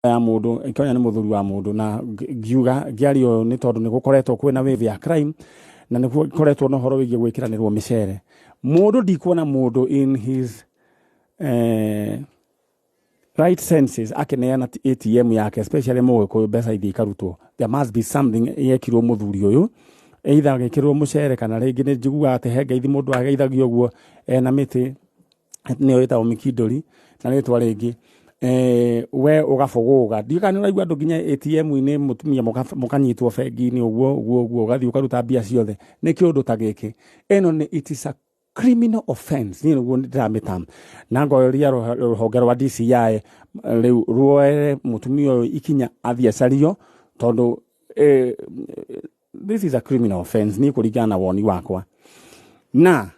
Ya mũndũ Ikonya nĩ mũthuri wa mũndũ na ngiuga ngĩaria ũyũ nĩ tondũ nĩ gũkoretwo kwĩna wave ya crime na nĩ gũkoretwo na ũhoro wĩgiĩ gwĩkĩranĩrwo mĩcere. Mũndũ ndikuona mũndũ in his right senses akĩneana ATM yake, especially mũgĩkũyũ, mbeca ithiĩ ikarutwo. There must be something yekirwo mũthuri ũyũ, either agĩkĩrwo mũcere kana rĩngĩ nĩ njiguaga atĩ he ngeithi mũndũ ageithagio ũguo ena mĩtĩ nĩyo ĩtagwo mikindori na rĩtwa rĩngĩ, we ũgabũgũga. Ndiũĩ kana nĩ ũraigua andũ nginya ATM-inĩ mũtumia mũkanyitwo bengi-inĩ ũguo ũguo ũguo, ũgathiĩ ũkaruta mbia ciothe. Nĩ kĩũndũ ta gĩkĩ, ĩno nĩ, it is a criminal offense. Niĩ nĩguo ndĩramĩta na ngoria rũhonge rwa DCI rĩu ruoere mũtumia ũyũ ikinya, athiĩ acario, tondũ this is a criminal offense niĩ kũringana na woni wakwa. Na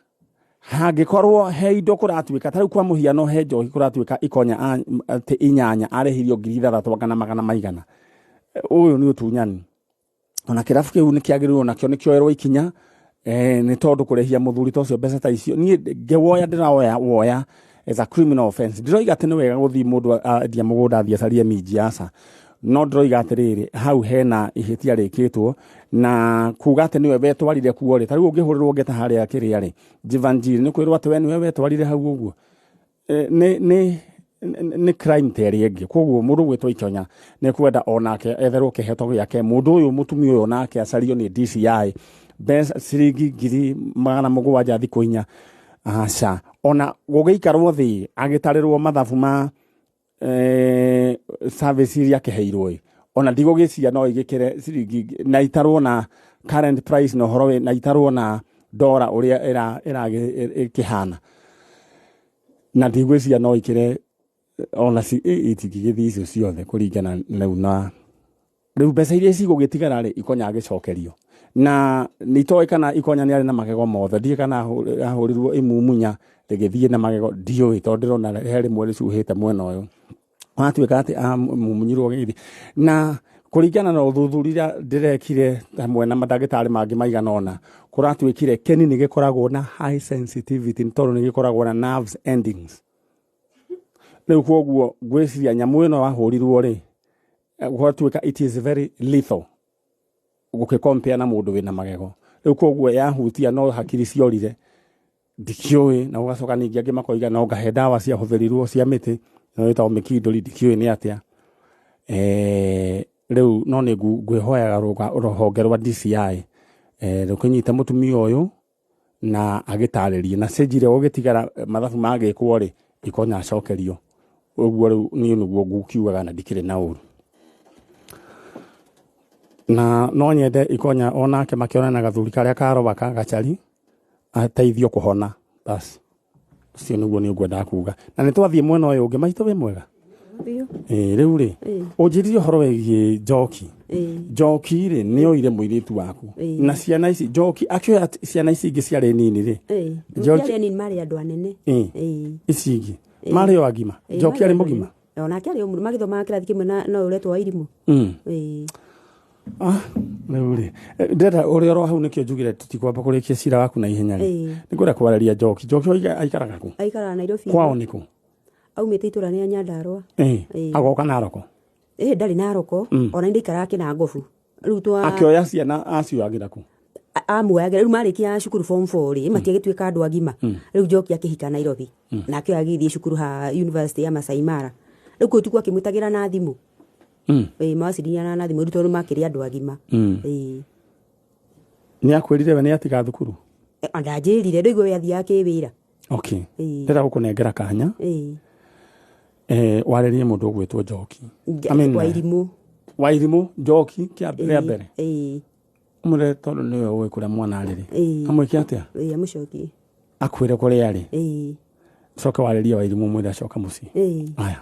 hangĩkorwo he indo kũratuĩka ta rĩu, kwa mũhiano, he njohi kũratuĩka Ikonya atĩ inyanya arĩhirio 6,000 anga na magana maigana, ũyũ nĩ ũtunyani. Ona kĩrabu kĩu nĩ kĩagĩrĩirwo nakĩo nĩ kĩoerwo ikinya, nĩ tondũ kũrĩhia mũthuri ta ũcio mbeca ta icio, niĩ ngĩwoya ndĩrawoya woya as a criminal offense. Ndiroiga atĩ nĩ wega gũthiĩ mũndũ endia mũgũnda athiĩ acarie minji, aca, no ndĩroiga atĩrĩrĩ, hau hena ihĩtia rĩkĩtwo na kuga atĩ nĩwe wetwarire kuo rĩ. Ta rĩu ũngĩhũrĩrwo ngeta harĩa kĩrĩa rĩ, Jivanjiri, nĩ kwĩrwo atĩ we nĩwe wetwarire hau ũguo. Nĩ crime ta ĩrĩa ĩngĩ. Koguo mũndũ gwĩtwo Ikonya nĩ kwenda onake etherwo kĩheto gĩake. Mũndũ ũyũ, mũtumia ũyũ, onake acario nĩ DCI. Mbeca ciringi 700,000 thikũ 4, aca. Ona gũgĩikarwo thĩ agĩtarĩrwo mathabu ma service iria akĩheirwo ĩ, ona ndigũgĩciria no igĩkĩre ciringi na itarwo na current price na ũhoro na itarwo na ndora ũrĩa ĩkĩhana, na ndigwĩciria no ikĩre ona itingĩgĩthiĩ icio ciothe kũringana rĩu na rĩu mbeca iria cigũgĩtigara rĩ, Ikonya agĩcokerio. Na nĩ itoĩ kana Ikonya nĩ arĩ na magego mothe, ndiũĩ kana ahũrirwo imumunya rĩgĩthiĩ na magego, ndiũĩ, tondũ ndĩrona he rĩmwe rĩcuhĩte mwena ũyũ, watuĩka atĩ amumunyirwo gĩgĩthiĩ. Na kũringana na ũthuthuria ndĩrekire hamwe na mandagĩtarĩ mangĩ maigana ũna, kũratuĩkire kĩni nĩ gĩkoragwo na high sensitivity nĩ tondũ nĩ gĩkoragwo na nerves endings. Rĩu koguo ngwĩciria nyamũ ĩno wahũrirwo rĩ, gwatuĩka it is very lethal gũkĩcompare na mũndũ wĩna magego. Rĩu koguo yahutia no hakiri ciorire, ndikĩũĩ. Na gũgacoka ningĩ angĩ makoiga no ngahe ndawa ciahũthĩrirwo cia mĩtĩ no ĩtagwo mĩkindũri, ndikĩũĩ nĩ atĩa. Rĩu no nĩ ngwĩhoyaga rũhonge rwa DCI rũkĩnyite mũtumia ũyũ na agĩtarĩrie na cenji ĩrĩa gũgĩtigara mathabu magĩkwo rĩ, Ikonya acokerio ũguo. Rĩu niĩ nĩguo ngukiugaga na ndikĩrĩ na ũru, na no nyende Ikonya onake makĩonana na gathuri karĩa karowaka gacari ateithio kũhona. Bas, ũcio nĩguo nĩ ngwendaga kuga. Na nĩ twathiĩ mwena ũyũ ũngĩ. Maitũ, wĩ mwega? Biũ. Ĩĩ, rĩu rĩ, ũnjĩrire ũhoro wĩgiĩ Njoki. Njoki rĩ, nĩ oire mũirĩtu waku na ciana ici. Njoki akĩoya ciana ici ingĩ ciarĩ nini rĩ? Njoki nini, marĩ andũ anene. Ici ingĩ marĩ o agima? Njoki arĩ marĩ andũ mũgima? anene. Onake arĩ o mũndũ magĩthomaga kĩrathi kĩmwe na ũyũ ũretwo Wairimũ. Ah, rĩu rĩ, ndĩrenda ũrĩa oro hau nĩkĩo njugire tũtikwamba kũrĩkia cira waku na ihenya rĩ. Nĩ ngwenda kwarĩria Njoki. Njoki aikaraga kũ? Aikaraga Nairobi. Kwao nĩ kũ? Aumĩte itũra rĩa Nyandarũa. Agoka Naroko? Ĩĩ, ndarĩ Naroko. Ona ndaikaraga Kĩnangobu rĩu twa Akĩoya ciana acioyagĩra kũ? Amuoyagĩra rĩu marĩkia cukuru form 4 rĩ, matiagĩtuĩka andũ agima. Rĩu Njoki akĩhika Nairobi, nake ũyũ agĩthiĩ cukuru ha University ya Masai Mara. Rĩu kũu tikuo akĩmwĩtagĩra na thimũ. Ĩĩ, mawaciriana na thimũ rĩu tondũ makĩrĩ andũ agima. Ĩĩ. Nĩ akwĩrire we nĩ atiga thukuru? Ndanjĩrire, ndũigua we athiaga kĩwĩra. Okay. Ndĩrenda gũkũnengera kanya warĩrie mũndũ ũgwĩtwo Njoki. I mean, Wairimũ. Wairimũ Njoki rĩa mbere. Ũmwĩre tondũ nĩwe ũĩ kũrĩa mwana arĩ rĩ. Amwĩke atĩa? Ĩĩ, amũcokie. Akwĩre kũrĩa arĩ. Coke warĩrie Wairimũ, mwĩre acoka mũciĩ. Aya.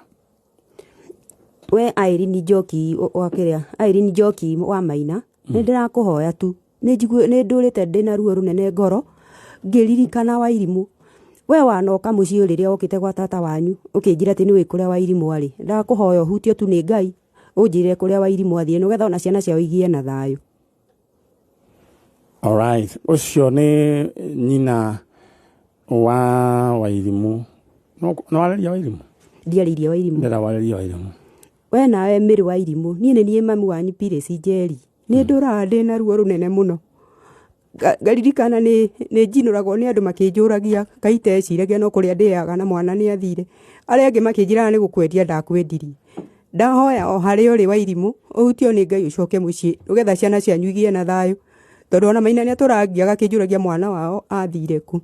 We Irene Njoki wa kĩrĩa, Irene Njoki wa Maina, nĩ ndĩrakũhoya tu, nĩ njigue nĩ ndũrĩte ndĩna ruo rũnene ngoro ngĩririkana Wairimũ. We wanoka mũciĩ rĩrĩa wokĩte gwa tata wanyu ũkĩnjĩra atĩ nĩũĩ kũrĩa Wairimũ arĩ. Ndakũhoya ũhutio tu nĩ Ngai ũnjĩre kũrĩa Wairimũ athiĩ nĩgetha ona ciana ciao igĩe na thayũ. Alright, ũcio nĩ nyina wa Wairimũ. No warĩria Wairimũ? Ndiarĩirie Wairimũ. Ndĩra warĩria Wairimũ. We nawe Mĩrĩ wa Irimũ, niĩ nĩ niĩ mami wanyu Pires Njeri. Nĩ ndũraga ndĩ na ruo rũnene mũno. Ngaririkana nĩ njinũragwo nĩ andũ makĩnjũragia kaĩ iteciragia no kũrĩa ndĩaga na mwana nĩ athire. Arĩa angĩ makĩnjĩraga nĩ gũkwendia ndakwendirie. Ndahoya o harĩa ũrĩ wa Irimũ, ũhutio nĩ Ngai ũcoke mũciĩ nĩgetha ciana cianyu igĩe na thayũ. Tondũ ona Maina nĩ atũrangiaga akĩnjũragia mwana wao athire kũ.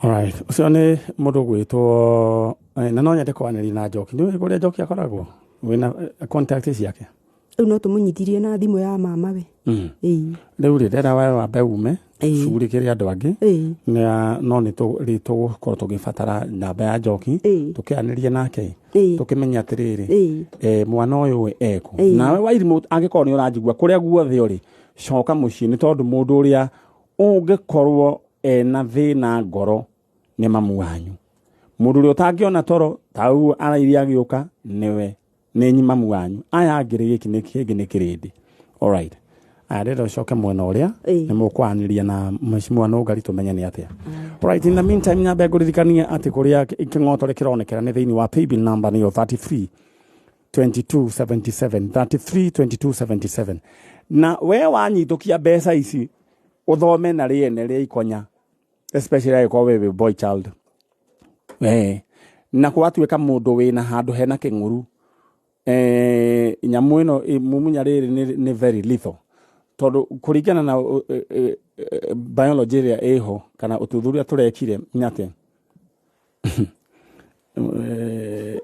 Alright, ũcio nĩ mũndũ ũgwĩtwo na no nyende kwaranĩria na Njoki. Nĩ ũĩ kũrĩa Njoki akoragwo? Wĩna contact ciake? Rĩu no tũmũnyitirie na thimũ ya mama we. Ĩĩ. Rĩu rĩ, ndĩrenda we wambe ume Ĩĩ. cugurĩkĩre andũ angĩ. Ĩĩ. Na no nĩ tũgũkorwo tũgĩbatara namba ya Njoki Ĩĩ. tũkĩaranĩrie nake Ĩĩ. tũkĩmenye atĩrĩrĩ Ĩĩ. mwana ũyũ ekũ. Ĩĩ. Nawe Wairimũ angĩkorwo nĩ ũranjigua kũrĩa guothe ũrĩ, coka mũciĩ nĩ tondũ mũndũ ũrĩa ũngĩkorwo ena thĩna ngoro nĩ mamu wanyu. Mũndũ ũrĩa ũtangĩona toro ta ũguo arairie agĩũka nĩwe nĩ mamu wanyu. Aya angĩ rĩ, gĩkĩ nĩ kĩngĩ nĩ kĩrĩndĩ. Alright. Aya ndĩrenda ũcoke mwena ũrĩa Ĩĩ. nĩ mũkwaranĩria na Mheshimiwa Nũngari tũmenye nĩ atĩa. Alright, in the meantime nyambe ngũririkanie atĩ kũrĩa kĩng'otore kĩronekera nĩ thĩinĩ wa paybill number nĩyo 33 2277 33 2277. Na we wanyitũkia mbeca ici ũthome na rĩene rĩa ikonya, especially angĩkorwo wĩ wĩ boy child. Na gwatuĩka mũndũ wĩna handũ hena kĩng'ũru, nyamũ ĩno mumunya rĩrĩ nĩ very lethal. Tondũ kũringana na biology ĩrĩa ĩho kana ũthuthuria tũrekire nĩ atĩ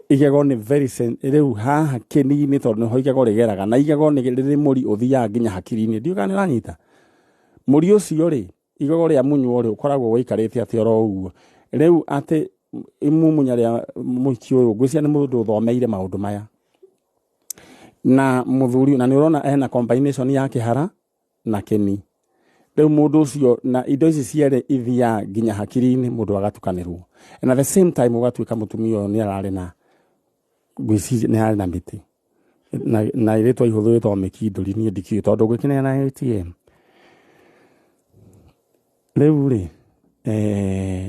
igego nĩ very rĩu haha kĩni-inĩ tondũ nĩho igego rĩgeraga na igego nĩ rĩrĩ mũri ũthiaga nginya hakiri-inĩ. Ndiũĩ kana nĩ ũranyita. Mũri ũcio rĩ, igego rĩa munywo rĩ, ũkoragwo wĩikarĩte atĩ oro ũguo. Rĩu atĩ imumunya rĩa mũhiki ũyũ, ngwĩciria nĩ mũndũ ũthomeire maũndũ maya. Na mũthuri, na nĩ ũrona ena combination ya kĩhara na kĩni. Rĩu mũndũ ũcio na indo ici cierĩ ithiaga nginya hakiri-inĩ mũndũ agatukanĩrwo. And at the same time ũgatuĩka mũtumia ũyũ nĩ ararĩ na ngwĩciria nĩ ararĩ na mĩtĩ. Na ĩrĩtwa ihũthũ ĩtagwo mĩkindũri, niĩ ndikĩũĩ tondũ ngwĩkĩneana ATM. Rĩu rĩ,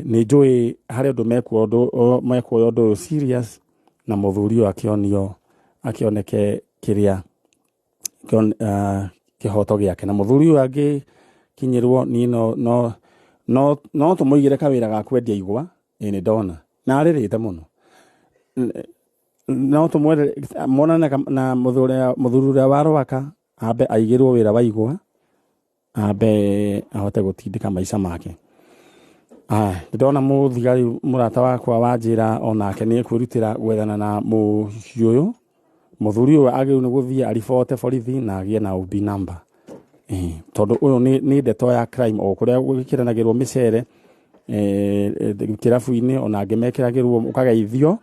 nĩ njũĩ harĩ ũndũ mekuoya ũndũ ũyũ serious na mũthuri ũyũ akĩonio akĩoneke kĩrĩa kĩhoto gĩake. Na mũthuri ũyũ angĩkinyĩrwo niĩ no tũmũigĩre kawĩra ga kwendia igwa, ĩĩ nĩ ndona. Na arĩrĩte mũno. No tũmwere monane na mũthuri ũrĩa wa Rwaka ambe aigĩrwo wĩra wa igwa, ambe ahote gũtindĩka maica make. Ndĩrona mũthigari mũrata wakwa wa njĩra onake nĩ ekwĩrutĩra gwethana na mũciĩ ũyũ. Mũthuri ũyũ agĩrĩirwo nĩ gũthiĩ aribote borithi na agĩe na OB number. Tondũ ũyũ nĩ ndeto ya crime o kũrĩa gwĩkĩranagĩrwo mĩcere kĩrabu-inĩ ona angĩ mekĩragĩrwo ũkageithio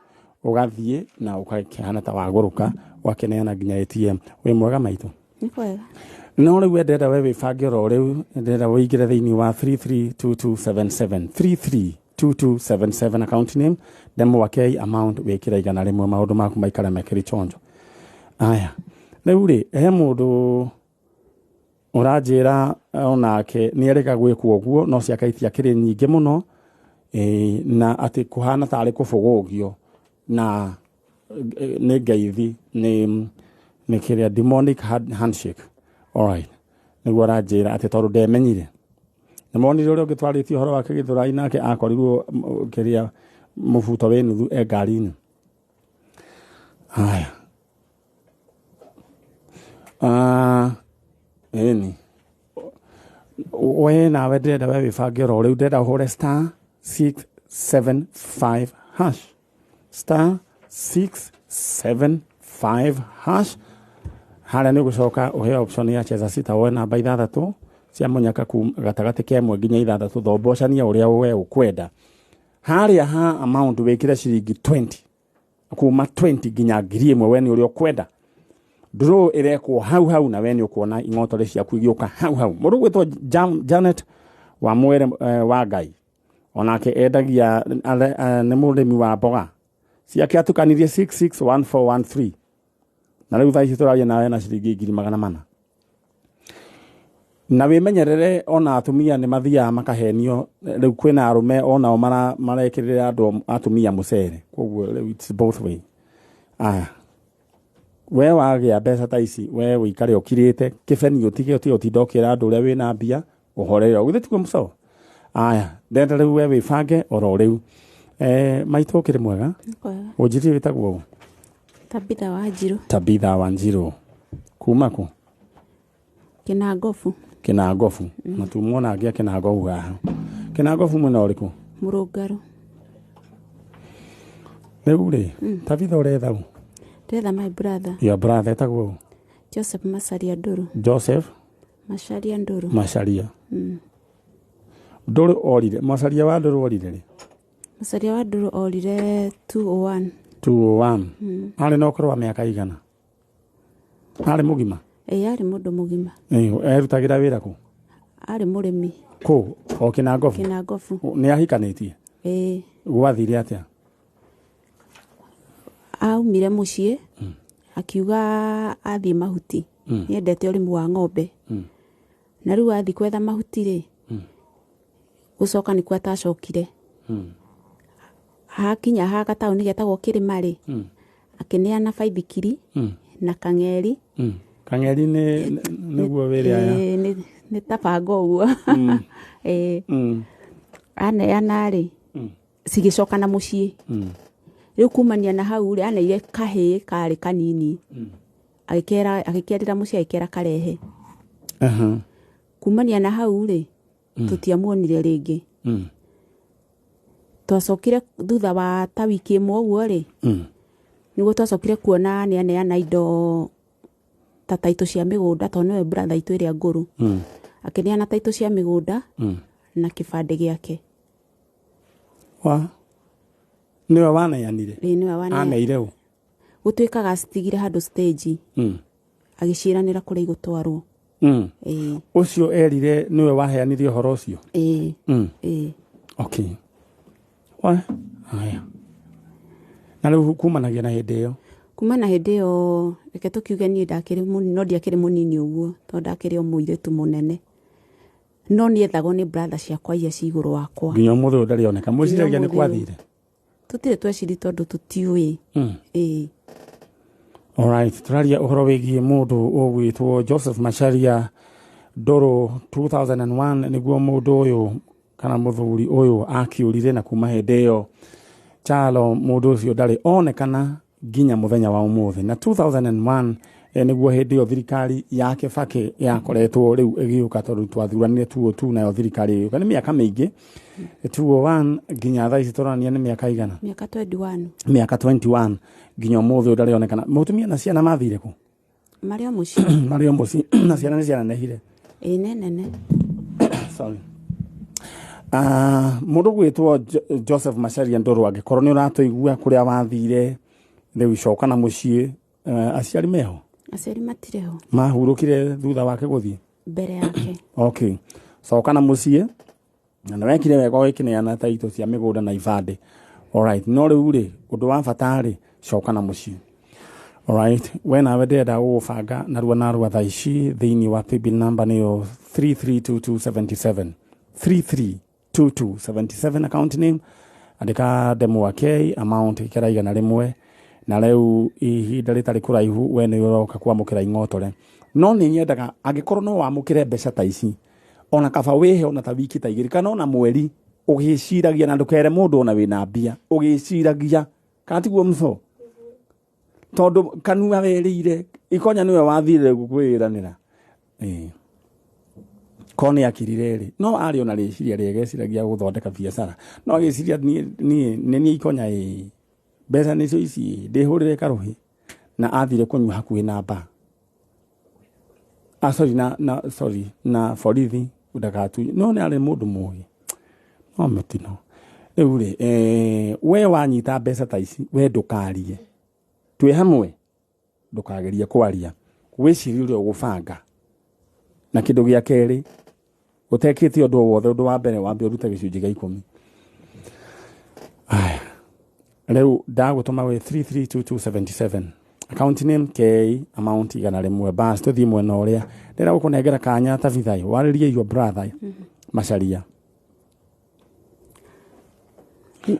ũgathiĩ na ũkahana ta wagũrũka ũgakĩneana nginya ATM. Wĩ mwega maitũ? Nĩ kwega. No rĩu ndĩrenda we wĩbange oro rĩu, ndĩrenda ũingĩre thĩinĩ wa 332277 332277 account name Ndemwa K amount wĩkĩre 100 maũndũ maku maikare mekĩrĩ chonjo. Aya, rĩu rĩ, he mũndũ ũranjĩra onake nĩ erĩga gwĩkwo ũguo no ciake itiakĩrĩ nyingĩ mũno, na atĩ kũhana tarĩ kũbũgũgio na nĩ ngeithi nĩ kĩrĩa demonic handshake. Alright, nĩguo aranjĩra atĩ tondũ ndemenyire. Nĩ monire ũrĩa ũngĩ twarĩtie ũhoro wake Gĩthũrai nake akorirwo kĩrĩa mũbuto wĩ nuthu e ngari-inĩ. Haya. Ĩni. We nawe ndĩrenda we wĩbange oro rĩu, ndĩrenda ũhũre star 675 hash. Star 675 hash. Harĩa nĩ ũgũcoka ũheo option ya cheza sita woe namba 6 cia mũnyaka gatagatĩ ka 1 nginya 6 thombocania ũrĩa we ũkwenda. Harĩa ha amount wĩkĩre ciringi 20 kuma 20 nginya 1000 we nĩ ũrĩa ũkwenda. Draw ĩrekwo hau hau na we nĩ ũkuona ing'otore ciaku igĩũka hau hau. Mũndũ ũgwĩtwo Janet wa Mwere wa Ngai onake endagia nĩ mũrĩmi wa mboga ciake atukanirie 661413 na rĩu thaa ici tũraria nawe na ciringi 400,000. Na wĩmenyerere ona atumia nĩ mathiaga makahenio. Rĩu kwĩna arũme onao marekĩrĩra andũ atumia mũcere, koguo rĩu it's both way. Aya, we wagĩa mbeca ta ici, we wĩikare ũkirĩte kĩbeni, ũtige ũtige ũtinda ũkĩra andũ ũrĩa wĩna mbia, ũhorere ũgithĩ tiguo mũco. Aya, ndenda rĩu we wĩbange oro rĩu. Maitũ, ũkĩrĩ mwega? Kwega. Ũnjĩrie wĩtagwo ũ? Tabitha Wanjiru. Tabitha Wanjiru kuma kũ? Kinangobu. Kinangobu. Na tumwona angĩ a Kinangobu haha. Kinangobu mwena ũrĩkũ? Mũrũngarũ. Rĩu rĩ, Tabitha, ũretha ũ? Ndetha my brother. Your brother etagwo ũ? Joseph Macharia Ndũrũ. Joseph Macharia Ndũrũ. Macharia Ndũrũ orire, Macharia wa Ndũrũ orire rĩ? Macharia wa Ndũrũ orire 201. 201. Arĩ na ũkũrũ wa mĩaka igana? Arĩ mũgima? Ĩĩ, arĩ mũndũ mũgima. Erutagĩra wĩra kũ? Arĩ mũrĩmi. Kũ o Kinangobu? Kinangobu. Nĩ ahikanĩtie? Ĩĩ. Gwathire atĩa? Aumire mũciĩ akiuga athiĩ mahuti, nĩendete ũrĩmi wa ng'ombe. Na rĩu athiĩ kwetha mahuti rĩ, gũcoka nĩkuo atacokire. Hakinya ha gataũni getagwo Kĩrĩma rĩ, akĩneana baithikiri na kang'eri. Kang'eri nĩ nĩguo wĩrĩ aya? Ĩĩ, nĩ ta banga ũguo. Ĩĩ. Aneana rĩ, cigĩcoka na mũciĩ. Rĩu kumania na hau rĩ, aneire kahĩĩ karĩ kanini, agĩkera, agĩkerĩra mũciĩ, agĩkera karehe. Kumania na hau rĩ, tũtiamuonire rĩngĩ. Twacokire thutha wa ta wiki ĩmwe ũguo rĩ, nĩguo twacokire kuona nĩ aneana indo ta taitũ cia mĩgũnda, tondũ nĩwe brother itũ ĩrĩa ngũrũ. Akĩneana taitũ cia mĩgũnda na kĩbandĩ gĩake. Wa nĩwe waneanire? Ĩĩ, nĩwe waneanire. Aneire ũ? Gũtuĩkaga acitigire handũ stage, agĩciĩranĩra kũrĩa igũtwarwo. Ĩĩ. Ũcio erire nĩwe waheanire ũhoro ũcio? Ĩĩ. Ĩĩ. Okay, wa haya, na rĩu kumanagia na hĩndĩ ĩyo? Kuma na hĩndĩ ĩyo, reke tũkiuge niĩ ndakĩrĩ mũnini, no ndiakĩrĩ mũnini ũguo, tondũ ndakĩrĩ o mũirĩtu mũnene, no nĩethagwo nĩ brother ciakwa iria ci igũrũ wakwa. Nginya ũmũthĩ ũyũ ndarĩ oneka. Mwĩciragia nĩ ũmũthĩ ũyũ. Kwathire? Tũtirĩ tweciri tondũ tũtiũĩ. Ĩĩ. Alright, tũraria ũhoro wĩgiĩ mũndũ ũgwĩtwo Joseph Macharia Ndũrũ. 2001 nĩguo mũndũ ũyũ kana mũthuri ũyũ akĩũrire, na kuma hĩndĩ ĩyo Chalo mũndũ ũcio ndarĩ onekana nginya mũthenya wa ũmũthĩ. Na 2001 nĩguo hĩndĩ ĩyo thirikari ya Kibaki yakoretwo rĩu ĩgĩũka, tondũ twathuranire 2002 nayo thirikari ĩgĩũka. Nĩ mĩaka mĩingĩ, 2001 nginya thaa ici tũrania nĩ mĩaka igana? Mĩaka 21. Mĩaka 21, nginya ũmũthĩ ũyũ ndarĩ onekana. Mũtumia na ciana mathire kũ? Marĩ o mũciĩ. Marĩ o mũciĩ? Na ciana nĩ ciananehire? Ĩĩ, nĩ nene. Sorry. Mũndũ gwĩtwo Joseph Macharia Ndũrũ, angĩkorwo nĩ ũratũigua kũrĩa wathire, rĩu coka na mũciĩ. Aciari meho? Aciari matirĩ ho. Mahurũkire thutha wake gũthiĩ? Mbere yake. Okay, coka na mũciĩ, na nĩ wekire wega ũgĩkĩneana taitũ cia mĩgũnda na ibandĩ. Alright, no rĩu rĩ, ũndũ wa bata rĩ, coka na mũciĩ. Alright, we nawe ndĩrenda gũgũbanga narua narua thaa ici thĩinĩ wa paybill number nĩyo 332277, 332277, account name andĩka Ndemwa K, amount ĩkĩra 100. Na rĩu ihinda rĩtarĩ kũraihu we nĩ ũroka kwamũkĩra ing'otore. No nĩ nyendaga angĩkorwo no wamũkĩre mbeca ta ici, ona kaba wĩhe ona ta wiki ta 2 kana ona mweri ũgĩciragia, na ndũkere mũndũ ona wĩna mbia ũgĩciragia, kana tiguo mũco? Tondũ kanua werĩire ikonya nĩwe wathire kwĩranĩra. Ĩĩ, ko nĩ akirire rĩ, no arĩ ona rĩciria rĩega, eciragia gũthondeka biacara, no agĩciria niĩ nĩ niĩ ikonya, ĩ mbeca nĩcio ici, ndĩhũrĩre karũhĩ, na athire kũnyua hakuhĩ na bar. Ah, sorry, na sorry, na borithi ndakatu, no nĩ arĩ mũndũ mũgĩ no mũtino. Rĩu rĩ, we wanyita mbeca ta ici, we ndũkarie, twĩ hamwe, ndũkagerie kwaria, wĩcirie ũrĩa ũgũbanga. Na kĩndũ gĩa kerĩ, ũtekĩte ũndũ o wothe, ũndũ wa mbere wambe ũrute gĩcunjĩ gĩa ikũmi. Aya, rĩu ndagũtũma wĩ 332277, Account name K, amount 100. Bas tũthiĩ mwena ũrĩa. Ndĩrenda gũkũnengera kanya Tabitha, warĩrie your brother Macharia.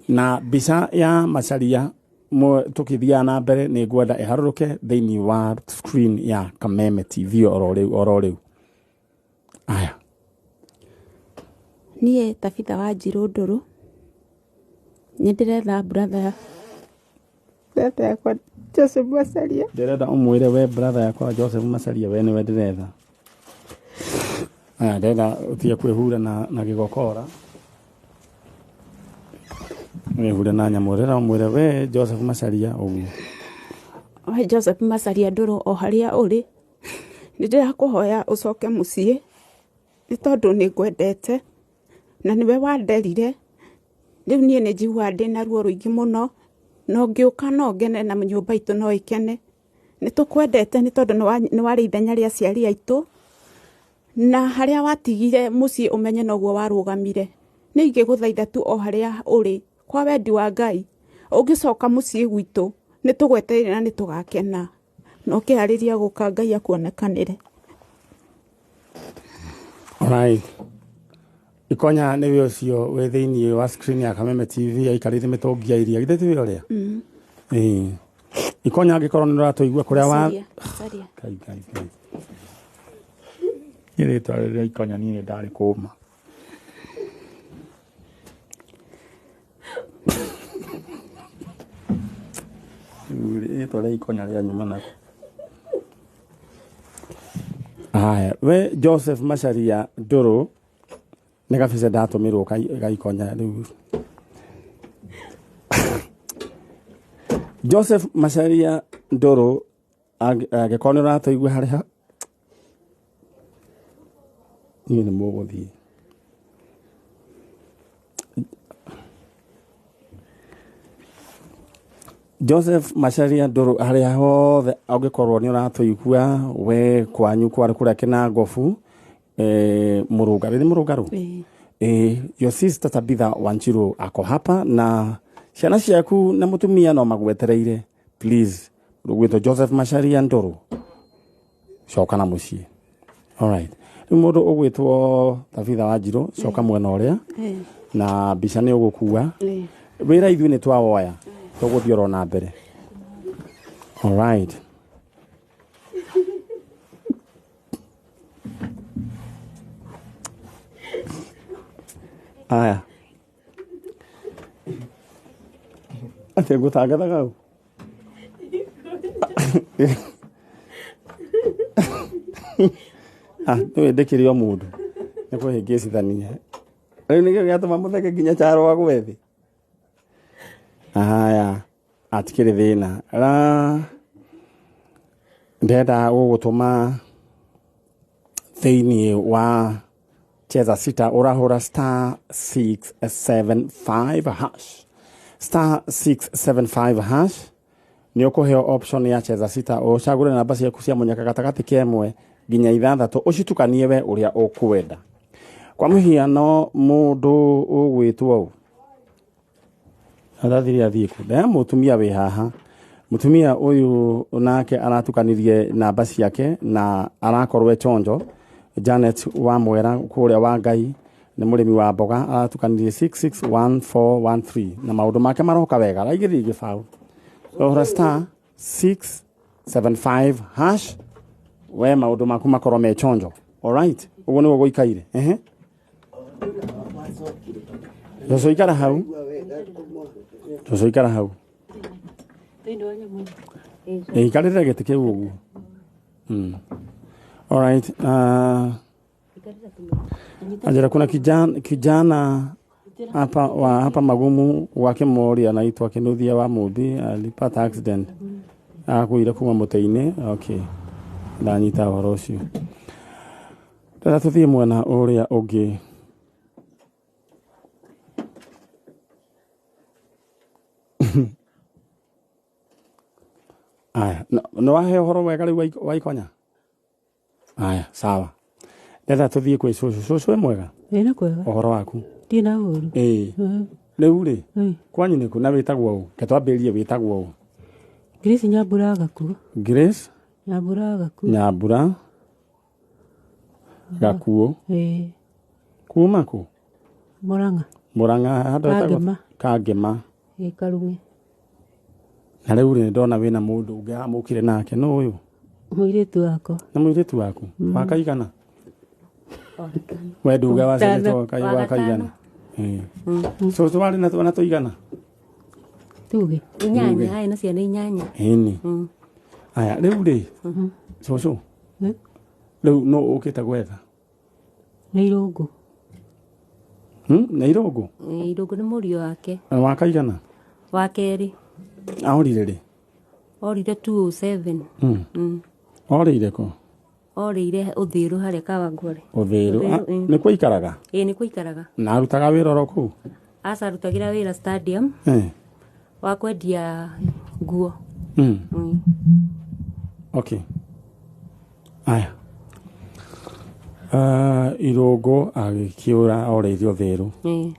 Na mbica ya Macharia tũkĩthiaga na mbere nĩ ngwenda ĩharũrũke thĩinĩ wa screen ya Kameme TV oro rĩu oro rĩu. Aya. Niĩ Tabitha wa Njirũ Ndũrũ nĩ ndĩretha brother brother yakwa Joseph Macharia. Ndĩrenda ũmwĩre we brother yakwa Joseph Macharia we nĩwe ndĩretha. Aya, ndĩrenda ũtige kwĩhura na gĩgokora. Wĩhure na nyamũ. Ndĩrenda ũmwĩre we Joseph Macharia ũguo. We Joseph Macharia Ndũrũ o harĩa ũrĩ, nĩ ndĩrakũhoya ũcoke mũciĩ nĩ tondũ nĩ ngwendete na nĩwe wanderire. Rĩu niĩ nĩ njiguaga ndĩna ruo rũingĩ mũno, na ũngĩũka no ngene na nyũmba itũ no ĩkene. Nĩ tũkwendete nĩ tondũ nĩ warĩ ithenya rĩa aciari aitũ, na harĩa watigire mũciĩ ũmenye noguo warũgamire. Nĩ ingĩgũthaitha tu o harĩa ũrĩ kwa wendi wa Ngai, ũngĩcoka mũciĩ gwitũ nĩ tũgwetereire na nĩ tũgakena. Na ũkĩharĩria gũka Ngai akuonekanĩre. Alright. Ikonya nĩwe ũcio wĩ thĩinĩ wa screen ya Kameme TV aikarĩte mĩtũngi ya iria. Githĩ tiwe ũrĩa? Ĩĩ. Ikonya angĩkorwo nĩ ũratũigua kũrĩa wa Macharia, Macharia. Kai kai kai. Niĩ rĩtwa rĩrĩa Ikonya niĩ nĩ ndarĩ kũma. Rĩtwa rĩa Ikonya rĩa nyuma nako. Haya, we Joseph Macharia Ndũrũ nĩ gabica ndatũmĩrwo ga Ikonya rĩu. Joseph Macharia Ndũrũ angĩkorwo nĩ ũratũigua harĩ ha niĩ nĩ mũgũthiĩ. Joseph Macharia Ndũrũ harĩa hothe ũngĩkorwo nĩ ũratũigua we kwanyu kwarĩ kũrĩa Kĩnangobu, Mũrũngarũ, nĩ Mũrũngarũ? Your sister Tabitha Wanjiru ako hapa na ciana ciaku na mũtumia no magwetereire. Please, rũgwĩtwo Joseph Macharia Ndũrũ, coka na mũciĩ. Alright. Rĩu mũndũ ũgwĩtwo Tabitha Wanjiru, coka mwena ũrĩa na mbica nĩ ũgũkua. Wĩra ithuĩ nĩ twawoya, tũgũthiĩ oro na mbere. Alright. Aya. Atĩ ngũtangathaga hau? Ah, nĩũĩ ndĩkĩrĩ o mũndũ. Nĩ kũhĩngĩcithania. Rĩu nĩkĩo gĩatũma mũtheke nginya Charo agwe thĩ. Aya, atikĩrĩ thĩna. Ra ndĩrenda gũgũtũma thĩinĩ wa cheza sita, ũrahũra star 675 hash. Star 675 hash nĩ ũkũheo option ya cheza sita, ũcagũre namba ciaku cia mũnyaka gatagatĩ ka 1 nginya 6, ũcitukanie we ũrĩa ũkwenda. Kwa mũhiano mũndũ ũgwĩtwo ũũ arathire athiĩ kũ? Ndaya mũtumia wĩ haha. Mũtumia ũyũ nake aratukanirie namba ciake na arakorwo e chonjo. Janet wa Mwera kũrĩa wa Ngai nĩ mũrĩmi wa mboga, aratukanirie 661413 na maũndũ make maroka wega, araigĩrĩire gĩbaũ. Ũhũra star 675 hash we maũndũ maku makorwo me chonjo. Alright, ũguo nĩguo gũikaire. Ehe. Cũcũ ikara hau. Cũcũ ikara hau. Ikarĩrĩra gĩtĩ kĩu ũguo. Alright. Ajira kuna kijana hapa wa hapa Magumu wa Kimori anaitwa Kinuthia wa Mumbi, alipata accident. Akuire kuma mũtĩ-inĩ. Okay. Ndanyita ũhoro ũcio. Rĩrĩa tũthiĩ mwena ũrĩa ũngĩ. Aya, nĩ wahe ũhoro wega rĩu wa Ikonya? Aya, sawa. Ndĩrenda tũthiĩ kwĩ cũcũ. Cũcũ wĩ mwega? Ĩ nĩ kwega. Ũhoro waku? Ndirĩ na ũru. Ĩĩ. Rĩu rĩ, Ĩĩ. kwanyu nĩ kũ na wĩtagwo ũ? Reke twambĩrĩrie wĩtagwo ũ? Grace Nyambura Gakuo. Grace Nyambura Gakuo. Nyambura Gakuo. Ĩĩ. Kuma kũ? Murang'a. Murang'a handũ hetagwo- Kangema. Kangema. Ĩĩ Karung'e. Na rĩu rĩ ndona wĩna mũndũ ũngĩ amũkire nake nũ ũyũ? Mũirĩtu wakwa. Nĩ mũirĩtu waku? Wakaigana? We nduga waciarĩtwo Wa wakaigana? Ĩĩ. Cũcũ warĩ na twana tũigana? Tuge. Inyanya, aĩ na ciana inyanya. Ĩni. Aya rĩu rĩ cũcũ Mm. rĩu nũ ũkĩte gwetha? Nĩ Irũngũ. Nĩ Irũngũ? Ĩĩ, Irũngũ nĩ mũriũ wake. Wakaigana? Wa kerĩ. Aorire rĩ? Orire 207. Orĩire kũ? Orĩire Ũthĩrũ harĩa Kawangware. Ũthĩrũ. Ũthĩrũ, Ah, ĩĩ. Nĩ kuo aikaraga? Ĩĩ nĩ kũikaraga. Na arutaga wĩra oro kũu? Aca arutagĩra wĩra stadium Eh. wa kwendia nguo. Okay. Aya. Irũngũ agĩkĩũra orĩire Ũthĩrũ. Ĩĩ.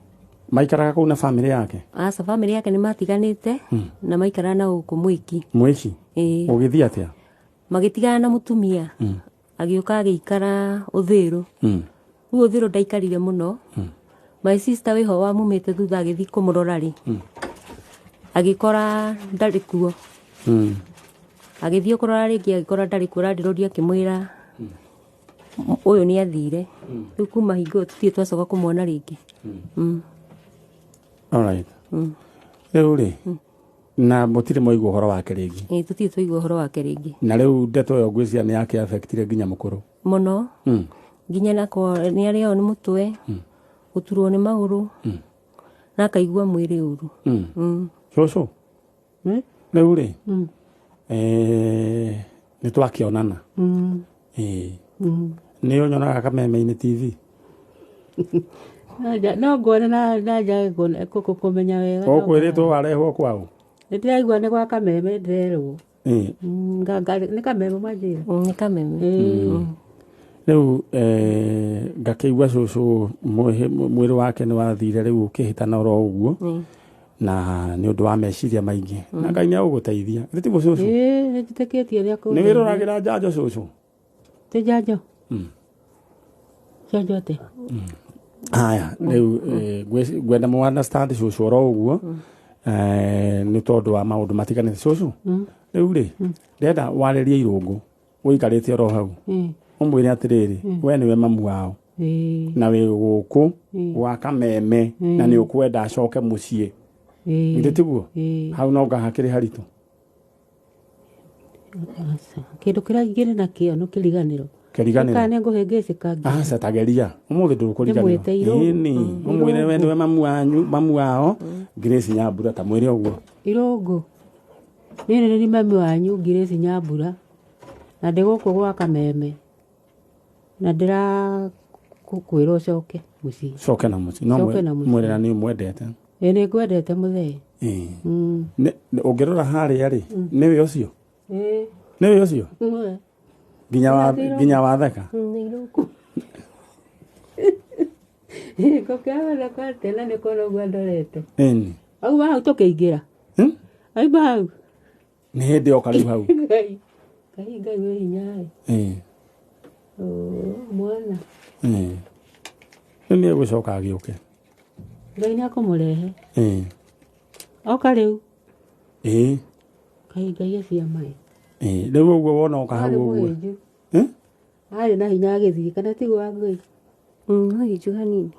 Maikaraga kũu na bamĩrĩ yake? Aca bamĩrĩ yake nĩ matiganĩte na maikaraga na gũkũ Mwĩki. Mwĩki? Ĩĩ. Ũgĩthiĩ atĩa? Magĩtigana na mũtumia. Agĩũka agĩikara Ũthĩrũ. Rĩu Ũthĩrũ ndaikarire mũno. My sister wĩho wamumĩte thutha agĩthiĩ kũmũrora rĩ. Agĩkora ndarĩ kuo. Agĩthiĩ kũrora rĩngĩ agĩkora ndarĩ kuo randĩrũria akĩmwĩra ũyũ nĩ athire. Rĩu kuma hingo ĩyo tũtirĩ twacoka kũmuona rĩngĩ. Alright. Rĩu rĩ na mũtirĩ mwaigua ũhoro wake rĩngĩ? Ĩĩ tũtirĩ twaigua ũhoro wake rĩngĩ. Na rĩu ndeto ĩyo ngwĩciria nĩ yake affectire nginya mũkũrũ. Mũno. Nginya nakwa nĩ arĩao nĩ mũtwe, gũturwo nĩ magũrũ, na akaigua mwĩrĩ ũru. Cũcũ rĩu rĩ nĩ twakĩonana. Ĩĩ. Nĩ ũnyonaga kameme-inĩ TV? No nguone na njage kũmenya wega. Ũkwĩrĩtwo warehwo kwao? Nĩ ndĩraigua nĩ gwa Kameme ndĩrerwo. Ĩĩ. Nĩ Kameme manjĩra. Nĩ Kameme. Rĩu ngakĩigua cũcũ mwĩrĩ wake nĩ wathire rĩu ũkĩhĩtana oro ũguo na nĩ ũndũ wa meciria maingĩ na Ngai nĩ agũgũteithia. Githĩ tiguo cũcũ? Ĩĩ nĩ njĩtĩkĩtie nĩ akũndeithia. Nĩ wĩroragĩra njanjo cũcũ? Ti njanjo. Njanjo atĩa? Haya rĩu ngwenda mũ understand cũcũ oro ũguo nĩ tondũ wa maũndũ matiganĩte cũcũ. Rĩu rĩ ndĩrenda warĩrie Irũngũ ũikarĩte oro hau ũmwĩre atĩrĩrĩ we nĩwe mamu wao na wĩ gũkũ gwa Kameme na nĩ ũkwenda acoke mũciĩ. Githĩ tiguo? Hau no ngahakĩrĩ haritũ. Kĩndũ kĩrĩa ingĩrĩ nakĩo nĩ kĩriganĩro. Kĩriganĩro. Kana nĩ ngũhĩngĩcĩka nginya. Aca tageria ũmũthĩ ndũkũriganĩrwo. Ndĩmwĩte Irũngũ. Ĩni ũmwĩre we nĩwe mamu wanyu mamu wao Grace Nyambura ta mwĩre ũguo. Irũngũ. Niĩ nĩ mami wanyu Grace Nyambura na ndĩ gũkũ gwa Kameme na ndĩrakwĩra ũcoke mũciĩ. Coke na mũciĩ. No Coke na mũciĩ. mwĩre na nĩ ũmwendete. Ĩĩ nĩ ngwendete mũthee. Ĩĩ. Ũngĩrora harĩa rĩ nĩwe ũcio? Ĩĩ. Nĩwe ũcio? Nĩwe. Nginya watheka? Nĩ Irũngũ. Ngũkĩatheka atĩa na nĩ kuona ũguo andorete. Ĩni. Auma hau tũkĩingĩra. Auma hau. Nĩ hĩndĩ oka rĩu hau. Ngai. Ngai Ngai wĩ hinya ĩ. Ĩĩ. Mwana. Ĩĩ. Rĩu nĩ egũcoka agĩũke. Ngai nĩ akũmũrehe. Ĩĩ. Oka rĩu. Ĩĩ. Ngai Ngai aciama ĩ. Ĩĩ. Rĩu ũguo wona oka hau Arĩ ũguo. mũhĩnju. Arĩ na hinya agĩthiĩ kana tiguo Wangũi? Mũhĩnju hanini.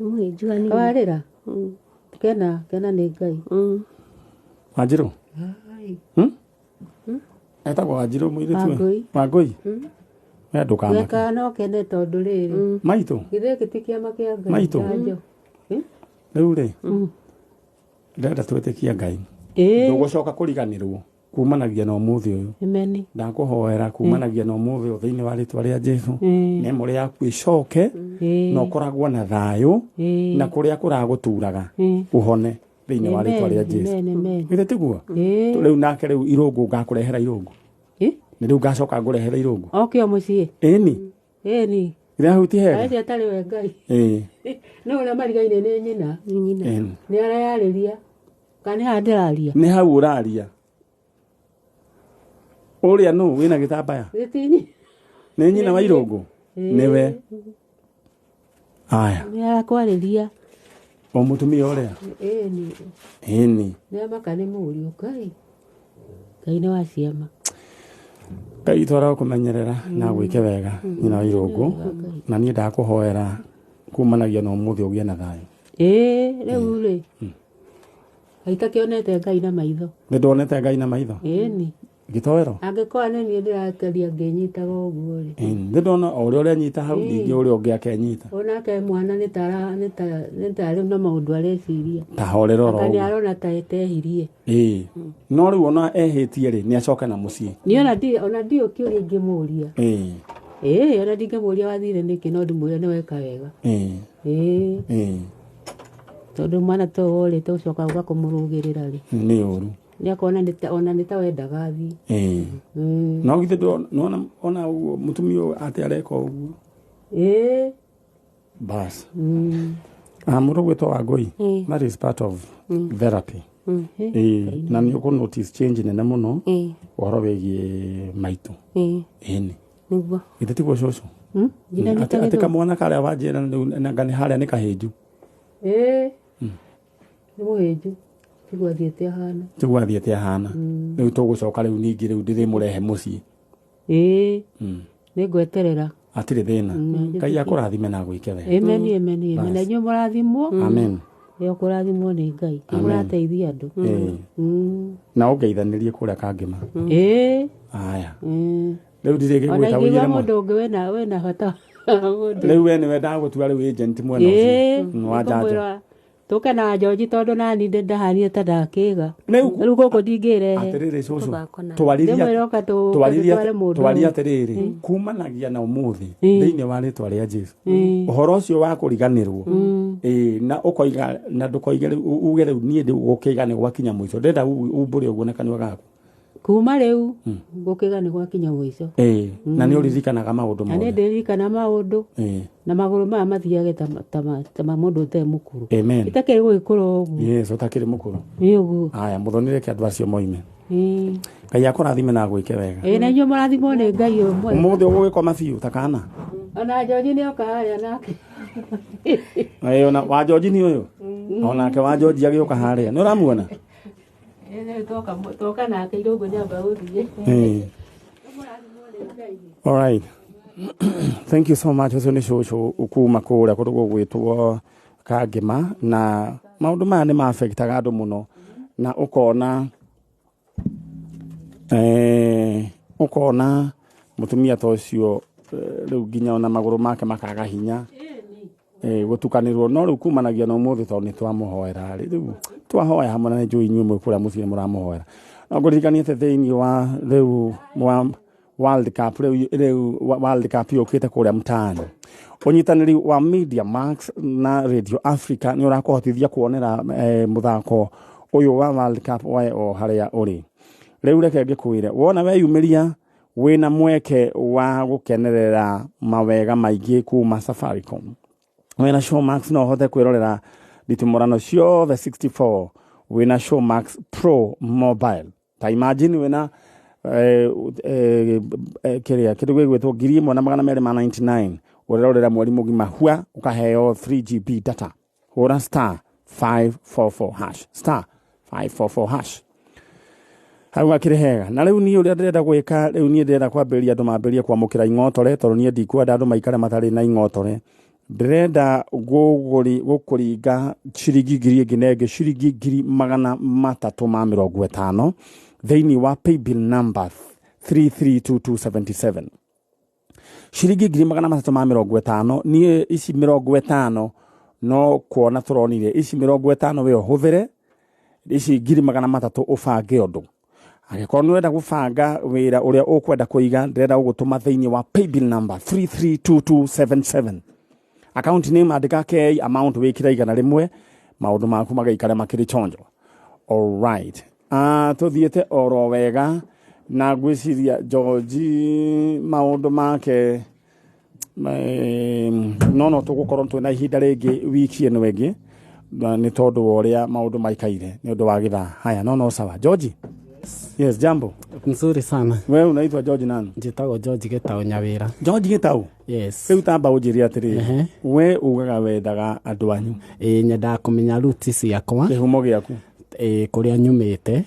Mũhĩnju hanini. Warĩra? Kena kena nĩ Ngai. Wanjirũ? Etagwo Wanjirũ mũirĩtu ũyũ? Wangũi. Wangũi? We ndũkamake. Weka no kene tondũ rĩrĩ. Maitũ? Githĩ gĩkĩ ti kĩama kĩa Ngai. Maitũ? Njanjo. Rĩu rĩ ndĩrenda twĩtĩkie Ngai. Ndũgũcoka kũriganĩrwo kumanagia na ũmũthĩ ũyũ. Amen. Ndakũhoera kumanagia na ũmũthĩ ũyũ thĩinĩ wa rĩtwa rĩa Jesũ. Memory yaku ĩcoke na ũkoragwo na thayũ na kũrĩa kũragũturaga ũhone thĩinĩ wa rĩtwa rĩa Jesũ. Amen. Githĩ tiguo? Rĩu nake rĩu Irũngũ ngakũrehera Irũngũ. Nĩ rĩu ngacoka ngũrehere Irũngũ. Oke o mũciĩ. Ĩni. Ĩni. Githĩ hau ti hega? Acio atarĩ we Ngai. Ĩĩ. No ũrĩa marigaine nĩ nyina. Nĩ nyina. Ĩni. Nĩ areyarĩria. Kana nĩ haha ndĩraria? Nĩ hau ũraria. Ũrĩa nũ wĩna gĩtambaya? Gĩtinyi. Nĩ nyina wa Irũngũ? Nĩwe. Aya. Nĩ arakwarĩria. O mũtumia ũrĩa? Ĩni. Ĩni. Nĩ amaka nĩ mũriũ Ngai. Ngai nĩ wa ciama. Ngai twara kũmenyerera na gwĩke wega nyina wa Irũngũ. Na niĩ ndakũhoera kumanagia na ũmũthĩ ũgĩe na thayũ. Ĩĩ rĩu rĩ. Aitakĩonete Ngai na maitho. Nĩ ndonete Ngai na maitho? Ĩni. Gĩtoero? Angĩkorwo nĩ niĩ ndĩrakeria ngĩnyitaga ũguo rĩ. Ĩni. Nĩ ndona o ũrĩa ũrenyita hau ningĩ ũrĩa ũngĩ akenyita. Onake mwana nĩ tarĩ na maũndũ areciria. Ta horera oro Anga nĩ ũguo. arona ta etehirie. Ĩĩ. No rĩu ona ehĩtie rĩ, nĩ acoke na mũciĩ. Niĩ ona ndiũ kĩũria ingĩmũria. Ĩĩ. Ĩĩ ona ndingĩmũria wathire nĩkĩ no ndĩmũria nĩ weka wega. Ĩĩ. Ĩĩ. Ĩĩ. Tondũ mwana to worĩte ũcoka ũga kũmũrũgĩrĩra rĩ. Nĩ ũru. Nĩ akona ona nĩ ta wendaga athiĩ. Ĩĩ. No githĩ ndũrona ona ũguo mũtumia ũyũ atĩ areka ũguo? Ĩĩ. Bas. Mũndũ ũgwĩtwo Wangũi, that is part of therapy. Ĩĩ. Na nĩ ũkũ notice change nene mũno ũhoro wĩgiĩ maitũ. Ĩni. Nĩguo. Githĩ tiguo cũcũ? Atĩ kamwana karĩa wanjĩra rĩu anga nĩ harĩa nĩ kahĩnju. Ĩĩ. Nĩ mũhĩnju. Tiguo athiĩte ahana. Tiguo athiĩte ahana. Rĩu tũgũcoka rĩu ningĩ rĩu ndĩrĩmũrehe mũciĩ. Ĩĩ. Nĩ ngweterera. Hatirĩ thĩna. Ngai akũrathime na agwĩke wega. Amen, amen, amen. Na inyuĩ mũrathimwo. Amen. Nĩ ũkũrathimwo nĩ Ngai. Nĩ mũrateithia andũ. Na ũngeithanĩrie kũrĩa Kangĩma. Ĩĩ. Aya. Rĩu ndirĩ Ona ngĩgwĩta ingĩigua ũigĩre mũndũ ũngĩ wĩna bata. Rĩu we nĩwe ndagũtua rĩu agent mwena ũcio. Wa njanjo. Tũke na Njoji tondũ nani ndahanire ta ndakĩga. Rĩu gũkũ ndingĩrehe. Atĩrĩrĩ cũcũ. Twarĩria atĩrĩrĩ kumanagia na ũmũthĩ thĩinĩ wa rĩtwa rĩa Jesu. Ũhoro ũcio wa kũriganĩrwo. Ĩĩ na ũkoiga na ndũkoige rĩu uge rĩu niĩ gũkĩga nĩ gwakinya mũico. Ndĩrenda umbũre ũguo na kanua gaku. Kuma rĩu gũkĩga nĩ gwakinya mũico. Ĩĩ na nĩ ũririkanaga maũndũ mothe. Na nĩ ndĩririkana maũndũ. Na magũrũ maya mathiage ta mũndũ ũtarĩ mũkũrũ. Amen. Itakĩrĩ gũgĩkũra ũguo. Yes, ũtakĩrĩ mũkũrũ. Nĩ ũguo. Aya mũthonire reke andũ acio moime. Ngai akũrathime na agwĩke wega. Ĩĩ na inyuĩ mũrathimwo nĩ Ngai ũyũ mwega. Ũmũthĩ ũgũgĩkoma biũ ta kana. Ona Njoji nĩ oka harĩa nake. Ĩĩ ona wa Njoji nĩ ũyũ. Onake wa Njoji agĩũka harĩa. Nĩ ũramuona? Toka nake Irũngũ nĩ gũthiĩ. All right. Thank you so much. Ũcio nĩ cũcũ kuma kũrĩa kũndũ gũgwĩtwo Kangĩma na maũndũ maya nĩ ma-affectaga andũ mũno na ũkona ũkona mũtumia ta ũcio rĩu nginya ona magũrũ make makaga hinya gũtukanĩrwo no rĩu kumanagia na ũmũthĩ tondũ nĩ twamũhoera rĩu twahoya hamwe na nĩ njũĩ inyuĩ mwĩ kũrĩa mũciĩ mũramũhoera. No ngũririkanie atĩ thĩinĩ wa rĩu wa World Cup rĩu World Cup yũkĩte kũrĩa mtaani. Ũnyitanĩri wa Media Max na Radio Africa nĩ ũrakũhotithia kuonera mũthako ũyũ wa World Cup we o harĩa ũrĩ. Rĩu reke ngĩkwĩre wona weyumĩria wĩna mweke wa gũkenerera mawega maingĩ kuma Safaricom. Wĩna Showmax no ũhote kwĩrorera nditimũrano ciothe 64 wĩna Showmax Pro Mobile. Ta imagine wĩna kĩrĩa kĩndũ gĩgwĩtwo 1299 ũrerorera mweri mũgima hua ũkaheo 3GB data. Hũra star 544 hash star 544 hash. Hau gakĩrĩ hega. Na rĩu niĩ ũrĩa ndĩrenda gwĩka rĩu niĩ ndĩrenda kwambĩrĩria andũ mambĩrĩrie kwamũkĩra ing'otore tondũ niĩ ndikwenda andũ maikare matarĩ na ing'otore. Ndĩrenda gũkũringa ciringi ngiri ĩngĩ na ĩngĩ ciringi 350 thĩinĩ wa paybill number 332277. Ciringi 350 niĩ ici 50 no kuona tũronire ici 50 we ũhũthĩre ici 300 ũbange ũndũ. Angĩkorwo nĩ ũrenda gũbanga wĩra ũrĩa ũkwenda kũiga ndĩrenda gũgũtũma thĩinĩ wa paybill number 332277. Account name andĩka K amount wĩkĩre 100 maũndũ maku magaikare makĩrĩ chonjo. All right. Tũthiĩte oro wega na ngwĩciria George maũndũ make no tũgũkorwo twĩna ihinda rĩngĩ wiki ĩno ĩngĩ na nĩ tondũ wa ũrĩa maũndũ maikaire nĩ ũndũ wa gĩthaa. Haya no sawa. George. Yes, jambo. Nzuri sana. We unaitwa George nani? Njĩtagwo George Gĩtaũ Nyawĩra. George Gĩtaũ. Yes. Rĩu tamba ũnjĩre atĩrĩrĩ, we ugaga wethaga andũ anyu? Ĩĩ, nyendaga kũmenya roots ciakwa. Kĩhumo gĩaku. Ĩĩ, kũrĩa nyumĩte.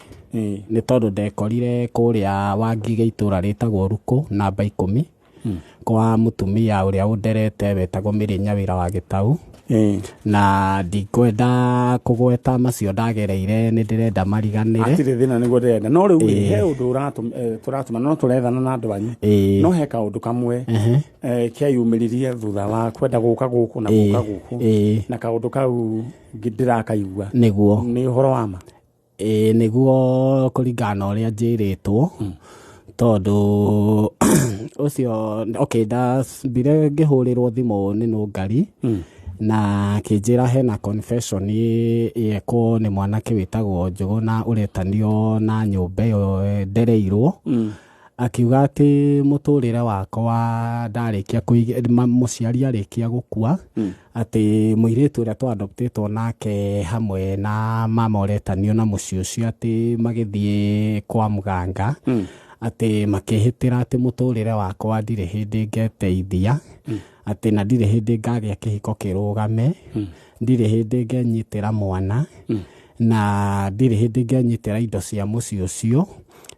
Nĩ tondũ ndekorire kũrĩa Wangigĩ itũra rĩtagwo Rukũ namba 10 kwa mũtumia ũrĩa ũnderete wetagwo Mĩrĩ Nyawĩra wa Gĩtaũ. Na ndikwenda kũgweta macio ndagereire, nĩ ndĩrenda mariganĩre. Hatirĩ thĩna, nĩguo ndĩrenda. No rĩu rĩ, he ũndũ tũratũma, no tũrethana na andũ anyu. No he kaũndũ kamwe kĩayumĩririe thutha wa kwenda gũka gũkũ na gũka gũkũ. Na kaũndũ kau ndĩrakaigua. Nĩguo. Nĩ ũhoro wa ma? Ĩĩ, nĩguo, kũringana na ũrĩa njĩrĩtwo, tondũ ũcio, okay, ndambire ngĩhũrĩrwo thimũ nĩ Nũngari na kĩnjĩra hena confession yekwo nĩ mwanake wĩtagwo Njũgũna ũretanio na nyũmba ĩyo ndereirwo, akiuga atĩ mũtũrĩre wakwa ndarĩkia mũciari arĩkia gũkua, atĩ mũirĩtu ũrĩa twadoptĩtwo nake hamwe na mama ũretanio na mũciĩ ũcio, atĩ magĩthiĩ kwa mũganga, atĩ makĩhĩtĩra atĩ mũtũrĩre wakwa ndirĩ hĩndĩ ngeteithia, atĩ na ndirĩ hĩndĩ ngagĩa kĩhiko kĩrũgame, ndirĩ hĩndĩ ngenyitĩra mwana, na ndirĩ hĩndĩ ngenyitĩra indo cia mũciĩ ũcio,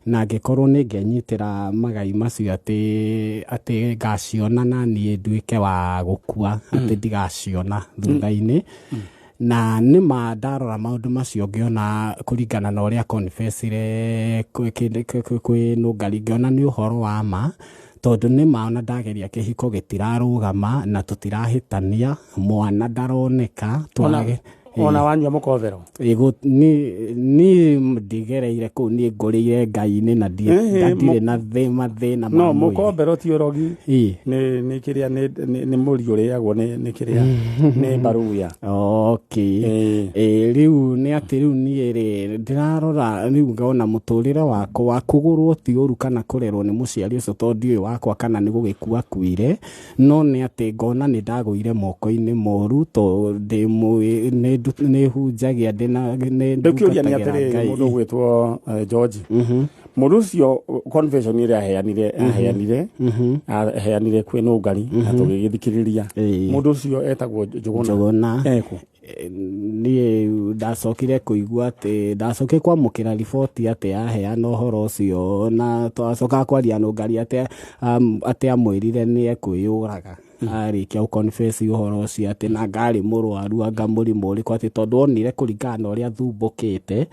na angĩkorwo nĩ ngenyitĩra magai macio atĩ ngaciona na niĩ nduĩke wa gũkua, atĩ ndigaciona thutha-inĩ. Na nĩma ndarora maũndũ macio ngĩona kũringana na ũrĩa confessire kwĩ Nũngari, ngĩona nĩ ũhoro wa ma, tondũ nĩma ona ndageria kĩhiko gĩtirarũgama na tũtirahĩtania, mwana ndaroneka. Ona wanyua mũkothero? Niĩ ndigereire kũu, niĩ ngũrĩire Ngai-inĩ na ndirĩ na mathĩna ma. No mũkombero ti ũrogi, nĩ kĩrĩa nĩ mũri ũrĩagwo nĩ kĩrĩa nĩ mbaruya. Okay. Rĩu nĩ atĩ rĩu niĩ rĩ ndĩrarora rĩu ngona mũtũrĩre wakwa kũgũrwo ti ũru kana kũrerwo nĩ mũciari ũcio, tondũ ndiũĩ wakwa kana nĩ gũgĩkua akuire, no nĩ atĩ ngona nĩ ndagũire moko-inĩ moru, tondũ nĩ hunjagia ndĩna nĩ Rĩu kĩũria nĩ atĩrĩrĩ, mũndũ ũgwĩtwo George, mũndũ ũcio confession ĩrĩa aheanire kwĩ Nũngari na tũgĩgĩthikĩrĩria, mũndũ ũcio etagwo Njũgũna. Ekũ? Niĩ ndacokire kũigua atĩ ndacokire kwamũkĩra riboti atĩ aheana ũhoro ũcio, na twacokaga kwaria Nũngari atĩ amwĩrire nĩ ekwĩyũraga arĩkia gũconfess ũhoro ũcio, atĩ na ngarĩ mũrwaru anga mũrimũ ũrĩkũ, atĩ tondũ onire kũringana na ũrĩa thumbũkĩte,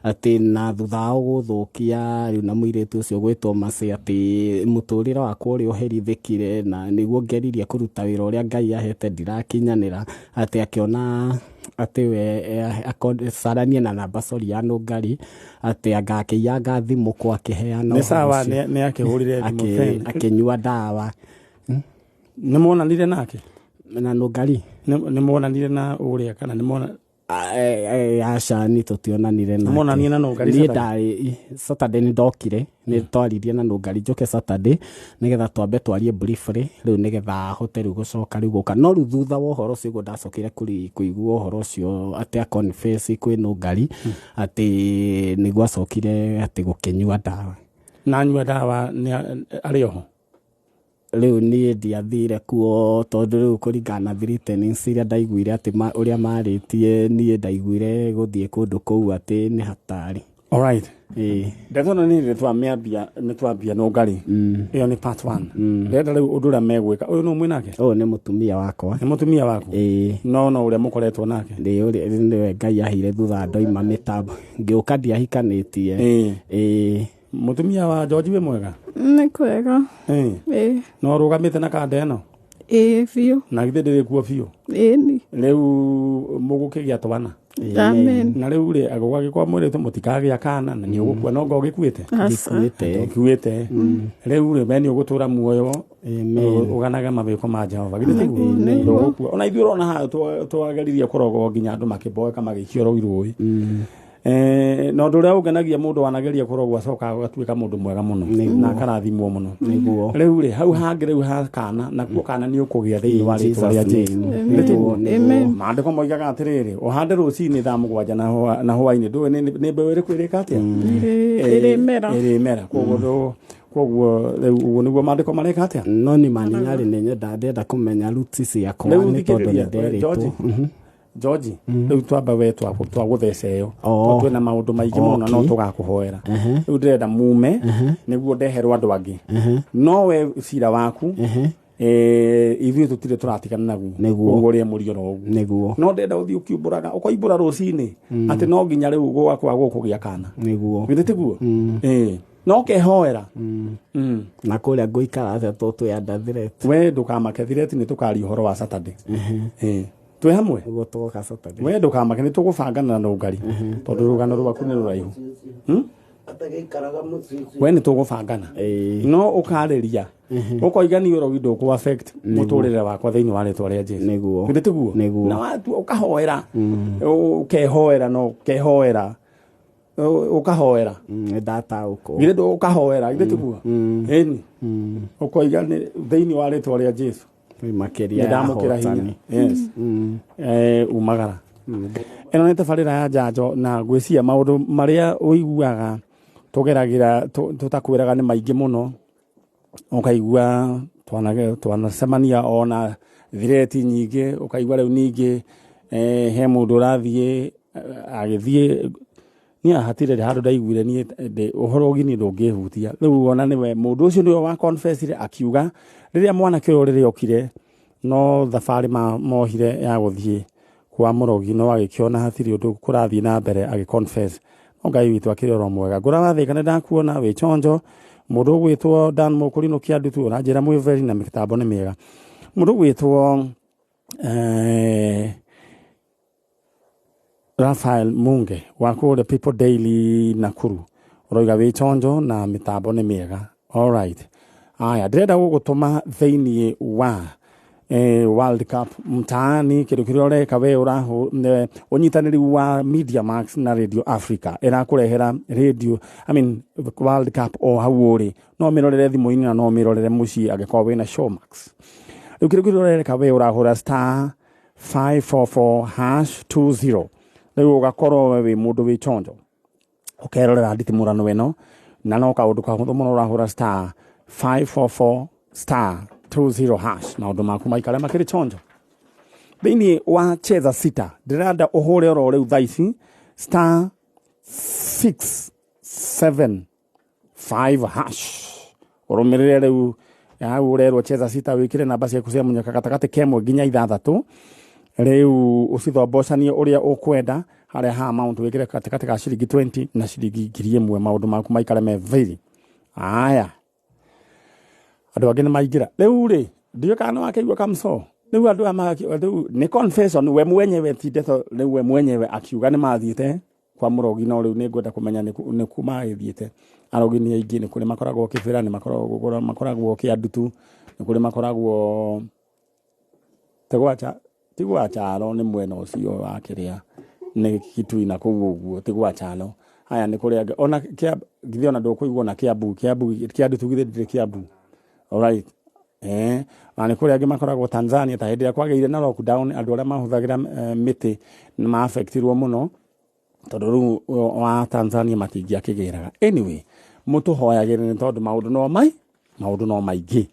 atĩ na thutha wa gũthũkia rĩu na mũirĩtu ũcio gwĩtwo Mercy, atĩ mũtũrĩre wakwa ũrĩa ũherithĩkire na nĩguo ngeririe kũruta wĩra ũrĩa Ngai ahete ndirakinyanĩra, atĩ akĩona atĩ we caranie na namba sorry ya Nũngari, atĩ anga akĩiyanga thimũ kwa akĩheana. Nĩ sawa, nĩ akĩhũrire thimũ akĩnyua ndawa. Nĩ monanire nake? Na Nũngari? Nĩ monanire na ũrĩa kana nĩ mona? Aca, ni tũtionanire nake. Monanire na Nũngari? Niĩ ndarĩ Saturday nĩ ndokire, nĩ twaririe na Nũngari njoke Saturday nĩgetha twambe twarie briefly rĩu nĩgetha ahote rĩu gũcoka rĩu gũka. No rĩu thutha wa ũhoro ũcio ũguo ndacokire kũigua ũhoro ũcio atĩ a confess kwĩ Nũngari atĩ nĩguo acokire atĩ gũkĩnyua ndawa. Na anyua ndawa arĩ oho? Rĩu niĩ ndiathire kuo, tondũ rĩu kũringana na threatenings iria ndaiguire atĩ ũrĩa marĩtie, niĩ ndaiguire gũthiĩ kũndũ kũu atĩ nĩ hatari. Alright. Ndeto ĩno nĩ twamĩambia, nĩ twambia Nũngari. Ĩyo nĩ part 1. Ndĩrenda rĩu ũndũ ũrĩa megwĩka. Ũyũ nũ mwĩ nake? Ũyũ nĩ mũtumia wakwa. Nĩ mũtumia waku? Ĩĩ. No ũrĩa mũkoretwo nake? Nĩ ũrĩa nĩwe Ngai aheire thutha ndoima mĩtambo. Ngĩũka ndiahikanĩtie. Ĩĩ. Mũtumia wa George wĩ mwega? Nĩ kwega. Ĩĩ. No ũrũgamĩte na kanda ĩno? Ĩĩ biũ. Na githĩ ndĩrĩ kuo biũ? Ĩĩ. Rĩu mũgũkĩgĩa twana? Amen. Na rĩu rĩ agũgagĩkorwo mwĩrĩtwo mũtikagĩa kana na nĩ ũgũkua no ngo ũgĩkuĩte? Ndikuĩte. Ũkuĩte. Rĩu rĩ we nĩ ũgũtũra muoyo ũganaga mawĩko ma Jehova. Githĩ tiguo? Ndũgũkua. Ona ithuĩ ũrona haha twageririe kũrogwo nginya andũ makĩmboeka magĩikio rũi rũĩ. Na ũndũ ũrĩa ũngenagia mũndũ wanageria kũrogwo acoka agatuĩka mũndũ mwega mũno na akarathimwo mũno. Nĩguo. Rĩu rĩ hau hangĩ rĩu ha kana nakuo kana nĩ ũkũgĩa thĩinĩ wa rĩtwa rĩa Jesu. Nĩguo, nĩguo. Maandĩko moigaga atĩrĩrĩ, ũhande rũcinĩ thaa 7 na hwainĩ, ndũĩ nĩ mbeũ ĩrĩkũ ĩrĩka atĩa? Ĩrĩmera. Ĩrĩmera. Koguo koguo rĩu ũguo nĩguo maandĩko mareka atĩa? No nĩ maninyarĩ nĩ nyenda ndĩrenda kũmenya roots ciakwa Rĩu nĩ tondũ thikĩrĩria, nĩ nderĩtwo. George. George, rĩu twamba we twagũtheca ĩyo Oh. twĩna maũndũ maingĩ mũno no Okay. tũgakũhoera. Rĩu ndĩrenda mume nĩguo ndeherwo andũ angĩ, no we cira waku ithuĩ tũtirĩ tũratigana naguo. Nĩguo. Koguo ũrĩa mũri oro ũguo. Nĩguo. No ndĩrenda ũthiĩ ũkiumbũraga, ũkoimbũra rũcinĩ atĩ no nginya rĩu gwakwa gũkũgĩa kana. Nĩguo. Githĩ tiguo? No kehoera. Na kũrĩa ngũikara atĩa tondũ twĩ under threat? We ndũkamake, thireti nĩ tũkaria ũhoro wa Saturday. Twĩ hamwe. Ũguo tũgoka Saturday. We ndũkamake, nĩ tũgũbangana na nũngari tondũ rũgano rwaku nĩ rũraihu. Atagĩikaraga mũciĩ ũcio. We nĩ tũgũbangana. No ũkarĩria ũkoiga niĩ ũrogi ndũkũ affect mũtũrĩre wakwa thĩinĩ wa rĩtwa rĩa Jesu. Nĩguo. Githĩ tiguo? Nĩguo. Na watua ũkahoera, ũkehoera, no ũkehoera, ũkahoera. Nĩ ndataũkwo. Githĩ ndũ ũkahoera, githĩ tiguo? Ĩni ũkoiga nĩ thĩinĩ wa rĩtwa rĩa Jesu Makĩria nĩ ndamũkĩra hinya. ahotani. Yes. Umagara ĩno nĩ tabarĩra ya njanjo na ngwĩciria maũndũ marĩa ũiguaga tũgeragĩra tũtakwĩraga nĩ maingĩ mũno, ũkaigua twanacemania ona thireti nyingĩ, ũkaigua rĩu ningĩ he mũndũ ũrathiĩ agĩthiĩ niĩ hatirĩ handũ ndaiguire niĩ ũhoro ũgini ndũngĩhutia. Rĩu ona nĩwe mũndũ ũcio nĩwe wa confessire akiuga rĩrĩa mwanake ũyũ rĩrĩa okire no thabarĩ mohire ya gũthiĩ kwa mũrogi, no agĩkĩona hatirĩ ũndũ kũrathiĩ na mbere, agĩ confess. No Ngai witũ akĩrĩ oro mwega. Ngũra wathĩka nĩ ndakuona wĩ chonjo. Mũndũ ũgwĩtwo Dan Mũkũrinũ Kĩandutu ũranjĩra mwĩ very na mĩtambo nĩ mĩega. Mũndũ ũgwĩtwo Rafael Munge wa kũrĩa People Daily Nakuru ũroiga wĩ chonjo na mĩtambo nĩ mĩega. Alright. Aya, ndĩrenda gũgũtũma thĩinĩ wa World Cup mtaani, kĩndũ kĩrĩa ũreka we ũnyitanĩri wa Media Max na Radio Africa ĩrakũrehera radio, I mean, World Cup o hau ũrĩ, no mĩrorere thimũ-inĩ na no mĩrorere mũciĩ angĩkorwo wĩna Showmax. Rĩu kĩndũ kĩrĩa ũreka we ũrahũra star 544 hash 20, rĩu ũgakorwo we wĩ mũndũ wĩ chonjo ũkerorera nditimũrano ĩno, na no kaũndũ kahũthũ mũno, ũrahũra star 544 star 20 hash, maũndũ maku maikare makĩrĩ chonjo. Thĩinĩ wa cheza sita ndĩrenda ũhũre oro rĩu thaa ici star 675 hash, ũrũmĩrĩre rĩu hau ũrerwo cheza sita, wĩkĩre namba ciaku cia mũnyaka gatagatĩ kemwe nginya 6, rĩu ũcithombocanie ũrĩa ũkwenda harĩa ha amount wĩkĩre gatagatĩ ka ciringi 20 na ciringi 1000, maũndũ maku maikare me very. Aya, andũ angĩ nĩ maingĩra rĩu rĩ, ndiũĩ kana nĩwakĩigua kamso. Rĩu andũ aya rĩu nĩ confession we mwenyewe, ti ndeto, rĩu we mwenyewe akiuga nĩ mathiĩte kwa mũrogi, no rĩu nĩ ngwenda kũmenya nĩ kũ magĩthiĩte. Arogi nĩ aingĩ, nĩ kũrĩ makoragwo Kĩbĩra, nĩ makoragwo Kĩandutu, nĩ kũrĩ makoragwo ti gwa Charo, nĩ mwena ũcio wa kĩrĩa nĩ Kitui na kũu ũguo, ti gwa Charo. Haya, nĩ kũrĩ angĩ ona githĩ ona ndũkũigua ona Kiambu, Kĩandutu githĩ ndĩrĩ Kiambu. Alright. Na nĩ kũrĩ angĩ makoragwo Tanzania, ta hĩndĩ ĩrĩa kwagĩire na lockdown, andũ arĩa mahũthagĩra mĩtĩ nĩ ma-affectirwo mũno tondũ rĩu wa Tanzania matingĩakĩgĩraga. Anyway, mũtũhoyagĩre nĩ tondũ maũndũ no maingĩ.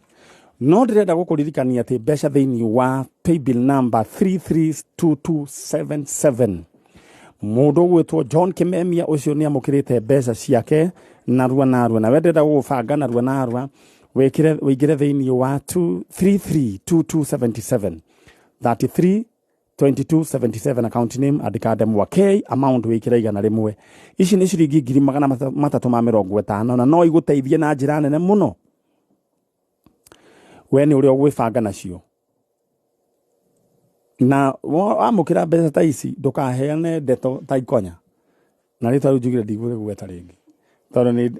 No ndĩrenda gũkũririkania atĩ mbeca thĩinĩ wa paybill number 332277, mũndũ ũgwĩtwo John Kimemia ũcio nĩ amũkĩrĩte mbeca ciake narua narua, na we ndĩrenda gũgũbanga narua narua wĩingĩre thĩinĩ wa 332277 33 2277 account name andĩka Ndemwa K, amount wĩkĩre 100. Ici nĩ ciringi 350,000 na no igũteithie na njĩra nene mũno. We nĩ ũrĩa ũgwĩbanga nacio, na wamũkĩra mbeca ta ici ndũkaheane ndeto ta ikonya, na rĩtwa rĩu njugire ndigũrĩgweta rĩngĩ tondũ nĩ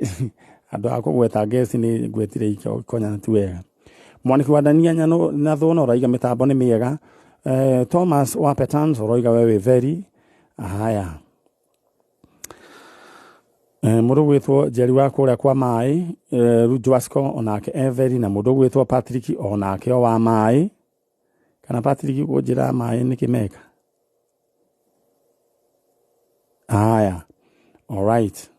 andũ a kũgweta ngeci nĩ ngwetire ikonya na ti wega. Mwaniki wa Dania na Thũna ũraiga mĩtambo nĩ mĩega. Thomas wa Petans ũroiga we wĩ very. Haya, Mũndũ gwĩtwo Njeri wa kũrĩa kwa maĩ, Rujwasco onake Everi, na mũndũ gwĩtwo Patrick onake o wa maĩ. Kana Patrick kũnjĩra maĩ nĩ kĩmeka. Aya, alright.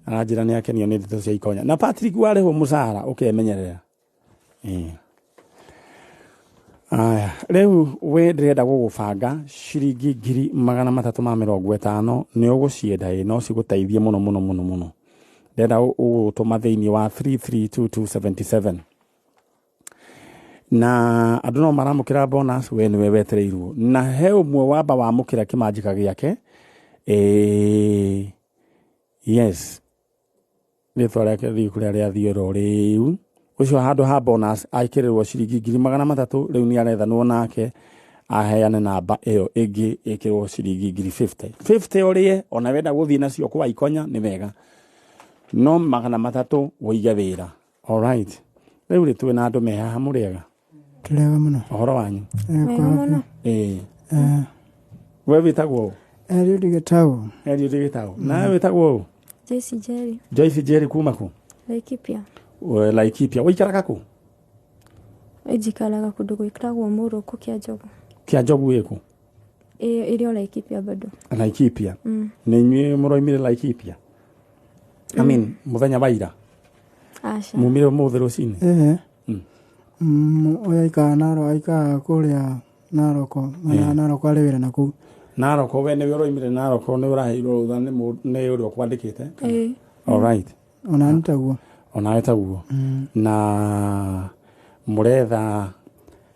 Aranjĩra nĩ akenio nĩ ndeto cia Ikonya. Na Patrick warĩhwo mũcara ũkemenyerera. Aya, rĩu we ndĩrenda gũgũbanga ciringi 350,000 nĩ ũgũcienda ĩ no cigũteithie mũno mũno mũno mũno. Ndĩrenda ũgũtũma thĩinĩ wa 332277. Na andũ no maramũkĩra bonus, we nĩwe wetereirwo. Na he ũmwe wamba wamũkĩra kĩmanjĩka gĩake. Yes. Rĩtwa rĩake rĩu kũrĩa rĩathiĩ oro rĩu. Ũcio handũ ha bonus aikĩrĩrwo ciringi 300,000, rĩu nĩ arethanwo nake aheane namba ĩyo ĩngĩ ĩkĩrwo ciringi 50,000. 50 ũrĩe ona wenda gũthiĩ nacio kwa Ikonya nĩ wega, no 300 ũige wĩra. Alright. Rĩu rĩ twĩna andũ me haha mũrĩega? Tũrĩega mũno. Ũhoro wanyu? Wega mũno. We wĩtagwo ũ? Eliud Gĩtaũ. Eliud Gĩtaũ. Nawe wĩtagwo ũ? Joyce Njeri. Joyce Njeri kuma kũ? Laikipia. Laikipia. Ũikaraga kũ? Njikaraga kũndũ gwĩtagwo Mũrũkũ kĩa Njogu. Kĩa Njogu ĩkũ? Ĩrĩ o Laikipia bado. Laikipia. Nĩ inyuĩ mũroimire Laikipia? I mean, mũthenya wa ira? Aca. Mumire ũmũthĩ rũcinĩ? Ũyũ aikaraga Narok, aikaraga kũrĩa Naroko, Naroko arĩ wĩra na kũu. Naroko, we nĩwe ũroimire Naroko, nĩ ũraheirwo rũtha nĩ ũrĩa ũkwandĩkĩte? Alright. Ona nĩ taguo. Ona nĩ taguo. Na mũretha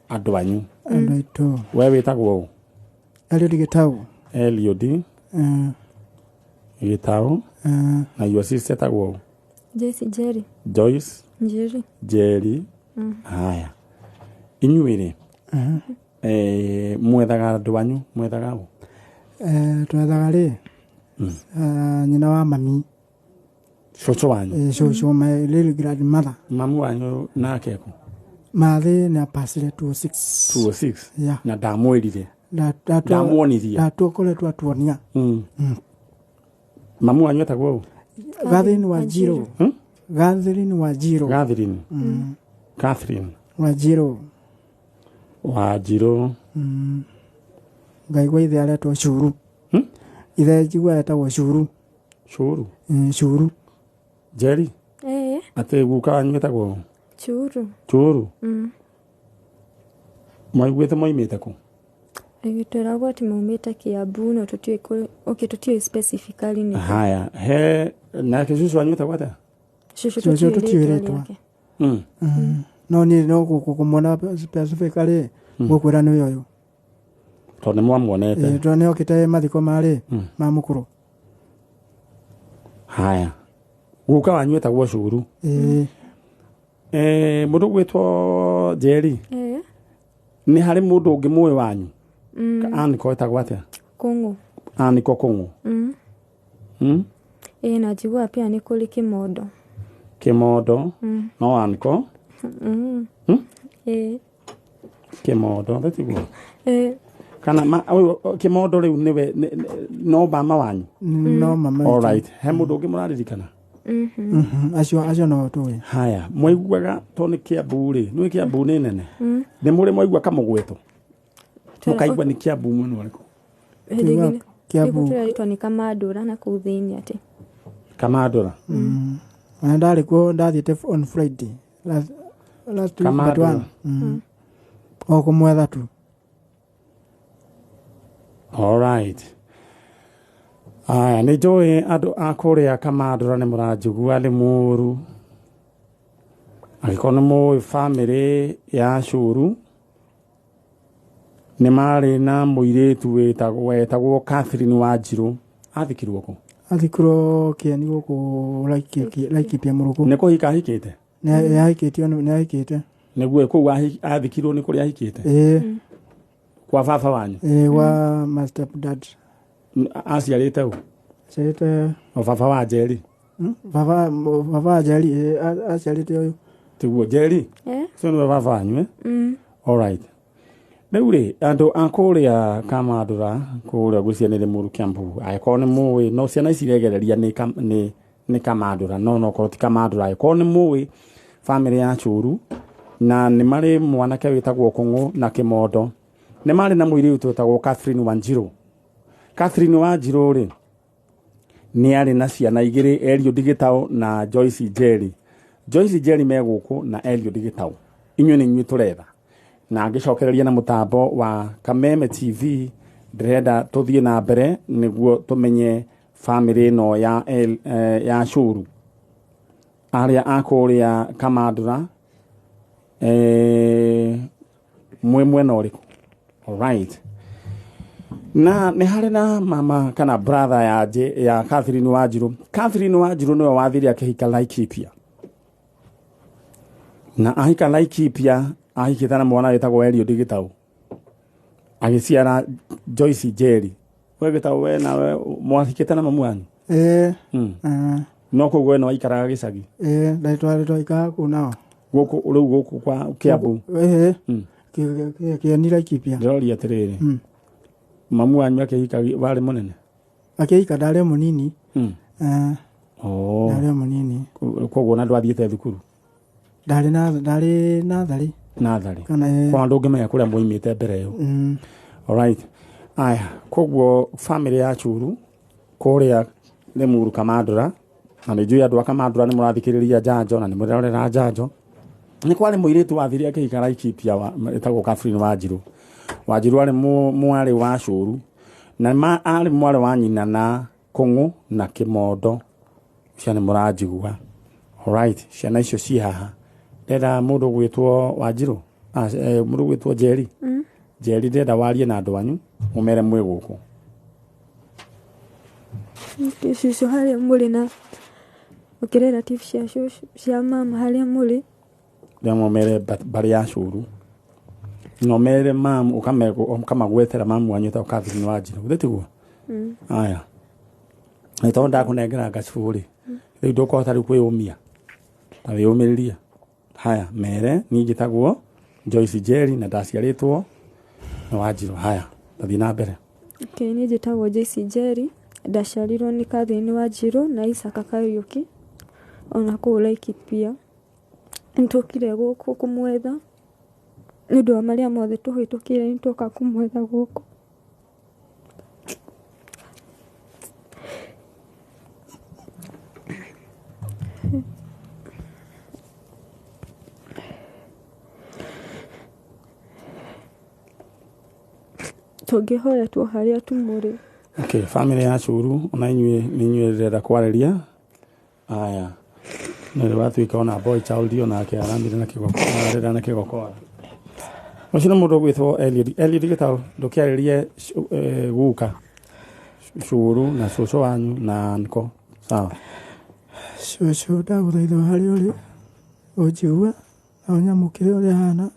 andũ anyu. Andũ aitũ. We wĩtagwo ũ? Eliud Gĩtaũ. Eliud Gĩtaũ. Na your sister etagwo ũ? Joyce Njeri. Joyce Njeri. Njeri. Haya. Inyuĩ rĩ, mwethaga andũ anyu, mwethaga ũ? Twethaga rĩ, nyina wa mami. Cũcũ wanyu? Cũcũ, my little grandmother. Mamu wanyu nake kũ? Mathĩ nĩ apacire 206. 206? Yeah. Na ndamwĩrire? Ndamuonirie? Ndatuokoretwo atuonia. Mamu wanyu etagwo ũ? Catherine Wanjiru. Catherine Wanjiru. Catherine. Catherine Wanjiru. Wanjiru. Ngaigua ithe aretwo Curu. Ithe njigua etagwo Curu. Curu? Curu. Njeri? Atĩ guka wanyu etagwo ũ? Churu. Churu? Mwaiguĩte moimĩte kũ? Twĩragwo atĩ maumĩte Kiambu no tũtiũĩ okay, tũtiũĩ specifically nĩ. Haya, he nake cũcũ wanyu etagwo atĩa? Cũcũ Cũcũ tũtiũĩ tũtiũĩ rĩtwa rĩtwa. rĩake. No niĩ no kũmuona specifically ngũkwĩra nĩwe ũyũ. Tondũ nĩ mwamuonete. Tondũ nĩ okĩte mathiko marĩ ma mũkũrũ. Haya. Guka wanyu etagwo Curu. Mũndũ gwĩtwo Njeri. Nĩ harĩ mũndũ ũngĩ mũĩ wanyu? Aniko etagwo atĩa? Kũng'ũ. Aniko Kũng'ũ. Na njiguaga pia nĩ kũrĩ Kĩmondo. Kĩmondo. No Aniko. Kĩmondo, tiguo? Kana Kĩmondo rĩu nĩwe no mama wanyu? No mama. All right. He mũndũ ũngĩ mũraririkana? Acio no tũĩ. Haya, mwaiguaga to nĩ Kiambu rĩ, nĩ Kiambu nĩ nene. Nĩ mũrĩ mwaigua kamũgwetwo? Mũkaigua nĩ Kiambu mwena ũrĩkũ? Kiambu. Tũrarĩtwo nĩ Kamandũra na kũu thĩinĩ atĩ. Kamandũra. Ona ndarĩ kuo ndathiĩte on Friday. Last week but one. O kũmwetha tu. All right. Aya, nĩ njũĩ andũ a kũrĩa Kamandũra nĩ mũranjigua nĩ mũru. Angĩkorwo nĩ mũĩ bamĩrĩ ya Curu, nĩ marĩ na mũirĩtu wetagwo Catherine Wanjiru. Athikirwo kũ? Athikirwo Kĩeni gũkũ Laikipia Mũrũkũ. Nĩ kũhika ahikĩte? Nĩ ahikĩtio, nĩ ahikĩte. Nĩguo kũu athikirwo nĩ kũrĩa ahikĩte? Kwa baba wanyu? Gwa my step dad. Aciarĩte ũ? Aciarĩte O baba wa Njeri? Baba wa Njeri, aciarĩte ũyũ. Tiguo Njeri? Ũcio nĩwe baba wanyu, All right. Rĩu rĩ, andũ a kũrĩa Kamandũra, kũrĩa gwĩciria nĩ Rĩmuru Kiambu, angĩkorwo nĩ mũĩ, no ciana ici iregereria nĩ Nĩ Kamandũra, no nokorwo ti Kamandũra, angĩkorwo nĩ mũĩ bamĩrĩ ya Cũru na nĩ marĩ mwanake wĩtagwo Kũng'ũ na Kĩmondo, nĩ marĩ na mũirĩtu wĩtagwo Catherine Wanjirũ. Catherine Wanjirũ rĩ, nĩ arĩ na ciana igĩrĩ, Eliud Gĩtaũ na Joyce Njeri. Joyce Njeri me gũkũ na Eliud Gĩtaũ, inyuĩ nĩ inyuĩ tũretha. Na ngĩcokereria na mũtambo wa Kameme TV, ndĩrenda tũthiĩ na mbere nĩguo tũmenye bamĩrĩ ĩno ya, ya Cũru, arĩa a kũrĩa Kamandũra, mwĩ mwena ũrĩkũ? Alright. Na nĩ harĩ na mama kana brother ya, ya Catherine Wanjirũ. Catherine Wanjirũ nĩwe wathire akĩhika Laikipia, na ahika Laikipia ahikĩte na mwana wĩtagwo Eliud Gĩtaũ, agĩciara Joyce Njeri. We Gĩtaũ, we nawe mwahikĩte na mamu wanyu? Ĩĩ. No koguo we nĩwaikaraga gĩcagi? Ĩĩ, ndaitwarĩ twaikaraga kũu nao. Gũkũ rĩu gũkũ kwa Kiambu? Ĩĩ. Kĩeni Laikipia. Ndĩroria atĩrĩrĩ, mamu wanyu akĩhika warĩ mũnene? Akĩhika ndarĩ mũnini. Oh. Ndarĩ mũnini. Koguo na ndwathiĩte thukuru? Ndarĩ na ndarĩ natharĩ. Natharĩ. Kana ĩĩ. Kwa ndũngĩmenya kũrĩa mwoimĩte mbere ĩyo. Alright. Aya, koguo family ya Churu kũrĩa Limuru Kamandũra, na nĩ njũĩ andũ a Kamandũra nĩ mũrathikĩrĩria njanjo na nĩ mũrerorera njanjo. Nĩ kwarĩ mũirĩtu wathire akĩhika Laikipia ĩtagwo Catherine Wanjirũ. Wanjirũ arĩ mwarĩ wa Cũru na arĩ mwarĩ wa nyina na Kũng'ũ na Kĩmondo. Cia nĩ mũranjigua. Alright, ciana icio ci haha. Ndĩrenda mũndũ gwĩtwo Wanjirũ, mũndũ gwĩtwo Njeri. Njeri, ndĩrenda warie na andũ anyu ũmere mwĩ gũkũ. Cũcũ harĩa mũrĩ na relative cia cũcũ cia mama harĩa mũrĩ. Ndĩrenda mũmere mbarĩ ya Cũru. Na ũmere mamu, ũkamagwetera mamu wanyu wĩtagwo Catherine Wanjirũ. Githĩ tiguo? Aya. Nĩ tondũ ndakũnengera ngacibũ rĩ, rĩu ndũkũhota rĩu kwĩyũmia. Ta wĩyũmĩrĩrie. Haya, mere niĩ njĩtagwo Joyce Njeri na ndaciarĩtwo nĩ Wanjirũ. Haya, tathiĩ na mbere. Okay, niĩ njĩtagwo Joyce Njeri, ndaciarirwo nĩ Catherine Wanjirũ na Isaka Kariũki, ona kũu Laikipia. Nĩtũkire gũkũ kũmwetha nĩ ũndũ wa marĩa mothe tũhĩtũkĩire, nĩtwoka kũmwetha gũkũ. Tũngĩhoya tu harĩa tu mũrĩ. Okay, family ya Cũru, ona inyuĩ nĩ inyuĩ ndĩrenda kwarĩria. Aya. Nĩ watuĩka ona boy child onake aramire na kĩgokora, ararĩra na kĩgokora. Ũcio nĩ mũndũ ũgwĩtwo Eliud. Eliud Gĩtaũ, ndũkĩarĩrie guka Cũru na cũcũ wanyu na nko. Sawa. Cũcũ, ndagũthaitha harĩa ũrĩ ũnjigue na ũnyamũkĩre ũrĩa hana.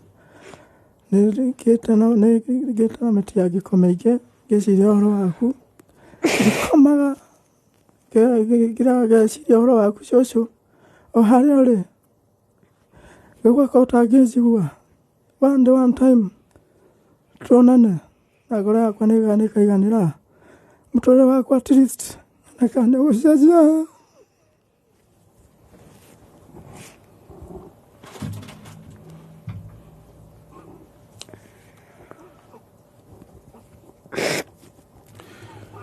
Nĩ ngĩte na mĩtangĩko mĩingĩ ngĩciria ũhoro waku. Ndikomaga ngĩciria ũhoro waku cũcũ, o harĩa ũrĩ. Ngĩgwaka ũtangĩnjigua. One day, one time tuonane na ngoro yakwa nĩ ĩkaiganĩra. Mũtũrĩre wakwa at least na kana nĩ ũgũcenjia.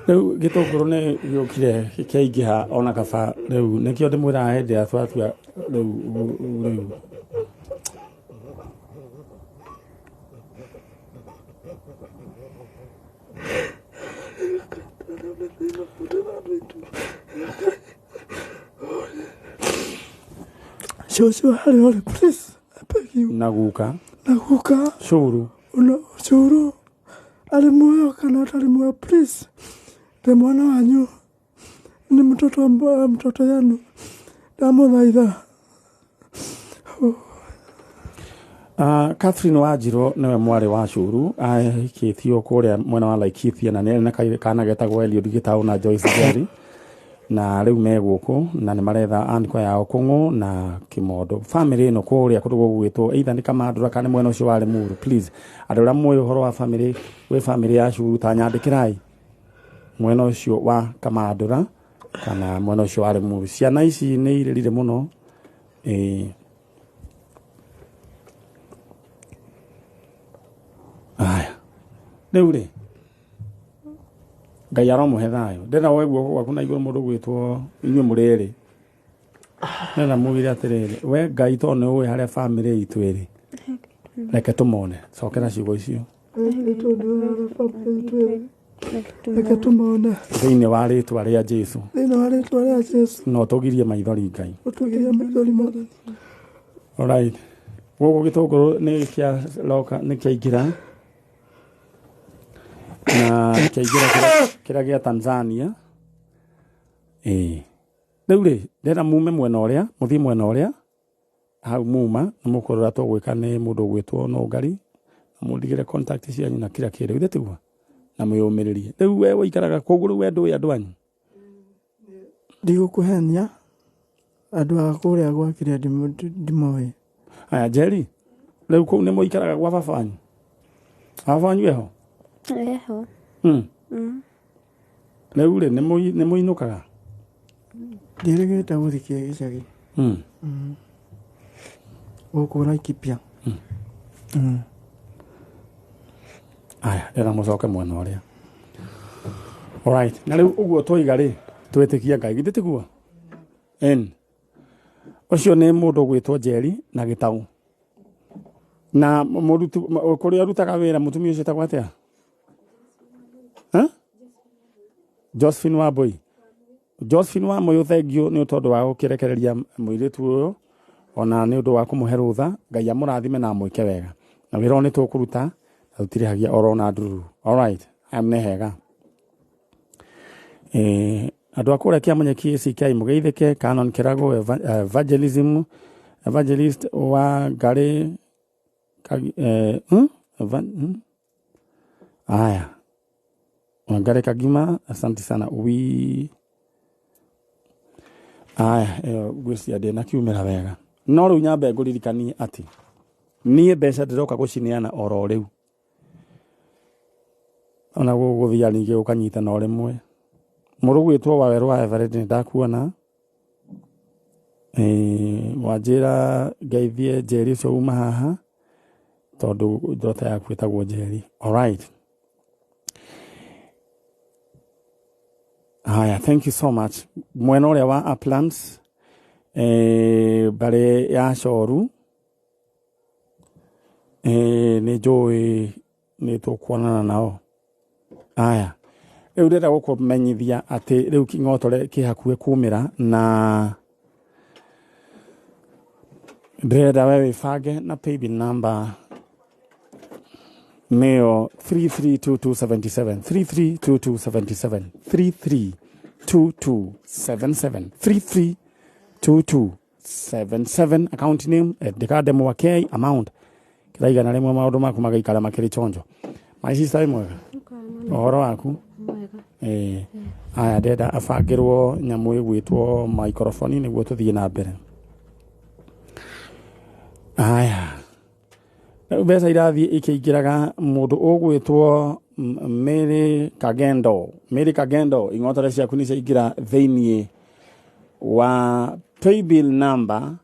Rĩu gĩtũngũrũ nĩ gĩũkire kĩaingĩha ona kaba rĩu nĩkĩo ndĩmwĩraga hĩndĩ ĩrĩa twatua rĩu. Cũcũ, harĩa ũrĩ, please, I beg you. Na guka. Na guka. Cũru. Ona Cũru arĩ muoyo kana atarĩ muoyo, please, ndĩ mwana wanyu, ni mtoto mtoto yenu, ndamũthaitha. Catherine Wanjirũ nĩwe mwarĩ wa Cũru, ahikĩtio kũrĩa mwena wa Laikipia na nĩarĩ na kana getagwo Eliud Gĩtaũ na Joyce Njeri, na rĩu me gũkũ na nĩ maretha anko yao Kũng'ũ na Kĩmondo. Family ĩno kũrĩa kũndũ gũgwĩtwo either nĩ Kamandũra kana nĩ mwena ũcio wa Limuru. Please, andũ arĩa mũĩ ũhoro wa family, gwĩ family ya Cũru, ta nyandĩkĩrai mwena ũcio wa Kamandũra. Kana mwena ũcio warĩ mũru. Ciana ici nĩ irĩrire mũno. Ĩĩ. Aya. Rĩu rĩ, Ngai aromũhe thayũ. Ndĩrenda woe guoko gwaku na igũrũ mũndũ gwĩtwo inyuĩ mũrĩ erĩ. Ndĩrenda mugire atĩrĩrĩ, we Ngai tondũ nĩ ũĩ harĩa bamĩrĩ itũ ĩrĩ, reke tũmone. Cokera ciugo icio. Reke tũmone. Thĩinĩ wa rĩtwa rĩa Jesu. Thĩinĩ wa rĩtwa rĩa Jesu. Na ũtũgirie maithori Ngai. Ũtũgirie maithori Mwathani. Alright. Gũkũ gĩtũngũrũ nĩ kĩaroka nĩ kĩaingĩra na kĩaingĩra kĩrĩa gĩa Tanzania. Ĩĩ. Rĩu rĩ, ndĩrenda mume mwena ũrĩa, mũthiĩ mwena ũrĩa hau muma na mũkũrora tũgwĩka nĩ mũndũ ũgwĩtwo Nũngari na mũndigĩre contact cianyu na kila kĩndũ githĩ tiguo na mwĩyũmĩrĩrie. Rĩu we ũikaraga kũu rĩu we ndũĩ andũ anyu? Ndigũkũhenia andũ a kũrĩa gwa kĩrĩa ndimoĩ. Aya Njeri, rĩu kũu nĩ mũikaraga gwa baba wanyu? Baba wanyu eho? Eho. Rĩu rĩ nĩ mũinũkaga? Ndiĩrĩgĩte gũthiĩ gĩcagi. Gũkũ Laikipia. Aya, ndĩrenda mũcoke mwena ũrĩa. Alright, na rĩu ũguo twoiga rĩ, twĩtĩkie Ngai, githĩ tiguo? En. Ũcio nĩ mũndũ ũgwĩtwo Njeri na Gĩtaũ. Na mũruti kũrĩa arutaga wĩra mũtumia ũcio etagwo atĩa? Josephine Wambui. Josephine Wambui thengiũ nĩ tondũ wa gũkĩrekereria mũirĩtu ũyũ ona nĩ ũndũ wa kũmũhe rũtha. Ngai amũrathime na amwĩke wega. Na wĩra ũyũ nĩ tũkũruta na tũtirĩhagia oro na ndururu. Alright, aya nĩ hega. Andũ a kũrĩa Kĩamunye ACK mũgeithĩke. Canon Kĩrago evangelism evangelist wa Ngarĩ Aya Wangari Kagima, asante sana. Wi aya ĩyo ngwĩciria ndĩnakiumĩra wega. No rĩu nyambe ngũririkanie atĩ niĩ mbeca ndĩroka gũcineana oro rĩu. Ona gũgũthiia ningĩ ũkanyitana o rĩmwe. Mũrũ gwĩtwo Wawerũ wa Everett nĩ ndakuona. Wanjĩra ngeithie Njeri ũcio uma haha tondũ ndota yaku ĩtagwo Njeri. Alright. Haya, thank you so much. Mwena ũrĩa wa Uplands, mbarĩ ya Coru, nĩ njũĩ nĩ tũkuonana nao. Aya, rĩu ndĩrenda gũkũmenyithia atĩ rĩu kĩng'otore kĩ hakuhĩ kumĩra na ndĩrenda we wĩbange na paybill number nĩyo 332277 332277 332277 332277 account name ndĩkande mwake amount kĩra 100 maũndũ maku magaikara makĩrĩ chonjo. My sister wĩ mwega? Ũhoro waku? Aya ndĩrenda abangĩrwo nyamũ ĩgwĩtwo microphone nĩguo tũthiĩ na mbere. Aya rĩu mbeca irathiĩ ikĩingĩraga mũndũ ũgwĩtwo Mary Kagendo. Mary Kagendo, ing'otore ciaku nĩ ciaingĩra thĩiniĩ wa paybill number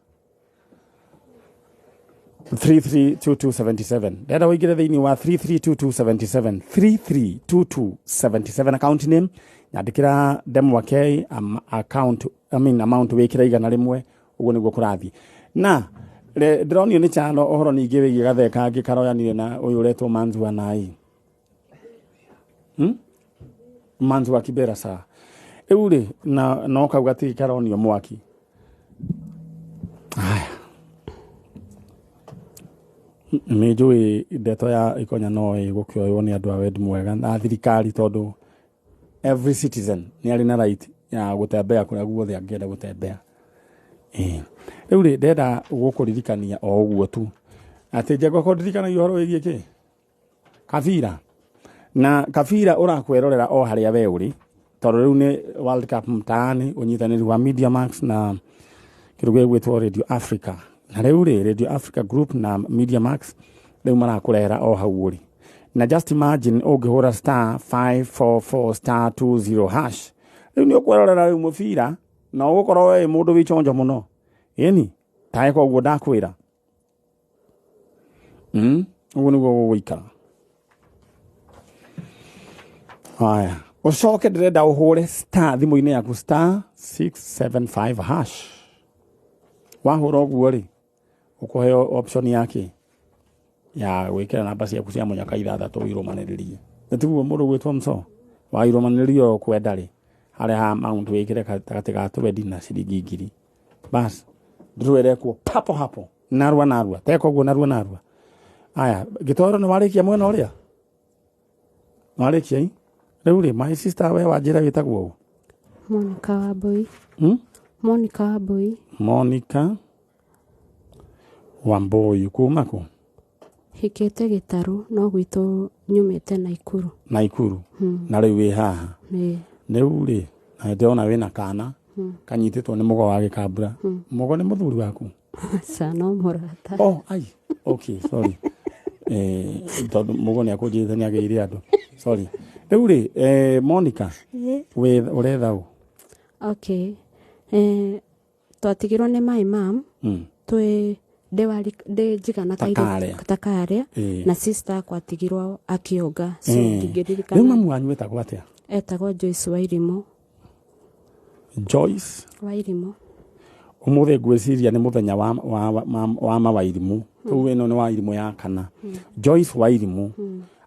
332277. Ndĩrenda ũingĩre thĩiniĩ wa 332277 332277 account name nyandĩkĩra Ndemwa K account, I mean amount wĩkĩra 100 ũguo nĩguo kũrathiĩ. Na ndĩronio nĩ chano ũhoro ningĩ wĩgiĩ gathee kangĩ karoyanire na ũyũ ũretwo Manzu wa Nai. Manzu wa Kibera saa. Rĩu rĩ na no kau gatirĩ karonio mwaki. Aya. Nĩ njũĩ ndeto ya ikonya no ĩgũkĩoywo nĩ andũ a wendi mwega na thirikari tondũ every citizen nĩ arĩ na right ya gũtembea kũrĩa guothe angĩenda gũtembea. Rĩu rĩ ndĩrenda gũkũririkania o ũguo tu atĩ Njenga ko ndirikanagia ũhoro wĩgiĩ kĩ kabira na kabira ũrakwĩrorera o harĩa we ũrĩ tondũ rĩu nĩ World Cup mtaani ũnyitanĩri wa Media Max na kĩndũ gĩgwĩtwo Radio Africa. Na rĩu rĩ Radio Africa Group na Media Max rĩu marakũrehera o hau ũrĩ. Na just imagine ũngĩhũra star 544 star 20 hash Rĩu nĩ ũkwerorera rĩu mũbira na ũgũkorwo wĩ mũndũ wĩ chonjo mũno. Ĩni, tae koguo ndakwĩra. Ũguo nĩguo gũgũikara. Haya, ũcoke ndĩrenda ũhũre star thimũ-inĩ yaku star 675 hash. Wahũra ũguo rĩ, ũkũheo option ya kĩ? Ya gwĩkĩra namba ciaku cia mũnyaka ithathatũ irũmanĩrĩrie. Nĩ tiguo mũndũ gwĩtwo mso? Wa irũmanĩrĩrio ũkwenda rĩ, harĩa ha amount wĩkĩre gatagatĩ ga twendi na ciringi 1000. Bas, ndũrũ ĩrekwo papo hapo. Narua narua. Teka ũguo narua narua. Aya, gĩtoro nĩ warĩkia mwena ũrĩa? Warĩkia i? Rĩu rĩ, my sister we wanjĩra wĩtagwo ũ? Monica Wambui. Monica Wambui. Monica Wambui kuma kũ? Hikĩte Gĩtarũ no gwitũ nyumĩte Naikuru. Naikuru. Na rĩu wĩ haha. Ĩĩ. Rĩu rĩ, na ndĩrona wĩna kana kanyitĩtwo nĩ mũgo wa gĩkambura. Mũgo nĩ mũthuri waku? Aca no mũrata. Oh, ai. Okay, sorry. Tondũ mũgo nĩ akũnjĩrĩte nĩ agĩire andũ. Sorry. Rĩu rĩ, Monica, wĩ ũretha ũ? Okay. Twatigirwo nĩ my mom twĩ ndĩ njigana Takarĩa. takarĩa Ĩĩ. na sister akwa atigirwo akĩonga so Rĩu ndingĩririkana. mamu wanyu wetagwo atĩa? Etagwo Joyce Wairimu. Joyce Wairimu. Ũmũthĩ ngwĩciria nĩ mũthenya wa mawairimũ. Rĩu ĩno nĩ wairimũ ya kana. Joyce Wairimu.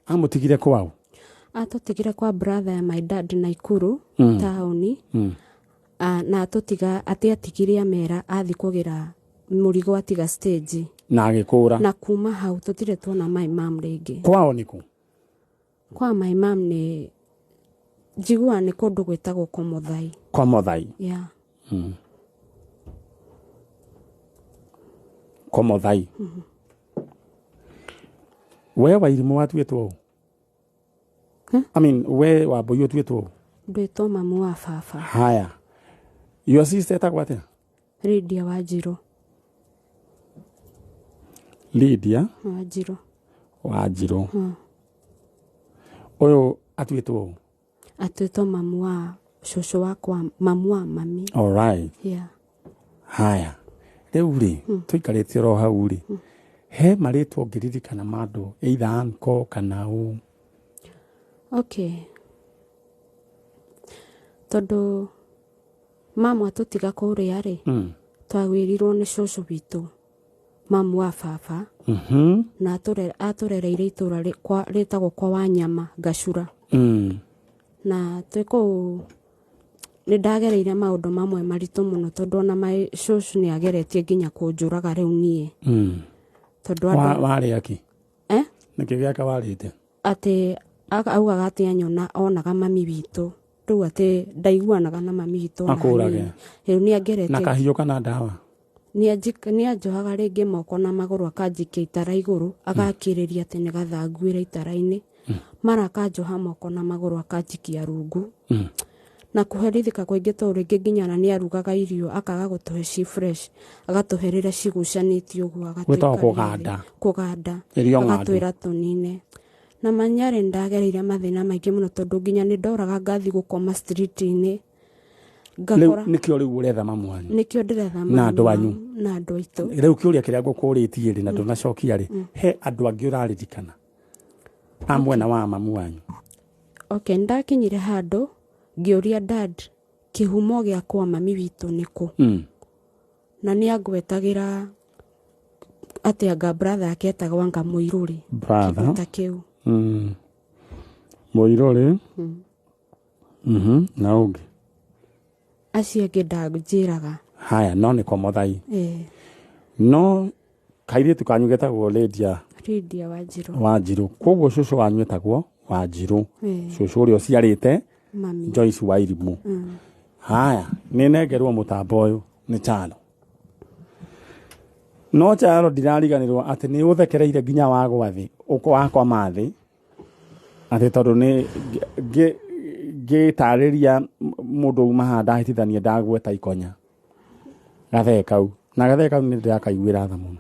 Amũtigire kwao? Atũtigire kwa brother ya my dad Naikuru taũni. Na atũtiga atĩ atigire amera athi kũgĩra mũrigo atiga stage. Na agĩkũra. Na kuma hau tũtirĩ tuona my mom rĩngĩ. Kwao nĩ kũ? Kwa my mom nĩ njiguaga nĩ kũndũ gwĩtagwo Komothai. Komothai. Yeah. Komothai. We Wairimũ watuĩtwo ũ? I mean, we Wambui ũtuĩtwo ũ? Ndwĩtwo mamu wa baba. Haya. Your sister etagwo atĩa? Lydia Wanjirũ. Lydia Wanjirũ. Wanjirũ. Ũyũ atuĩtwo ũ? Atuĩtwo mamu wa cũcũ wakwa, mamu wa mami. All right. Yeah. Haya. Rĩu rĩ, tũikarĩte oro hau rĩ, he marĩtwa ũngĩririkana ma andũ either uncle kana ũ? Okay. Tondũ mamu atũtiga kũrĩa rĩ, twagwĩrirwo nĩ cũcũ witũ, mamu wa baba, na atũrereire itũra rĩtagwo kwa Wanyama, Gacura. Na twĩ kũu nĩ ndagereire maũndũ mamwe maritũ mũno tondũ ona my cũcũ nĩ ageretie nginya kũnjũraga rĩu niĩ. Tondũ andũ Warĩ akĩ? Eh? Nĩkĩ gĩaka warĩte? Atĩ augaga atĩ anyona onaga mami witũ. Rĩu atĩ ndaiguanaga na mami witũ ona Akũrage. hanini. Rĩu nĩ angeretie. Na kahiũ kana ndawa? Nĩ anjohaga rĩngĩ moko na magũrũ akanjikia itara igũrũ, agakĩrĩria atĩ nĩgetha nguĩre itara-inĩ. Mara akanjoha moko na magũrũ akanjikia rungu. Na kũherithĩka kũingĩ tondũ rĩngĩ nginya ona nĩ arugaga irio akaga gũtũhe ci fresh, agatũhe rĩrĩa cigucanĩtio ũguo, Gwĩtagwo agatũikaria thĩ. kũganda. Kũganda. Irio ng'andu. Agatwĩra tũnine. Na manyarĩ ndagereire mathĩna maingĩ mũno tondũ nginya nĩ ndoraga ngathi gũkoma street-inĩ. Rĩu nĩkĩo rĩu ũretha mamu wanyu? Nĩkĩo ndĩretha Na mamu andũ anyu. Na andũ aitũ. Rĩu kĩũria kĩrĩa ngũkũrĩtie rĩ na ndũnacokia rĩ, he andũ angĩ ũraririkana a mwena wa mamu wanyu? Okay, ndakinyire handũ ngĩũria dad kĩhumo gĩakwa mami witũ nĩkũ? Na nĩ angwetagĩra atĩ anga brother yake etagwo anga Mũirũrĩ. Brother. Kĩndũ ta kĩu. Mũirũrĩ. Na ũngĩ? Acio angĩ ndanjĩraga. Haya, no nĩ Komothai. No kairĩtu kanyu getagwo Lydia Lydia Wanjirũ. Wanjirũ. Koguo cũcũ wanyu etagwo Wanjirũ. Cũcũ ũrĩa ũciarĩte Mami. Joyce Wairimu. Haya, nĩ nengerwo mũtambo ũyũ nĩ Chalo. No Chalo ndirariganĩrwo atĩ nĩ ũthekereire nginya wagwa thĩ, wakoma thĩ, atĩ tondũ nĩ ngĩtarĩria mũndũ uma haha ndahĩtithania ndagweta ikonya. Gathee kau. Na gathee kau nĩ ndĩrakaiguĩra tha mũno.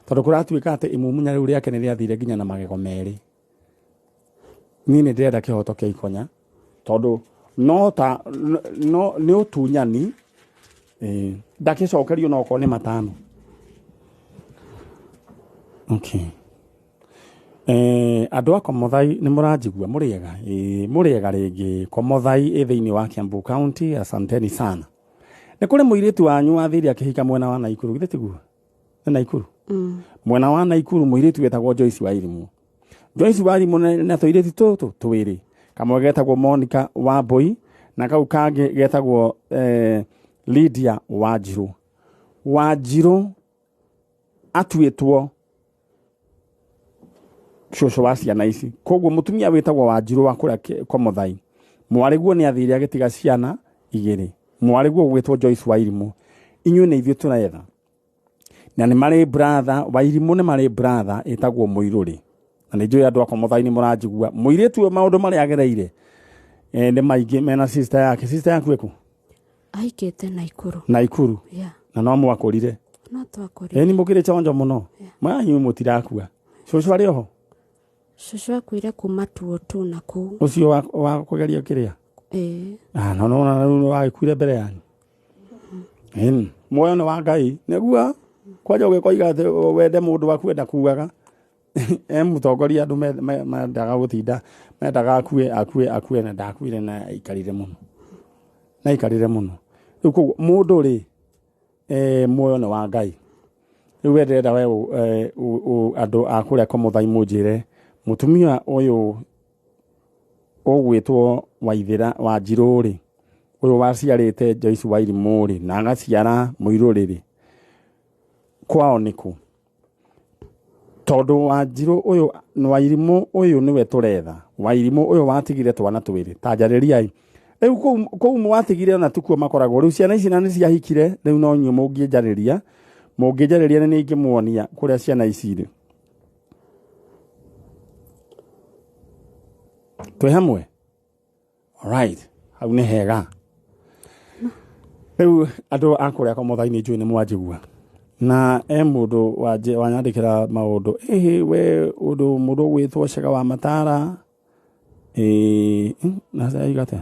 Tondũ kũratuĩka atĩ imumunya rĩu rĩake nĩ rĩathire nginya na magego merĩ. Niĩ nĩ ndĩrenda kĩhoto kĩa ikonya, tondũ No ta no nĩ ũtunyani ndakĩcokerio no okorwo nĩ matano. Okay. Andũ a Komothai nĩ mũranjigua mũrĩega? Mũrĩega rĩngĩ. Komothai ĩ thĩinĩ wa Kiambu County, asanteni sana. Nĩ kũrĩ mũirĩtu wanyu wathire akĩhika mwena wa Naikuru, githĩ tiguo? Nĩ Naikuru? Mwena wa Naikuru mũirĩtu wetagwo Joyce Wairimu. Joyce Wairimu na tũirĩtu tũtũ twĩrĩ. Kamwe getagwo Monica Wambui na kau kangĩ getagwo Lydia Wanjiru. Wanjiru atuĩtwo cũcũ wa ciana ici. Koguo mũtumia wĩtagwo Wanjiru wa kũrĩa Komothai, mwarĩguo nĩ athire agĩtiga ciana igĩrĩ. Mwarĩguo ũgwĩtwo Joyce Wairimu. Inyuĩ nĩ ithuĩ tũretha. Na nĩ marĩ brother, Wairimu nĩ marĩ brother ĩtagwo Mũirũrĩ. Na nĩ njũĩ andũ a Komothai nĩ mũranjigua. Mũirĩtu ũyũ maũndũ marĩa agereire nĩ maingĩ mena sister yake. Sister yaku ĩkũ? Ahikĩte Naikuru. Naikuru. Yeah. Na no mwakũrire. No twakũrire. Ĩni mũkĩrĩ chonjo mũno. Mwanyu mũtirakua. Cũcũ arĩ oho? Cũcũ akuire kuma tuo tu na kũu. Ũcio wa kũgeria kĩrĩa? Ĩĩ. No no no wagĩkuire mbere yanyu. Muoyo nĩ wa Ngai. Nĩguo kwanja ũgĩkoiga atĩ wende mũndũ waku ndakuaga. Mũtongoria andũ mendaga gũtinda, mendaga akue, akue, akue na ndakuire na aikarire mũno. Na aikarire mũno. Rĩu koguo mũndũ rĩ, muoyo nĩ wa Ngai. Rĩu we ndĩrenda we andũ a kũrĩa Komothai mũnjĩre mũtumia ũyũ ũgwĩtwo Waithĩra Wanjirũ rĩ, ũyũ waciarĩte Joyce Wairimu rĩ, na agaciara Mũirũrĩ rĩ, kwao nĩkũ? Tondũ Wanjirũ ũyũ, Wairimu ũyũ nĩwe tũretha. Wairimu ũyũ watigire twana twĩrĩ. Ta njarĩriai. Rĩu kũu mwatigire ona tikuo makoragwo. Rĩu ciana ici na nĩ ciahikire, rĩu no inyuĩ mũngĩnjarĩria. Mũngĩnjarĩria nĩ ingĩmuonia kũrĩa ciana ici irĩ. Twĩ hamwe? Alright. Hau nĩ hega. Rĩu andũ a kũrĩa Komothai nĩ njũĩ nĩ mwanjigua. Na mũndũ wanyandĩkĩra maũndũ. Ĩhĩ, we ũndũ mũndũ ũgwĩtwo Cega wa Matara. Na aiga atĩa?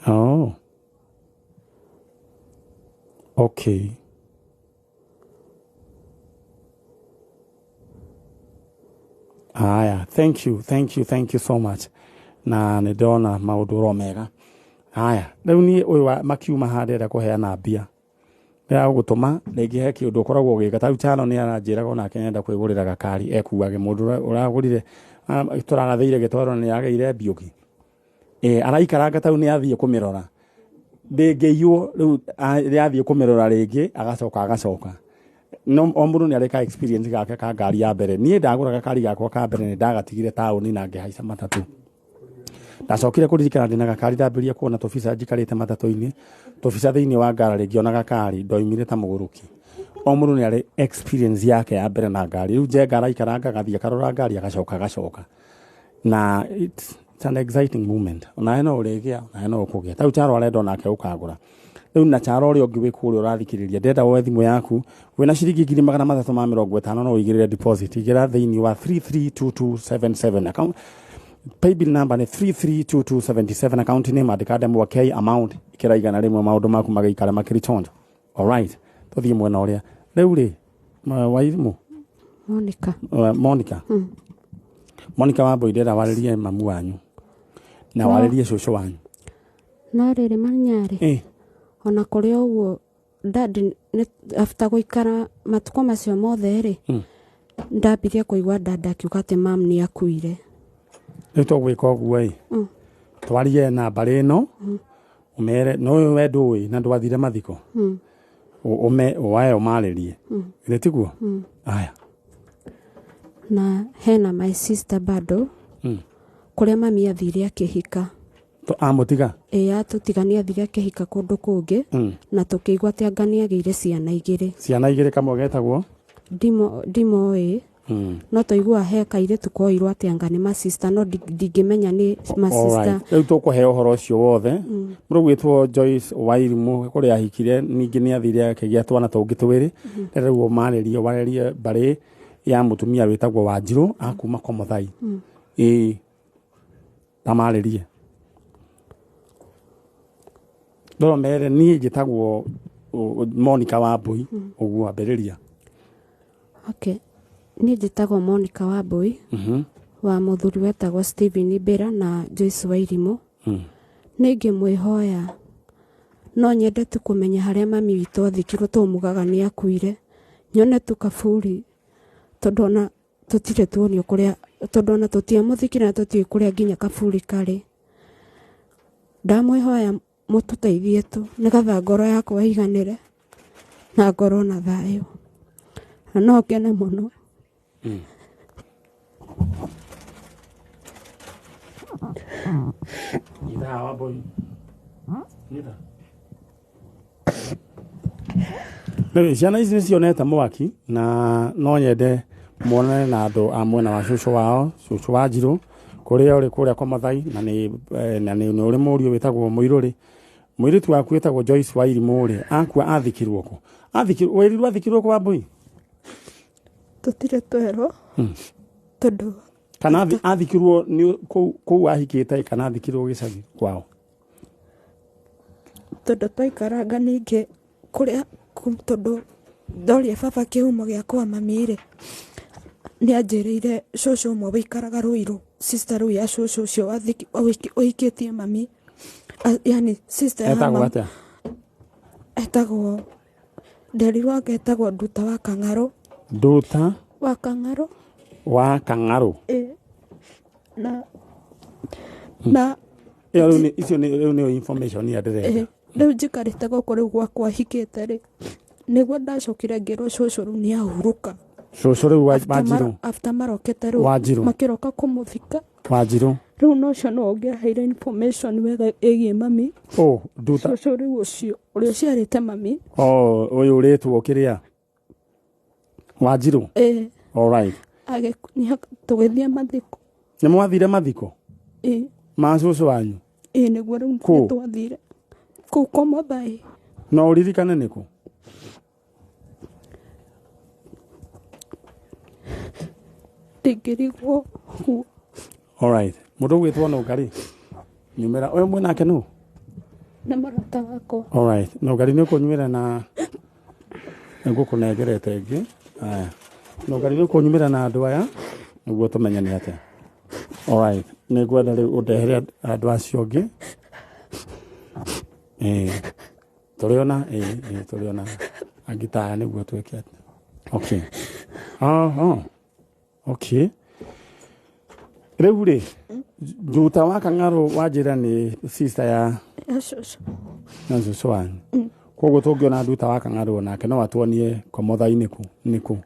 Oh. Okay. Aya, thank you, thank you, thank you so much. Na nĩ ndona maũndũ oro mega. Aya, rĩu niĩ ũyũ wa makiuma haha ndĩrenda kũheana mbia. Ndĩrenda gũgũtũma rĩngĩ he kĩũndũ ũkoragwo ũgĩka. Ta rĩu Chano nĩ aranjĩraga onake nĩarenda kwĩgũrĩra gakari ekuage. Mũndũ ũragũrire, tũragathĩire gĩtwaro nĩ agĩire mbiũki. Araikaranga ta rĩu nĩ athiĩ kũmĩrora. Ndĩngĩiywo rĩu, rĩathiĩ kũmĩrora rĩngĩ, agacoka agacoka. No o mũndũ nĩ arĩ ka experience gake ka ngari ya mbere. Niĩ ndagũra gakari gakwa ka mbere nĩ ndagatigire taũni na ngĩhaica matatũ. Ndacokire kũririkana ndĩna gakari ndambĩrĩria kuona tũbica njikarĩte matatũ-inĩ, tũbica thĩinĩ wa ngari ngĩona gakari ndoimire ta mũgũrũki. O mũndũ nĩ arĩ experience yake ya mbere na ngari. Rĩu Njenga araikaranga agathiĩ akarora ngari agacoka agacoka. Na it's an exciting moment. Onawe no ũrĩgĩa, onawe no ũkũgĩa. Ta rĩu Charo arenda onake ũkagũra. Rĩu na Charo ũrĩa ũngĩ wĩ kũrĩa ũrathikĩrĩria, ndĩrenda woe thimũ yaku, wĩna ciringi 350 no ũigĩrĩre deposit. Igĩra thĩinĩ wa 332277 account. Paybill number nĩ 332277, account name andĩka Ndemwa K, amount ĩkĩra 100, maũndũ maku magĩikare makĩrĩ chonjo. All right, tũthiĩ mwena ũrĩa. Rĩu rĩ, Wairimu? Monica. Monica. Monica Wambui, ndĩrenda warĩrie mamu wanyu na warĩrie cũcũ wanyu. No rĩrĩ manyarĩ. Ona kũrĩ ũguo dad nĩ after gũikara matukũ macio mothe rĩ, ndambirie kũigua dad akiuga atĩ mam nĩ akuire. Rĩu tũgwĩka ũguo ĩ, twarie na mbarĩ ĩno, ũmere no ũyũ we ndũĩ na ndwathire mathiko. Ũme wae ũmarĩrie. Githĩ tiguo? Aya. Na hena my sister bado kũrĩa mami athire akĩhika. Amũtiga? Ĩĩ, atũtiga nĩ athire akĩhika kũndũ kũngĩ, na tũkĩigua atĩ anga nĩ agĩire ciana igĩrĩ. Ciana igĩrĩ, kamwe getagwo? Ndimoĩ. No twaigua he kairĩtu koirwo atĩ anga nĩ masista, no ndingĩmenya nĩ masista. Rĩu tũkũheo ũhoro ũcio wothe. Mũndũ gwĩtwo Joyce Wairimu kũrĩa ahikire, ningĩ nĩ athire akĩgĩa twana tũngĩ twĩrĩ. Rĩu ũmarĩrie, warĩrie mbarĩ ya mũtumia wĩtagwo Wanjirũ akuma Komothai. Ĩĩ, tamarĩrie. Ndoro mere niĩ njĩtagwo Monica Wambui, ũguo ambĩrĩria. Okay, niĩ njĩtagwo Monica Wambui wa mũthuri wetagwo Stephen Mbĩra na Joyce Wairimũ. Nĩ ingĩmwĩhoya, no nyende tu kũmenya harĩa mami witũ athikirwo, tondũ mugaga nĩ akuire, nyone tu kaburi, tondũ ona tũtirĩ tuonio kũrĩa, tondũ ona tũtiamũthikire na tũtiũĩ kũrĩa nginya kaburi karĩ. Ndamwĩhoya mũtũteithie tu nĩgetha ngoro yakwa ĩiganĩre na ngorwo na thayũ, na no ngene mũno. Nyita haha Wambui. Nyita. Rĩu ciana ici nĩcionete mwaki, na no nyende muonane na andũ a mwena wa cũcũ wao, cũcũ wa Njirũ, kũrĩa ũrĩ kũrĩa Komathai, na nĩ na nĩ ũrĩ mũriũ wĩtagwo Mũirũrĩ. Mũirĩtu waku wĩtagwo Joyce Wairimũ rĩ, akua athikirwo kũ? Athikirwo, wĩrirwo athikirwo kũ Wambui? Tũtirĩ twerwo, tondũ Kana athikirwo nĩ kũu ahikĩte, kana athikirwo gĩcagi kwao? Tondũ twaikaranga ningĩ kũrĩa, tondũ ndoria baba kĩhumo gĩa kwa mami rĩ, nĩ anjĩrĩire cũcũ ũmwe wĩikaraga Rũirũ, sister rĩu ya cũcũ ũcio ũhikĩtie mami, yani sister ya Etagwo mami. Atĩa? Etagwo, nderirwo anga etagwo Nduta wa Kang'arũ. Nduta wa Kang'arũ. Wa Kang'arũ. Ĩ, na Ĩyo rĩu nĩ icio nĩ rĩu nĩyo information ĩrĩa ndĩrenda. Rĩu njikarĩte gũkũ rĩu gwakwa hikĩte rĩ, nĩguo ndacokire ngĩrwo cũcũ rĩu nĩ ahurũka. Cũcũ rĩu wa After Wanjirũ. After marokete rĩu Wanjirũ. makĩroka kũmũthika. Wanjirũ. Rĩu no ũcio no ũngĩaheire information wega ĩgiĩ mami. Oh, Nduta. Cũcũ rĩu ũcio ũrĩa ũciarĩte mami. Oh, ũyũ ũrĩtwo kĩrĩa? Wanjirũ. Ĩ. All right. Tũgĩthiĩ mathiko. Nĩ mwathire mathiko? Ĩ. Ma cũcũ wanyu? Ĩ, nĩguo rĩu. Kũ? Nĩ twathire kũu Komothai. No ũririkane nĩkũ? Ndingĩrigwo ũguo. All right. Mũndũ ũgwĩtwo Nũngari. Nyumĩra. Ũyũ mwĩnake nũ? Nĩ mũrata wakwa. All right. Nũngari nĩ ũkũnyumĩra na nĩngũkũnengerete ĩngĩ. Aya. Nũngari nĩ ũkũnyumĩra na andũ aya nĩguo tũmenye nĩ atĩa. All right. Nĩ ngwenda rĩu ũndehere andũ acio angĩ. Ĩĩ. Tũrĩona, ĩĩ, tũrĩona angĩ ta aya nĩguo twĩke atĩa. Okay. Oh, okay. Rĩu rĩ, Nduta wa Kang'arũ wanjĩra nĩ sister ya Ya cũcũ. Na cũcũ wanyu. Koguo tũngĩona Nduta wa Kang'arũ nake no atuonie Komothai nĩkũ nĩkũ.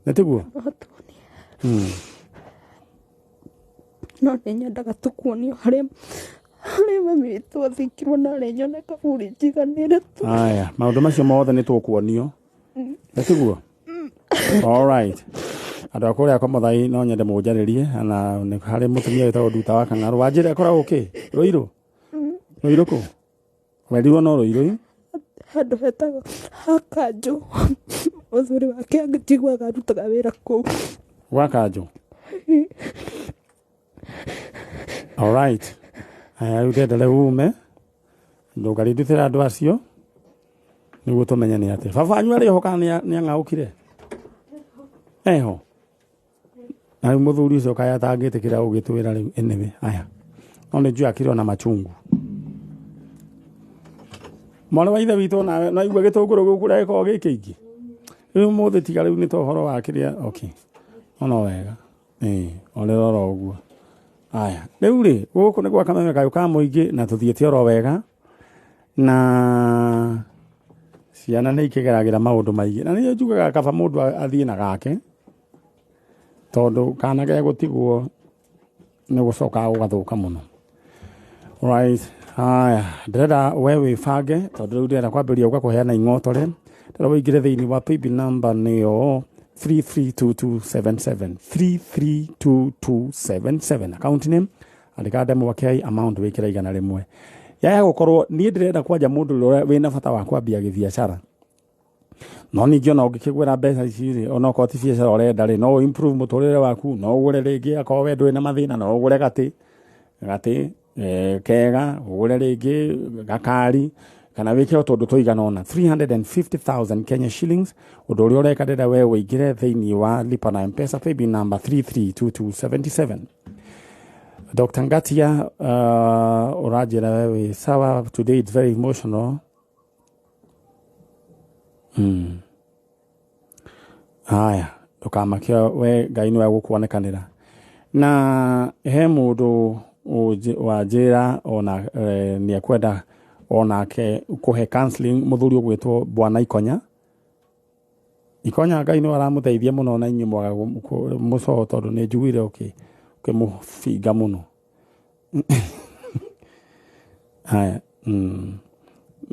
Nĩ tiguo? No atuonie. No nĩ nyendaga tu kuonio harĩa mami witũ athikirwo, na harĩa nyone kaburi njiganĩre tu. Aya, maũndũ macio mothe nĩ tũkuonio. Nĩ tiguo? All right. Andũ a kũrĩa Komothai no nyende mũnjarĩrie na nĩ harĩ mũtumia wĩtagwo Nduta wa Kang'arũ. Wanjĩra ĩkoragwo kĩ? Rũirũ? Rũirũ kũ? Werirwo no Rũirũ? Handũ hetagwo Hakanjũ, mũthuri wake njiguaga arutaga wĩra kũu. Gwa Kanjũ. All right. Aya, rĩu ndĩrenda rĩu ume ndũngari ndutĩra andũ acio nĩguo tũmenye nĩ atĩa. Baba wanyu arĩ ho kana nĩ ang'aũkire? Eho. Na rĩu mũthuri ũcio kaĩ atangĩtĩkĩra ũgĩtwĩra rĩu anyway. Aya. No nĩ njũĩ akĩrĩ ona machungu. Mwana wa ithe witũ nawe no igua gĩtũngũrũ gũkũ ũrĩa gĩkoragwo gĩ kĩingĩ. Rĩu ũmũthĩ tiga rĩu nĩ ta ũhoro wa kĩrĩa, okay. No no wega. Ĩĩ, orĩra oro ũguo. Aya, rĩu rĩ, gũkũ nĩ gwa Kameme kayũ ka mũingĩ na tũthiĩte oro wega na ciana nĩ ikĩgeragĩra maũndũ maingĩ. Na nĩ njugaga kaba mũndũ athiĩ na gake tondũ kana gegũtigwo nĩ gũcoka gũgathũka mũno. Right. Haya, ndĩrenda we wĩbange tondũ rĩu ndĩrenda kwambĩrĩria gũka kũheana ing'otore. Ndĩrenda ũingĩre thĩinĩ wa paybill number nĩyo 332277 332277 account name andĩka ndemwa K amount wĩkĩra 100. Yaya gũkorwo niĩ ndĩrenda kwanja mũndũ ũrĩa wĩna bata wa kwambia gĩbiacara, no ningĩ ona ũngĩkĩgwĩra mbeca ici rĩ, ona okorwo ti biacara ũrenda rĩ, no improve mũtũrĩre waku, no ũgũre rĩngĩ akorwo we ndũrĩ na mathĩna, no ũgũre gatĩ gatĩ kega, ũgũre rĩngĩ gakari, kana wĩke o tũndũ tũigana ũna. 350,000 Kenya shillings. Ũndũ ũrĩa ũreka, ndĩrenda we ũingĩre thĩinĩ wa lipa na Mpesa paybill number 332277. Dr. Ngatia, ũranjĩra we wĩ sawa. Today it's very emotional. Haya, ndũkamake we, Ngai nĩwe gũkuonekanĩra. Na he mũndũ wanjĩra ona nĩ ekwenda onake kũhe counseling, mũthuri ũgwĩtwo Bwana Ikonya. Ikonya, Ngai nĩwe aramũteithia mũno na inyuĩ mwaga mũcoho, tondũ nĩ njiguire ũkĩmũbinga mũno. Haya,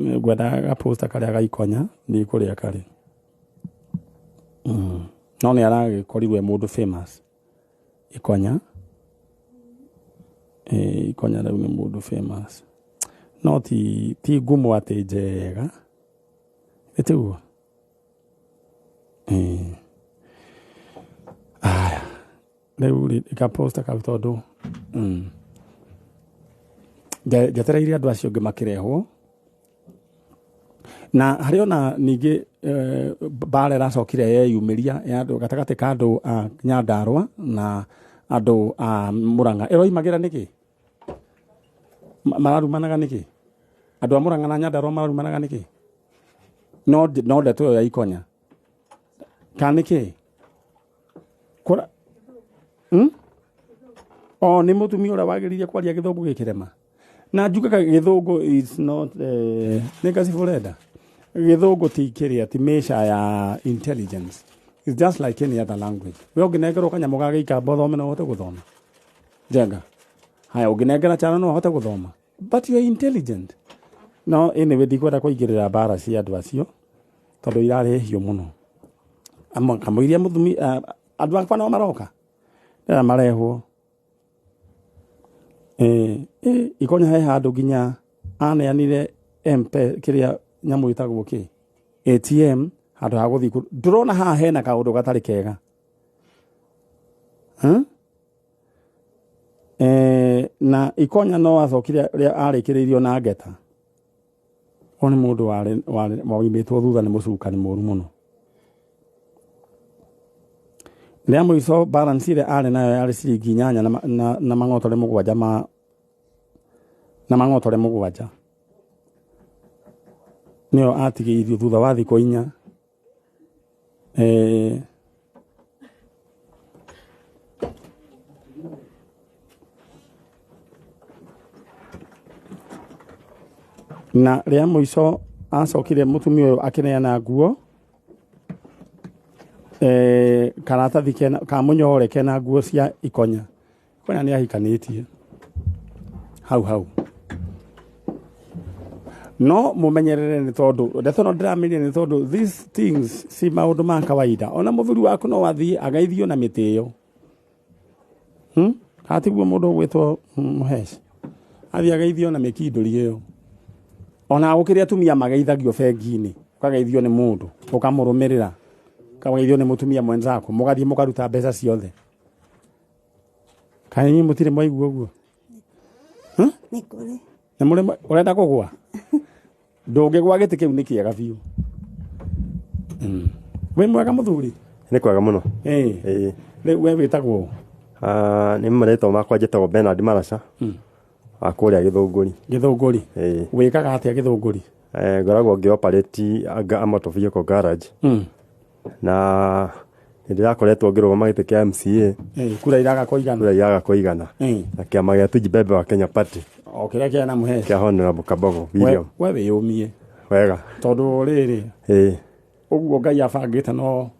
ngwenda gaposta karĩa ga Ikonya ndiĩ kũrĩa karĩ. No nĩ aragĩkorirwo e mũndũ famous Ikonya. Ikonya rĩu nĩ mũndũ famous, no ti ngumo atĩ njega, ĩtiguo. Aya, rĩu rĩ gaposta kau tondũ njetereire andũ acio angĩ makĩrehwo. Na harĩ ona ningĩ mbara ĩracokire yeyumĩria ya andũ gatagatĩ ka andũ a Nyandarũa na andũ a Mũrang'a. Ĩroimagĩra nĩkĩ? Mararumanaga nĩkĩ? Andũ a Mũrang'a na Nyandarũa mararumanaga nĩkĩ? No ndeto ĩyo ya Ikonya kana nĩkĩ? Kũra O nĩ mũtumia ũrĩa wagĩrĩire kwaria gĩthũngũ gĩkĩrema, na njugaga gĩthũngũ is not nĩ ngacibũ ũrenda gĩthũngũ ti kĩrĩa, ti measure ya intelligence. It's just like any other language. We ũngĩnengerwo kanyamũ ga gĩikamba ũthome, no ũhote gũthoma. Njenga, haya, ũngĩnengera chana no ũhote gũthoma, but you are intelligent. No anyway, ndikwenda kũingĩrĩra mbara cia andũ acio tondũ irarĩ hiũ mũno. Kamũiria mũthumi andũ akwa no maroka ndĩra marehwo. Ikonya he handũ nginya aneanire MP kĩrĩa nyamũ ĩtagwo kĩ ATM handũ ha gũthiĩ ndũrona haha hena kaũndũ gatarĩ kega. Huh? Na Ikonya no acokire rĩa arĩkĩrĩirio na ngeta. O nĩ mũndũ warĩ waimĩtwo thutha nĩ mũcukani mũru mũno. Rĩa mũico balance ĩrĩa arĩ nayo yarĩ ciringi 8 na mang'otore 7 ma na mang'otore 7 nĩyo atigĩirio thutha wa thikũ 4. Na rĩa mũico acokire mũtumia ũyũ akĩneana nguo, karatathi kena ka mũnyore kena nguo cia Ikonya. Ikonya nĩ ahikanĩtie hau hau. No mũmenyerere, nĩ tondũ ndeto no ndĩramĩria, nĩ tondũ these things si maũndũ ma kawaida. Ona mũthuri waku no athiĩ ageithio na mĩtĩ ĩyo. Hatiguo mũndũ ũgwĩtwo Mũheci athiĩ ageithio na mĩkindũri ĩyo. Ona gũkĩrĩ atumia mageithagio bengi-inĩ, ũkageithio nĩ mũndũ ũkamũrũmĩrĩra, ũkageithio nĩ mũtumia mwenzako, mũgathiĩ mũkaruta mbeca ciothe. Kana inyuĩ mũtirĩ mwaigua ũguo? Nĩ kũrĩ. Nĩ mũrĩ ũrenda kũgũa? Ndũngĩgũa, gĩtĩ kĩu nĩ kĩega biũ. Wĩ mwega mũthuri? Nĩ kwega mũno. Ĩĩ. Rĩu we wĩtagwo? Nĩ marĩtwa makwa njĩtagwo Bernard Maraca wa kũrĩa Gĩthũngũri. Gĩthũngũri. Ĩĩ. Wĩkaga atĩa Gĩthũngũri? Ngoragwo ngĩ operate a motor vehicle garage. Na nĩ ndĩrakoretwo ngĩrũgama gĩtĩ kĩa MCA. Kura iraga kũigana. Kura iraga kũigana. Na kĩama gĩa Tujibebe wa Kenya Party. O kĩrĩa kĩana Mũheci. Kĩa Honorable Kabogo William. We wĩyũmie. Wega. Tondũ rĩrĩ, ũguo Ngai abangĩte no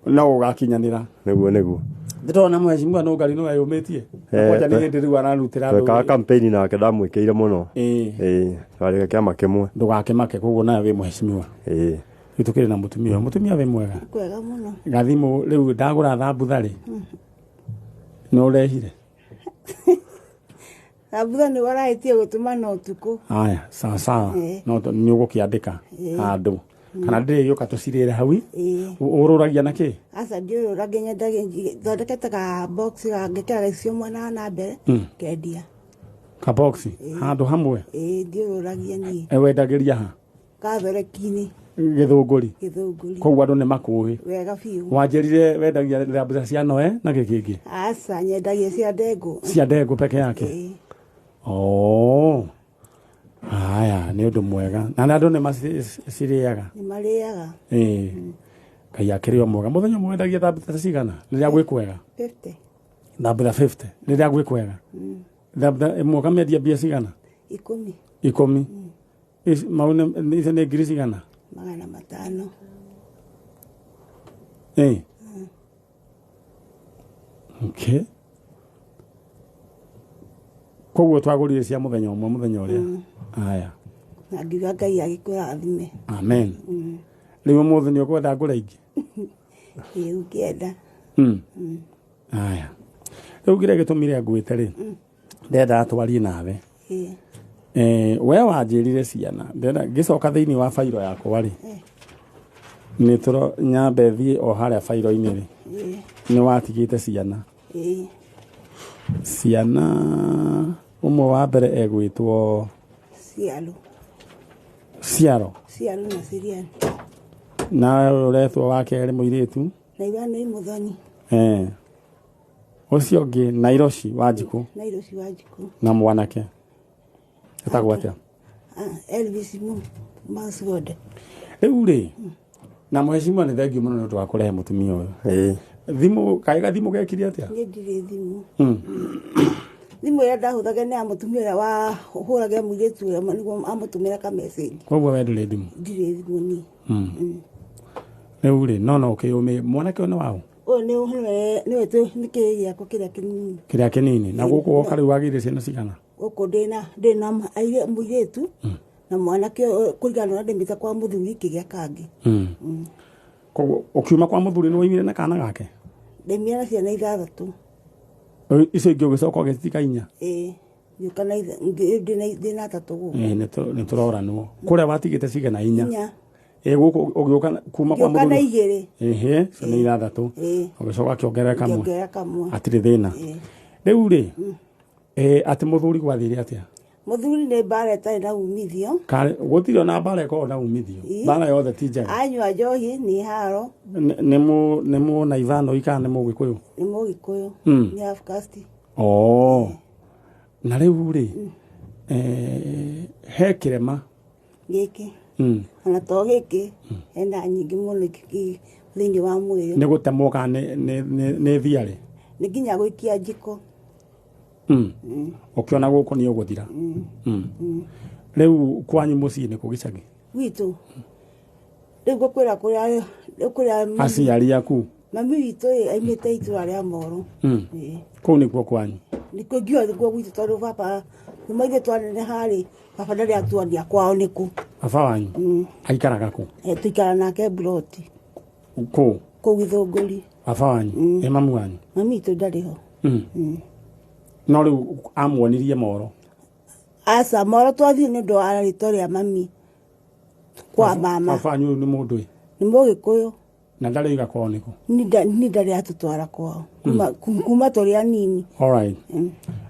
ũgakinyanĩra. Nĩguo. Ndĩrona mheshimiwa Nũngari nĩ weyũmĩtie. Kwanja nĩ hĩndĩ rĩu ararutĩra andũ. Twekaga campaign nake, ndamwĩkĩire mũno. Ĩĩ. Ĩĩ, twarĩ kĩama kĩmwe. Ndũgakĩmake, koguo nawe wĩ mheshimiwa. Ĩĩ. Rĩu tũkĩrĩ na mũtumia ũyũ. Mũtumia wĩ mwega? Kwega mũno. Gathimũ rĩu ndagũra thambutha rĩ, nĩ ũrehire? Thambutha nĩ warahĩtie gũtũma na ũtukũ. Aya, sawa sawa. Eh. No nĩ ũgũkĩandĩka Eh. handũ kana ndĩrĩgĩũka tũcirĩre hau. Ĩĩ. Ũrũragia na kĩ? Aca ndiũrũra, nginya thondekete ka box ngĩkĩraga icio mwena wa na mbere ngendia. Kaboxi handũ hamwe? Ĩĩ, ndiũrũragia niĩ. E, wendagĩria ha? Kathereki-inĩ. Gĩthũngũri? Gĩthũngũri. Koguo andũ nĩ makũĩ. Wega biũ. Wanjĩrire wendagia thambutha cia noe na kĩ kĩngĩ? Aca, nyendagia cia ndengũ. Cia ndengũ peke yake? Ĩĩ. Oh. Haya, nĩ ũndũ mwega na andũ nĩ macirĩaga? Nĩ marĩaga. Ĩĩ, Ngai akĩrĩ o mwega. Mũthenya ũmwe wendagia thambutha cigana rĩrĩa gwĩ kwega? 50. Thambutha 50 rĩrĩa gwĩ kwega? Thambutha ĩmwe ũkamĩendia mbia cigana? 10. 10. Mau icio nĩ ngiri cigana? 500. Ĩĩ. Okay, koguo twagũrire cia mũthenya ũmwe mũthenya ũrĩa. Haya. Na ngiuga Ngai agĩkũrathime. Amen. Rĩu ũmũthĩ nĩ ũkwenda ngũre ingĩ? Ĩĩ, ũngĩenda. Haya, rĩu kĩrĩa gĩtũmire ngwĩte rĩ, ndendaga twarie nawe. Ĩĩ. We wanjĩrire ciana, ndĩrenda ngĩcoka thĩinĩ wa bairo yakwa rĩ, nĩ tũro nyambe thiĩ o harĩa bairo-inĩ rĩ, nĩ watigĩte ciana. Ĩĩ. Ciana ũmwe wa mbere egwĩtwo? Ciaro. Ciaro. Ciaro na Ciriani. Na ũretwo wa kerĩ mũirĩtu? Na Ivanoi Mũthoni. Ũcio ũngĩ Nairoshi Wanjikũ. Nairoshi Wanjikũ. Na mwanake etagwo atĩa? Ah, Elvis Masgode. Rĩu rĩ, na mheshimiwa, nĩ thengiũ mũno nĩ ũndũ wa kũrehe mũtumia ũyũ. Ĩĩ. Thimũ kaĩ gathimũ gekire atĩa? Niĩ ndirĩ thimũ. Thimũ ĩrĩa ndahũthagĩra nĩ ya mũtumia ũrĩa wahũragĩra mũirĩtu ũrĩa nĩguo amũtũmĩra ka message. Koguo we ndũrĩ thimũ? Ndirĩ thimũ niĩ. Rĩu rĩ, no ũkĩyũmĩ mwanake ũyũ nĩ waũ? Ũyũ nĩwe nĩ kĩĩ gĩakwa kĩrĩa kĩnini. Kĩrĩa kĩnini. Na gũkũ woka rĩu wagĩire ciana cigana? Gũkũ ndĩna mũirĩtu na mwanake ũyũ, kũringana na ũrĩa ndĩmĩte kwa mũthuri kĩgĩa kangĩ. Koguo ũkiuma kwa mũthuri nĩ waimire na kana gake? Ndaimire na ciana 6. Icio ingĩ ũgĩcoka ũgĩcitika 4? Ĩĩ, ngĩũka na ndĩna 3 gũkũ. Ĩĩ, nĩ tũroranwo kũrĩa watigĩte cigana? 4? 4. Ĩĩ, gũkũ ũgĩũka kuma kwa Ngĩũka na mũthuri? 2. Ĩhĩ, icio nĩ 6. Ĩĩ. Ũgĩcoka ũkĩongerera kamwe? Ngĩongerera kamwe. Hatirĩ thĩna. Ĩĩ. Rĩu rĩ, atĩ mũthuri gwathire atĩa? Mũthuri nĩ mbara ĩtarĩ na umithio. Gũtirĩ ona mbara ĩkoragwo na umithio. Ĩĩ. Mbara yothe ti njega. Anyua njohi nĩ haro. Nĩ mũ na Ivanoi kana nĩ mũgĩkũyũ? Nĩ mũgĩkũyũ. Nĩ half caste. Oh. Na rĩu rĩ, he kĩrema? Gĩkĩ, ona to gĩkĩ, hena nyingĩ mũno thĩinĩ wa mwĩrĩ. Nĩ gũtemwo kana nĩ thiarĩ? Nĩ nginya gũikia njiko. Ũkĩona gũkũ nĩ ũgũthira. Rĩu kwanyu mũciĩ nĩ kũ gĩcagi? Gwitũ rĩu ngũkwĩra kũrĩa kũrĩa Aciari aku? Mami witũ ĩ aimĩte itũra rĩa Moro. Ĩĩ. Kũu nĩkuo kwanyu? Nĩkuo ngiuga nĩkuo gwitũ, tondũ baba kuma ithuĩ twaneneha rĩ, baba ndarĩ atuania kwao nĩkũ. Baba wanyu aikaraga kũ? Tũikara nake mburoti. Kũ? Kũu Gĩthũngũri. Baba wanyu? Ĩ mamu wanyu? Mami witũ ndarĩ ho. No rĩu amuonirie Moro? Aca, Moro twathiĩ nĩ ũndũ wa rĩtwa rĩa mami kwa mama. Baba wanyu nĩ mũndũ ĩ? Nĩ mũgĩkũyũ. Na ndarĩ oiga kwao nĩkũ? Ni ndarĩ atũtwara kwao kuma tũrĩ anini. Alright.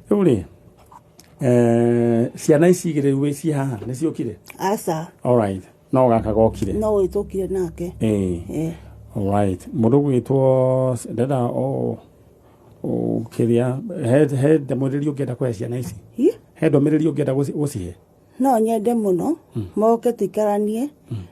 Rĩu rĩ, ciana ici igĩrĩ rĩu ciĩ haha nĩ ciũkire? Aca. Alright. No gaka gokire? No ũyũ tũkire nake. Ĩĩ. Eh. Alright. Mũndũ ũgwĩtwo ndenda o kĩrĩa, he ndũmĩrĩri ũngĩenda kũhe ciana ici? Hi? He ndũmĩrĩri ũngĩenda gũcihe? No nyende mũno moke tũikaranie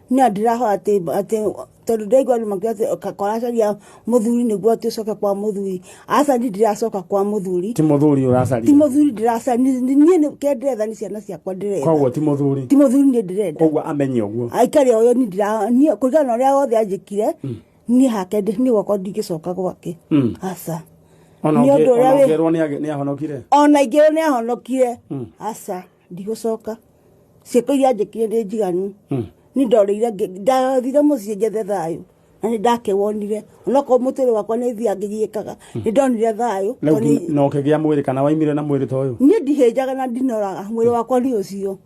no ndĩrahoya atĩ tondũ ndaigua andũ makiuga atĩ karacaria mũthuri nĩguo atĩ ũcoke kwa mũthuri. Aca, niĩ ndiracoka kwa mũthuri. Ti mũthuri Ti ũracaria? Mũthuri ndĩracaria niĩ kĩrĩa ndĩretha nĩ ciana ciakwa ndĩretha. Koguo ti mũthuri? Ti mũthuri niĩ ndĩrenda. Koguo amenye ũguo. Aikare ũyũ niĩ ndira niĩ kũringana na ũrĩa wothe anjĩkire niĩ hake niĩ gwakwa ndingĩcoka gwake. Aca. Ona Nĩ ũndũ ũrĩa ona ũngĩerwo nĩ ahonokire? Ona ingĩrwo nĩ ahonokire, aca, ndigũcoka. Ciĩko iria anjĩkire nĩ njiganu. Ni ndorĩire ndathire mũciĩ njethe thayũ na nĩ ndakĩwonire onokorwo mũtũrĩre wakwa nĩ thia ngĩgiĩkaga nĩ ndonire thayũ Rĩu tondũ na ũkĩgĩa mwĩrĩ kana waimire na mwĩrĩ ta ũyũ? Niĩ ndihĩnjaga na ndinoraga mwĩrĩ wakwa nĩ ũcio.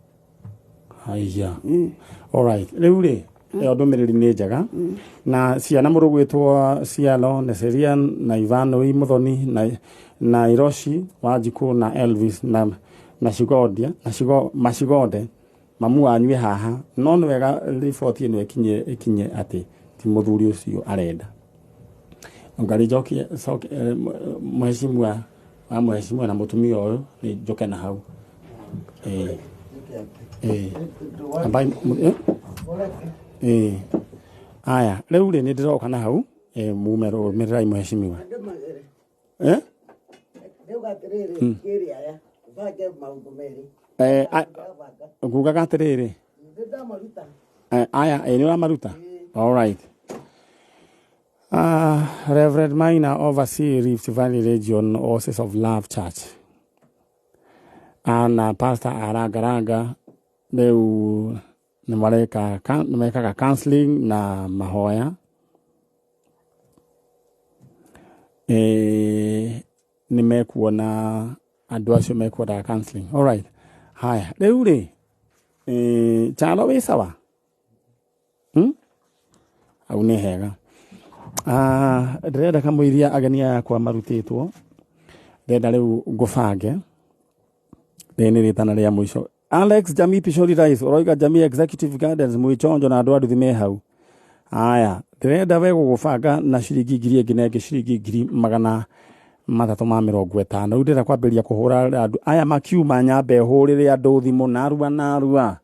Haiya. Alright. Rĩu rĩ, ĩyo ndũmĩrĩri nĩ njega. Na ciana mũrũgwĩtwo Cialo, Neserian na Ivanoi Muthoni na Iroshi Wanjikũ na Elvis na Shigondia na Shigo Mashigonde mamu wanyu e haha no nĩ wega riboti ĩno ĩkinye atĩ ti mũthuri ũcio arenda. Ngarĩ njokie coke mheshimiwa wa mheshimiwa na mũtumia ũyũ nĩ njoke na hau. Ambai aya rĩu rĩ nĩ ndĩroka na hau mume rũmĩrĩrai mheshimiwa. Ndauga atĩrĩrĩ, kĩrĩ aya bange maũndũ merĩ. Ngugaga atĩrĩrĩ. Nĩndamaruta. Aya nĩ ũramaruta? All right. Reverend Maina oversee Rift Valley Region Oasis of Love Church. Ana pastor arangaranga rĩu nĩ mareka nĩ mekaga counseling na mahoya. Nĩ mekuona andũ acio mekwendaga counseling. All right. Haya, rĩu rĩ Chalo wĩ sawa? Hau nĩ hega. Ndĩrenda kamũiria ageni aya akwa marutĩtwo. Ndĩrenda rĩu ngũbange. Rĩrĩ nĩ rĩtana rĩa mũico. Alex Jamii Pishori Rice ũroiga Jamii Executive Gardens Mwĩchonjo na andũ a nduthi me hau. Aya, ndĩrenda we gũgũbanga na ciringi ngiri ĩngĩ na ĩngĩ ciringi 350,000. Rĩu ndĩrenda kwambĩrĩria kũhũra andũ aya makiuma nyambe hũrĩre andũ thimũ narua narua.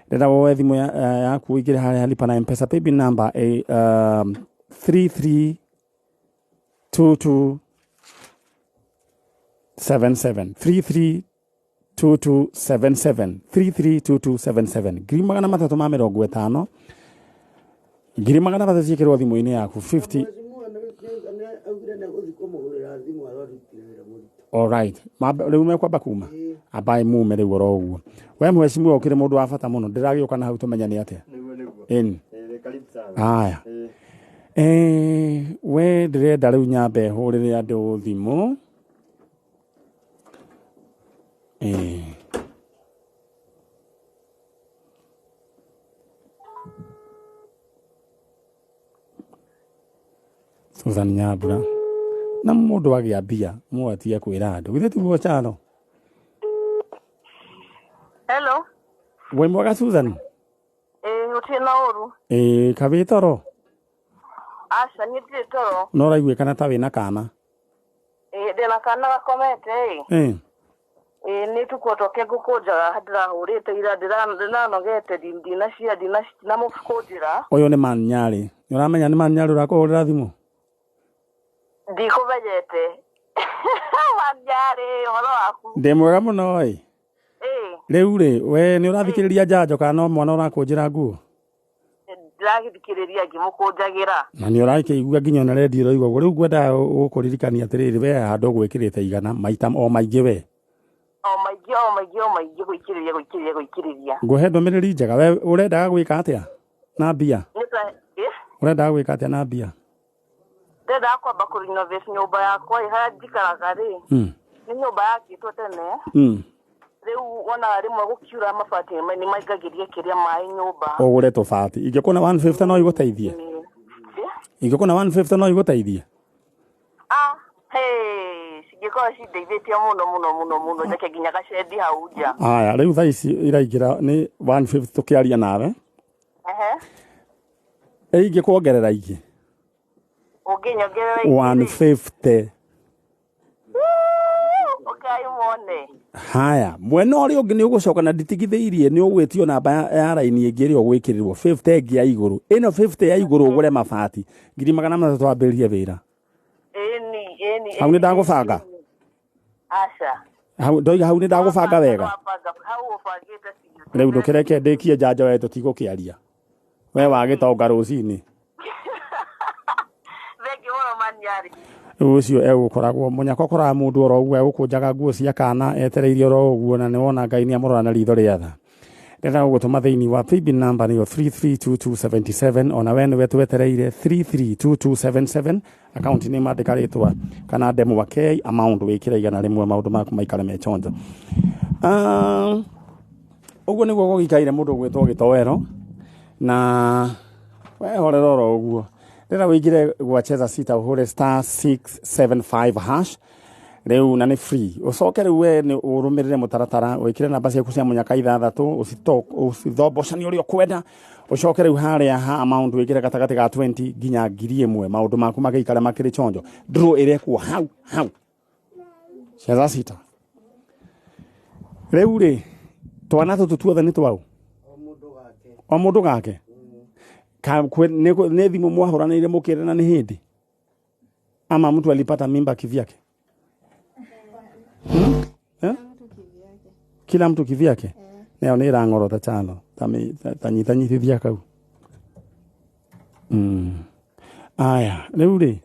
Ndĩrenda woe thimũ yaku ũingĩre harĩa lipa na M-Pesa paybill number 332277 332277 332277 350,000 300,000 ciĩkĩrwo thimũ-inĩ yaku 50. All right. Rĩu mekwamba kuma ambae mume rĩu oro ũguo. We mheshimiwa ũkĩrĩ mũndũ wa bata mũno ndĩragĩũka na hau tũmenyane atĩa. Ĩni. Aya. We ndĩrenda rĩu nyambe hũrĩre andũ thimũ. Susan Nyambura na mũndũ agĩa mbia mũatie kwĩra andũ githĩ tiguo Chalo? Hello. Wĩ mwega Susan? Gũtirĩ na ũru. Kabĩ toro? Aca niĩ ndirĩ toro. No ũraiguĩkana ta wĩna kana? Ndĩna kana gakomete ĩ. Nĩ tũkuo twake ngũkũnjaga ndĩrahũrĩte ira ndĩranogete ndinacia ndinamũkũnjĩra. Ũyũ nĩ Man Nyarĩ. Nĩ ũramenya nĩ Man Nyarĩ ũrakũhũrĩra thimũ? Ndikũmenyete. Man Nyarĩ, ũhoro waku? Ndĩ mwega mũno ĩ. Rĩu rĩ, we nĩ ũrathikĩrĩria njanjo kana no mwana ũrakũnjĩra nguo? Ndĩragĩthikĩrĩria ngĩmũkũnjagĩra. Na nĩ ũrakĩigua nginya ona redio ĩroigua ũguo. Rĩu ngwendaga gũkũririkania atĩrĩrĩ, we handũ ũgwĩkĩrĩte igana maita o maingĩ we. O maingĩ o maingĩ o maingĩ gũikĩrĩria gũikĩrĩria gũikĩrĩria. Ngũhe ndũmĩrĩri njega. We ũrendaga gwĩka atĩa na mbia? Ũrendaga gwĩka atĩa na mbia? Ndĩrendaga kwamba kũ renovate nyũmba yakwa ĩ harĩa njikaraga rĩ. Nĩ nyũmba yakĩtwo tene. Rĩu wonaga rĩmwe gũkiura mabati nĩ maingagĩria kĩrĩa maĩ nyũmba. Ũgũre tũbati. Ingĩkuona 150 no igũteithie? Ingĩkuona 150 no igũteithie? Cingĩkorwo cindeithĩtie mũno mũno mũno mũno njake nginya gacendi hau nja. Aya, rĩu thaa ici iraingĩra nĩ 150 tũkĩaria nawe. Ingĩkuongerera ingĩ? Ũngĩnyongerera ingĩ? 150. Ũkai muone. Haya, mwena ũrĩa ũngĩ nĩ ũgũcoka na nditigithĩirie nĩ ũgwĩtio namba ya raini ĩngĩ ĩrĩa ũgwĩkĩrĩrwo 50 ĩngĩ ya igũrũ. Ĩno 50 ya igũrũ ũgũre mabati 300,000 wambĩrĩrie wĩra. Ĩni. Hau nĩ ndagũbanga? Aca. Hau ndoiga hau nĩ ndagũbanga wega. Hau ũbangĩte biũ. Rĩu ndũkĩreke ndĩkie njanjo we tũtigũkĩaria. We wagĩtonga rũcinĩ. Thengiũ mũno Man Nyarĩ. Rĩu ũcio egũkoragwo mũnyaka ũkoraga mũndũ oro ũguo egũkũnjaga nguo cia kana etereire oro ũguo na nĩwona Ngai nĩamũrora na ritho rĩa tha. Ndĩrenda gũgũtũma thĩinĩ wa paybill number nĩyo 332277, ona we nĩwe twetereire 332277. Akaunti nĩ mandĩka rĩtwa kana ndemwa K, amount wĩkĩre 100, maũndũ maku maikare me chonjo. Ũguo nĩguo gũgĩikaire mũndũ ũgwĩtwo gĩtoero na wehorera oro ũguo. Rĩrĩa wĩingĩre gwa Cheza Sita ũhũre star 675 hash rĩu, na nĩ free. Ũcoke rĩu we nĩ ũrũmĩrĩre mũtaratara, wĩkĩre namba ciaku cia mũnyaka ithathatũ, ũcithombocanie ũrĩa ũkwenda. Ũcoke rĩu harĩa ha amount wĩkĩre gatagatĩ ga 20 nginya 1000, maũndũ maku magĩikare makĩrĩ chonjo. Draw ĩrekwo hau hau. Cheza Sita. Rĩu rĩ, twana tũtũ tuothe nĩ twau, o mũndũ gake. Nĩ thimũ mwahũranĩire mũkĩrana nĩ hĩndĩ, ama mtu alipata mimba kivyake? Hmm? Eh? Kila mtu kivyake. Nayo nĩ ĩrang'orota chano ta nyitanyitithia kau. Aya, rĩu rĩ,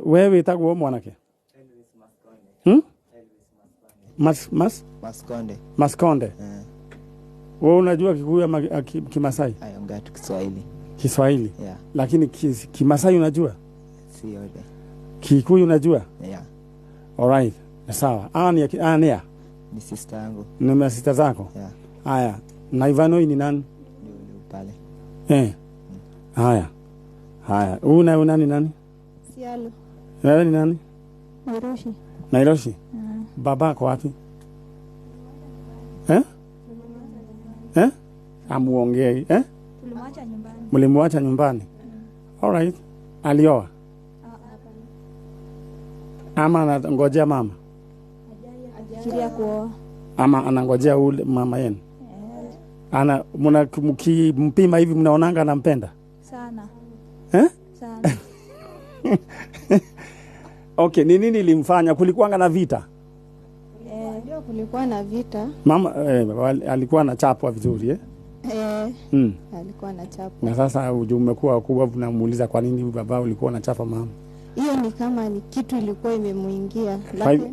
we wĩtagwo mwanake? Hmm? Mas, mas? Maskonde. Maskonde. Wewe unajua Kikuyu ama Kimasai? Ongea tu Kiswahili. Kiswahili. Yeah. Lakini Kimasai unajua? Si yote. Kikuyu unajua? Yeah. Alright. Sawa. Ni ya? Ni sister yangu. Ni masista zako? Yeah. Haya. Na Ivanoi ni nani? Ni pale. Haya. Haya. Huyu naye nani nani? Sialo. Wewe ni nani? Nairoshi. Nairoshi? Baba ako wapi? Eh? Eh? Amuongei, eh? Tulimwacha nyumbani. Mlimwacha nyumbani? Alright. Alioa? Ama anangojea mama? Fikiria kuoa. Ama anangojea ule mama yenu? Ana mkimpima hivi mnaonanga anampenda? Sana. Eh? Sana. Okay, ni nini ilimfanya? Kulikuwanga na vita? Ndio, kulikuwa na vita. Mama alikuwa anachapwa vizuri, eh? Alikuwa anachapwa. Na sasa umekuwa kubwa unamuuliza kwa nini baba ulikuwa unachapa mama? Hiyo ni kama ni kitu ilikuwa imemuingia.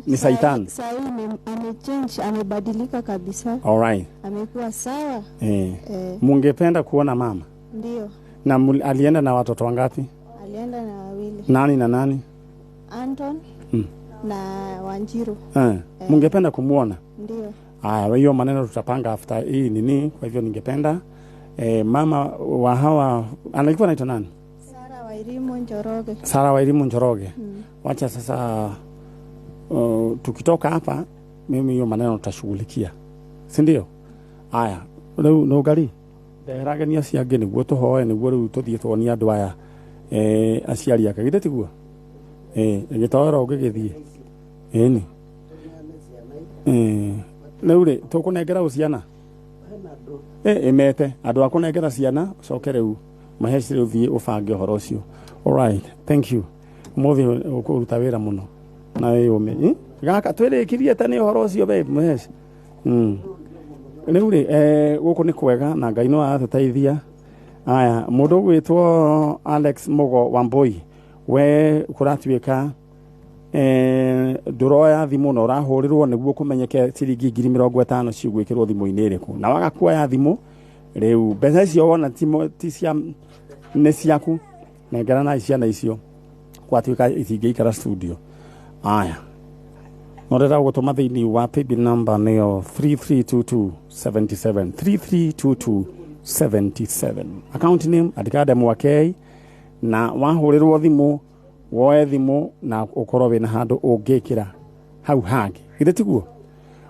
Ni saitani. Sasa amechange, amebadilika kabisa. Alright. Amekuwa sawa. Mungependa kuona mama? Ndio. Na alienda na watoto wangapi? Alienda na wawili. Nani na nani? Anton na Wanjiru. Mungependa kumuona? Ndio. Haya, hiyo maneno tutapanga after hii nini. Kwa hivyo ningependa mama wa hawa alikuwa anaitwa nani? Sara Wairimu Njoroge. Sara Wairimu Njoroge. Wacha sasa tukitoka hapa mimi hiyo maneno tutashughulikia. Si ndio? Haya, rĩu no ngari. Ndeheragenia acio angĩ nĩguo tũhoe, nĩguo rĩu tũthiĩ tuonie andũ aya aciari ake. Githĩ tiguo? Gĩtoero ũngĩgĩthiĩ. Ĩni. Rĩu rĩ, tũkũnengera ũ ciana? Ĩmete andũ a kũnengera ciana, ũcoke rĩu maheci rĩu thiĩ ũbange ũhoro ũcio. Alright, thank you. Ũmũthĩ ũkũruta wĩra mũno na wĩyũmĩ. Gaka twĩrĩkirie tene ũhoro ũcio babe maheci. Rĩu rĩ, gũkũ nĩ kwega na Ngai no aratũteithia. Aya, mũndũ ũgwĩtwo Alex Mugo Wambui, we kũratuĩka ndũroya thimũ na ũrahũrĩrwo nĩguo kũmenyeke ciringi 50,000 cigwĩkĩrwo thimũ-inĩ ĩrĩkũ. Na waga kuoya thimũ rĩu mbeca icio wona ti cia, nĩ ciaku, nengera na ciana icio gwatuĩka itingĩikara studio. Aya, no ndĩrenda gũgũtũma thĩinĩ wa paybill number nĩyo 332277, 332277. Account name andĩka ndemwa K, na wahũrĩrwo thimũ woe thimũ na ũkorwo wĩna handũ ũngĩkĩra hau hangĩ. Githĩ tiguo?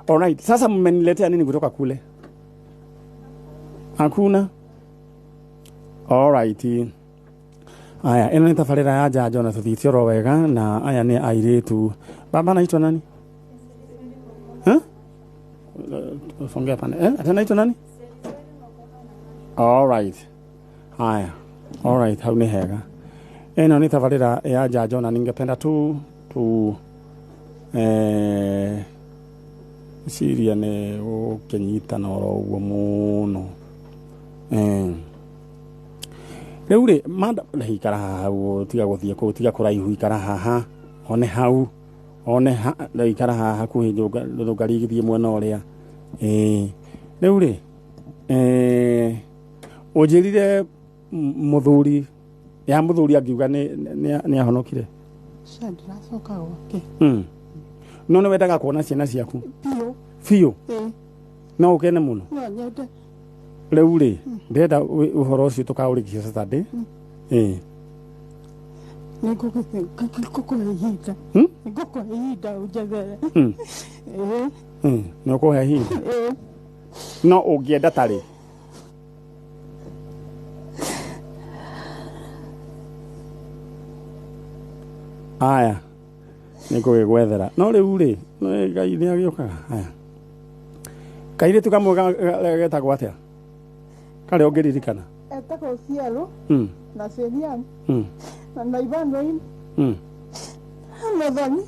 Alright, sasa mmeniletea nini kutoka kule? Hakuna? Alright. Aya, ĩno nĩ tabarĩra ya njanjo na tũthiĩte oro wega, na aya nĩ airĩtu. Baba anaitwa nani? Songea pande. Ata anaitwa nani? Alright. Haya. Alright, hau nĩ hega. Ĩno nĩ tabarĩra ya njanjo na ningependa tu ciria nĩ gũkĩnyitana oro ũguo mũno. Rĩu rĩ, manda ikara haha ũguo, tiga gũthiĩ kũu, tiga kũraihu, ikara haha, one hau, one ha, ikara haha hakuhĩ, ndũngari igĩthiĩ mwena ũrĩa. Rĩu rĩ, eh, ũnjĩrire mũthuri ya mũthuri angiuga nĩ ahonokire. Cia ndiracoka gwake. No nĩ wendaga kuona ciana ciaku Biũ. Biũ? Ĩĩ. No ũkene mũno? No nyende. Rĩu rĩ, ndĩrenda ũhoro ũcio tũkaũrĩkia Saturday. Ĩĩ. Nĩngũkũhe ihinda. Nĩngũkũhe ihinda ũnjethere. Ĩĩ. Nĩ ũkũhe ihinda? Ĩĩ. No ũngĩenda tarĩ? Aya, nĩ ngũgĩgwethera. No rĩu rĩ, nĩ Ngai nĩ agĩũkaga. Aya. Kairĩtu kamwe getagwo atĩa? Karĩa ũngĩririkana? Etagwo Cielo na Celian na Naivanoin na Muthoni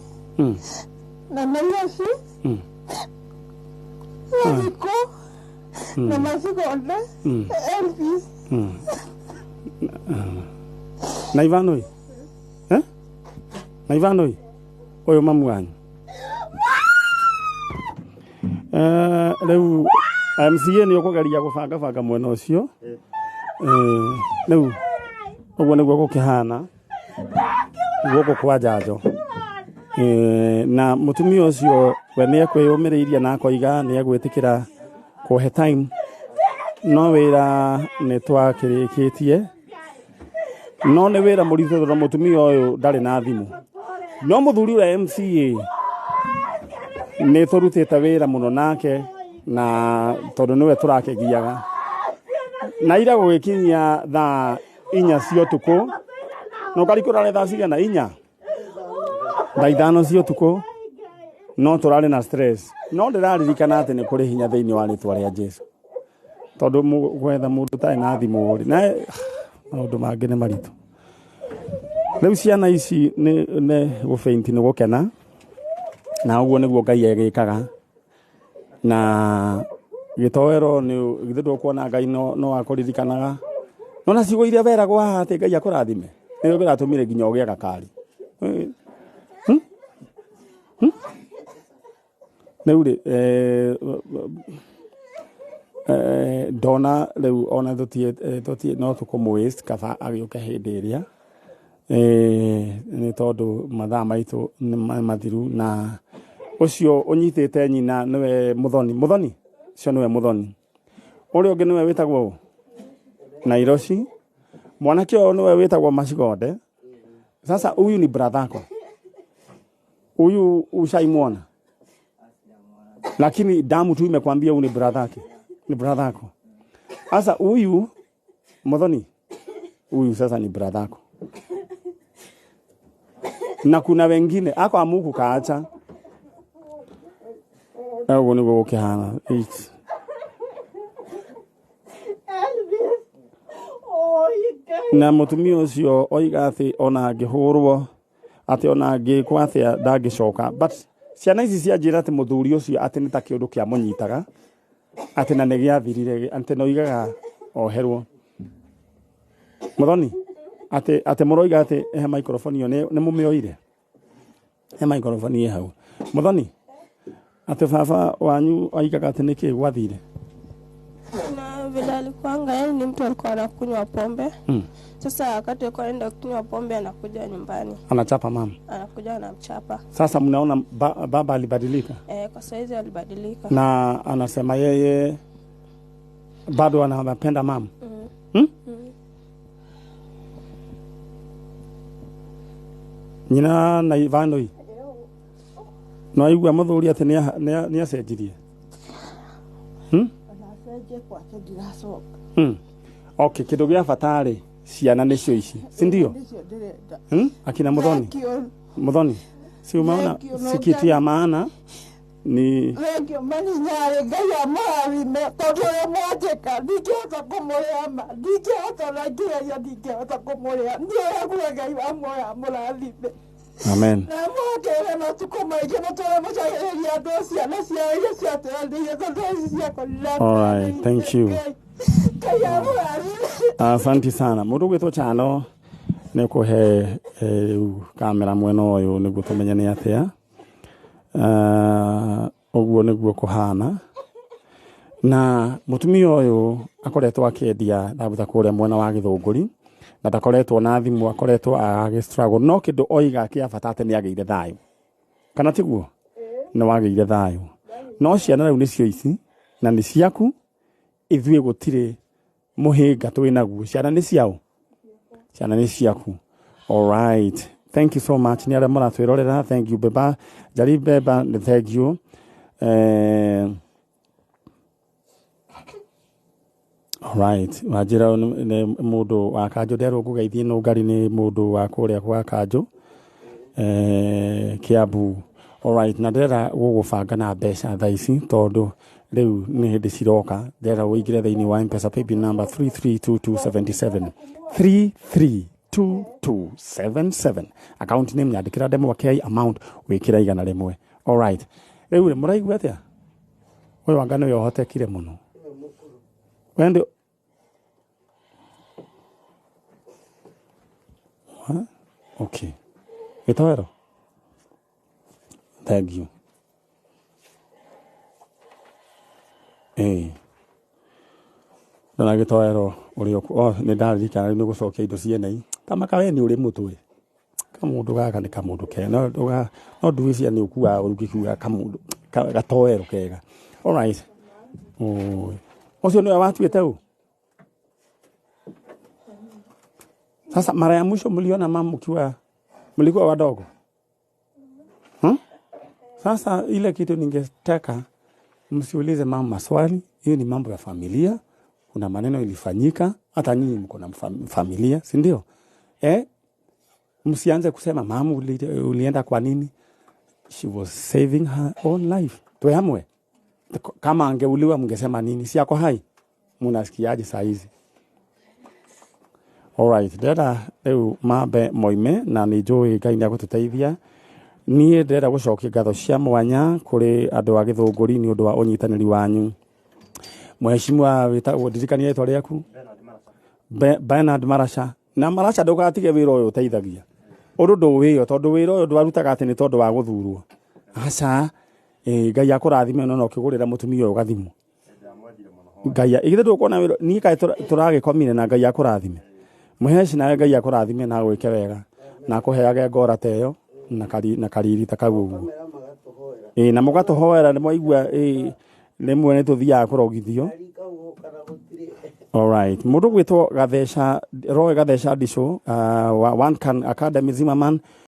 na Nairobi na Thikũ na Macigonde Elvis. Na Ivanoi? Eh? Na Ivanoi? Ũyũ mamu wanyu. Eh, rĩu MCA nĩ ũkũgeria gũbanga banga mwena ũcio. Eh, rĩu ũguo nĩguo gũkĩhana gũkũ kwa njanjo. Eh, na mũtumia ũcio we nĩ ekwĩyũmĩrĩirie na akoiga nĩ egwĩtĩkĩra kũhe time, no wĩra nĩ twakĩrĩkĩtie, no nĩ wĩra mũritũ tondũ mũtumia ũyũ ndarĩ na thimũ, no mũthuri ũrĩa MCA nĩ tũrutĩte wĩra mũno nake, na tondũ nĩwe tũrakĩgiaga na ira gũgĩkinyia thaa 4 cia ũtukũ, no karikũ rarĩ thaa cigana? 4, thaa 5 cia ũtukũ, no tũrarĩ na stress, no ndĩraririkana atĩ nĩ kũrĩ hinya thĩinĩ wa rĩtwa rĩa Jesu, tondũ gwetha mũndũ ũtarĩ na thimũ rĩ, na maũndũ mangĩ nĩ maritũ. Rĩu ciana ici nĩ gũbeinti, nĩ gũkena, na ũguo nĩguo Ngai agĩkaga. Na gĩtoero nĩ githĩ ndũkuona Ngai no akũririkanaga, no na ciugo iria weragwo haha atĩ Ngai akũrathime nĩyo kĩratũmire nginya ũgĩe gakari. Rĩu rĩ, ndona rĩu ona tũtie no tũkũmũ waste, kaba agĩũke hĩndĩ ĩrĩa, nĩ tondũ mathaa maitũ nĩ mathiru. Na ũcio ũnyitĩte nyina nĩwe Muthoni. Muthoni ũcio nĩwe Muthoni. Ũrĩa ũngĩ nĩwe wĩtagwo ũ? Nairoshi. Mwanake ũyũ nĩwe wĩtagwo Macigonde. Sasa huyu ni brother yako. Huyu ushaimwona, lakini damu tu imekwambia huyu ni brother yake, ni brother yako. Sasa huyu Muthoni, huyu sasa ni brother yako. Na kuna wengine ako amuku kaacha. Ũguo nĩguo gũkĩhana. Eight. Na mũtumia ũcio oiga atĩ ona angĩhũrwo, atĩ ona angĩkwo atĩa, ndangĩcoka. But ciana ici cianjĩra atĩ mũthuri ũcio atĩ nĩ ta kĩũndũ kĩamũnyitaga, atĩ na nĩ gĩathirire, atĩ noigaga oherwo. Muthoni, atĩ mũroiga atĩ he microphone ĩyo nĩ mũmĩoire? He microphone ĩ hau. Muthoni, atĩ baba wanyu oigaga atĩ nĩkĩ gwathire? Na vile alikuanga, yani ni mtu alikuwa anakunywa pombe. Sasa wakati alikuwa anaenda kunywa pombe, anakuja nyumbani. Anachapa mama. Anakuja anamchapa. Sasa mnaona baba alibadilika? Kwa saizi alibadilika. Na anasema yeye bado anapenda mama. Nyina na Ivanoi. No aigua mũthuri atĩ nĩ acenjirie. Anacenjia kwake ndiracoka. Okay, kĩndũ gĩa bata rĩ, ciana nĩcio ici, si ndio? Nĩcio ndĩrenda. Akina Muthoni. Thank you. Muthoni, si umeona Thank you, si kitu ya maana ni Thank you, mani nyarĩ Ngai amũrathime tondũ ũrĩa mwanjĩka ndingĩhota kũmũrĩha ma, ndingĩhota na ngĩgeria ndingĩhota kũmũrĩha. Niĩ ũrĩa nguga Ngai wa muoyo amũrathime. Amen. Na amwongerere matukũ maingĩ mũtũre mũcagĩrĩria andũ ciana ciao iria ciateanĩire tondũ ici ciakwa All right, thank you. Ngai amũrathime. Asante sana. Mũndũ ũgwĩtwo Chano nĩ ũkũhe rĩu kamera mwena ũyũ nĩguo tũmenye nĩ atĩa. Ũguo nĩguo kũhana. Na mutumia ũyũ akoretwo akĩendia thambutha kũrĩa mwena wa Gĩthũngũri, na ndakoretwo na thimũ, akoretwo agĩ struggle, no kĩndũ oiga kĩa bata atĩ nĩ agĩire thayũ, kana tiguo? Nĩ wagĩire thayũ, no ciana rĩu nĩcio ici na nĩ ciaku, ithuĩ gũtirĩ mũhĩnga twĩ naguo. Ciana nĩ ciao, ciana nĩ ciaku. Alright, thank you so much nĩ arĩa mũratwĩrorera. Thank you, Beba Jari Beba, nĩ thank you. Alright, wanjĩra nĩ mũndũ wa kanjũ, nderwo ngũgeithie no ngari nĩ mũndũ wa kũrĩa kwa kanjũ, Kiambu. Alright, na ndĩrenda gũgũbanga na mbeca thaa ici tondũ rĩu nĩ hĩndĩ ciroka. Ndĩrenda ũingĩre thĩinĩ wa M-Pesa paybill number 332277, 332277, account name nyandĩkĩra Ndemwa K, amount wĩkĩra 100. Alright, rĩu rĩ, mũraigua atĩa? Ũyũ anga nĩwe ũhotekire mũno wende. What? Okay, gĩtoero, thank you. Ndona gĩtoero ũrĩ oh, nĩ ndaririkana rĩu nĩ gũcokia indo ciene tamaka we nĩ ũrĩ mũtwe kamũndũ gaka nĩ kamũndũ kega, no no nduĩcia nĩ ũkuaga ũru ngĩkiuga kamũndũ gatoero kega. Alright, oi ũcio nĩwe watuĩte ũ. Sasa mara ya mwisho mliona mama mkiwa mlikuwa wadogo? Sasa ile kitu ningetaka msiulize mama maswali, hiyo ni mambo ya familia. Kuna maneno ilifanyika, hata nyinyi mko na familia, si ndio? Msianze kusema mama ulienda kwa nini? She was saving her own life. Tuamwe. Kama angeuliwa mngesema nini? Si ako hai? Munasikiaje saa hizi? Alright, ndĩrenda rĩu mambe moime na nĩ njũĩ Ngai nĩ agũtũteithia. Niĩ ndĩrenda gũcokia ngatho cia mwanya kũrĩ andũ a Gĩthũngũri nĩ ũndũ wa ũnyitanĩri wanyu. Mheshimiwa wĩtagwo, ndirikania rĩtwa rĩaku? Bernard Marasha. Na Marasha ndũgatige wĩra ũyũ ũteithagia. Ũndũ ndũwĩyo tondũ wĩra ũyũ ndwarutaga atĩ nĩ tondũ wa gũthurwo. Aca, Ngai akũrathime no ũkĩgũrĩra mũtumia ũyũ gathimũ. Ngai ithe ndũkuona wĩra niĩ kaĩ tũragĩkomire na Ngai akũrathime. Mũheci nawe Ngai akũrathime na agwĩke wega na akũheage ngora ta ĩyo na kariri ta kau ũguo. Na mũgatũhoera nĩ mwaigua, rĩmwe nĩ tũthiaga kũrogithio. Alright, mũndũ gwĩtwo Gatheca, Roy Gatheca Ndicũ, wa One Can Academy Zimmerman.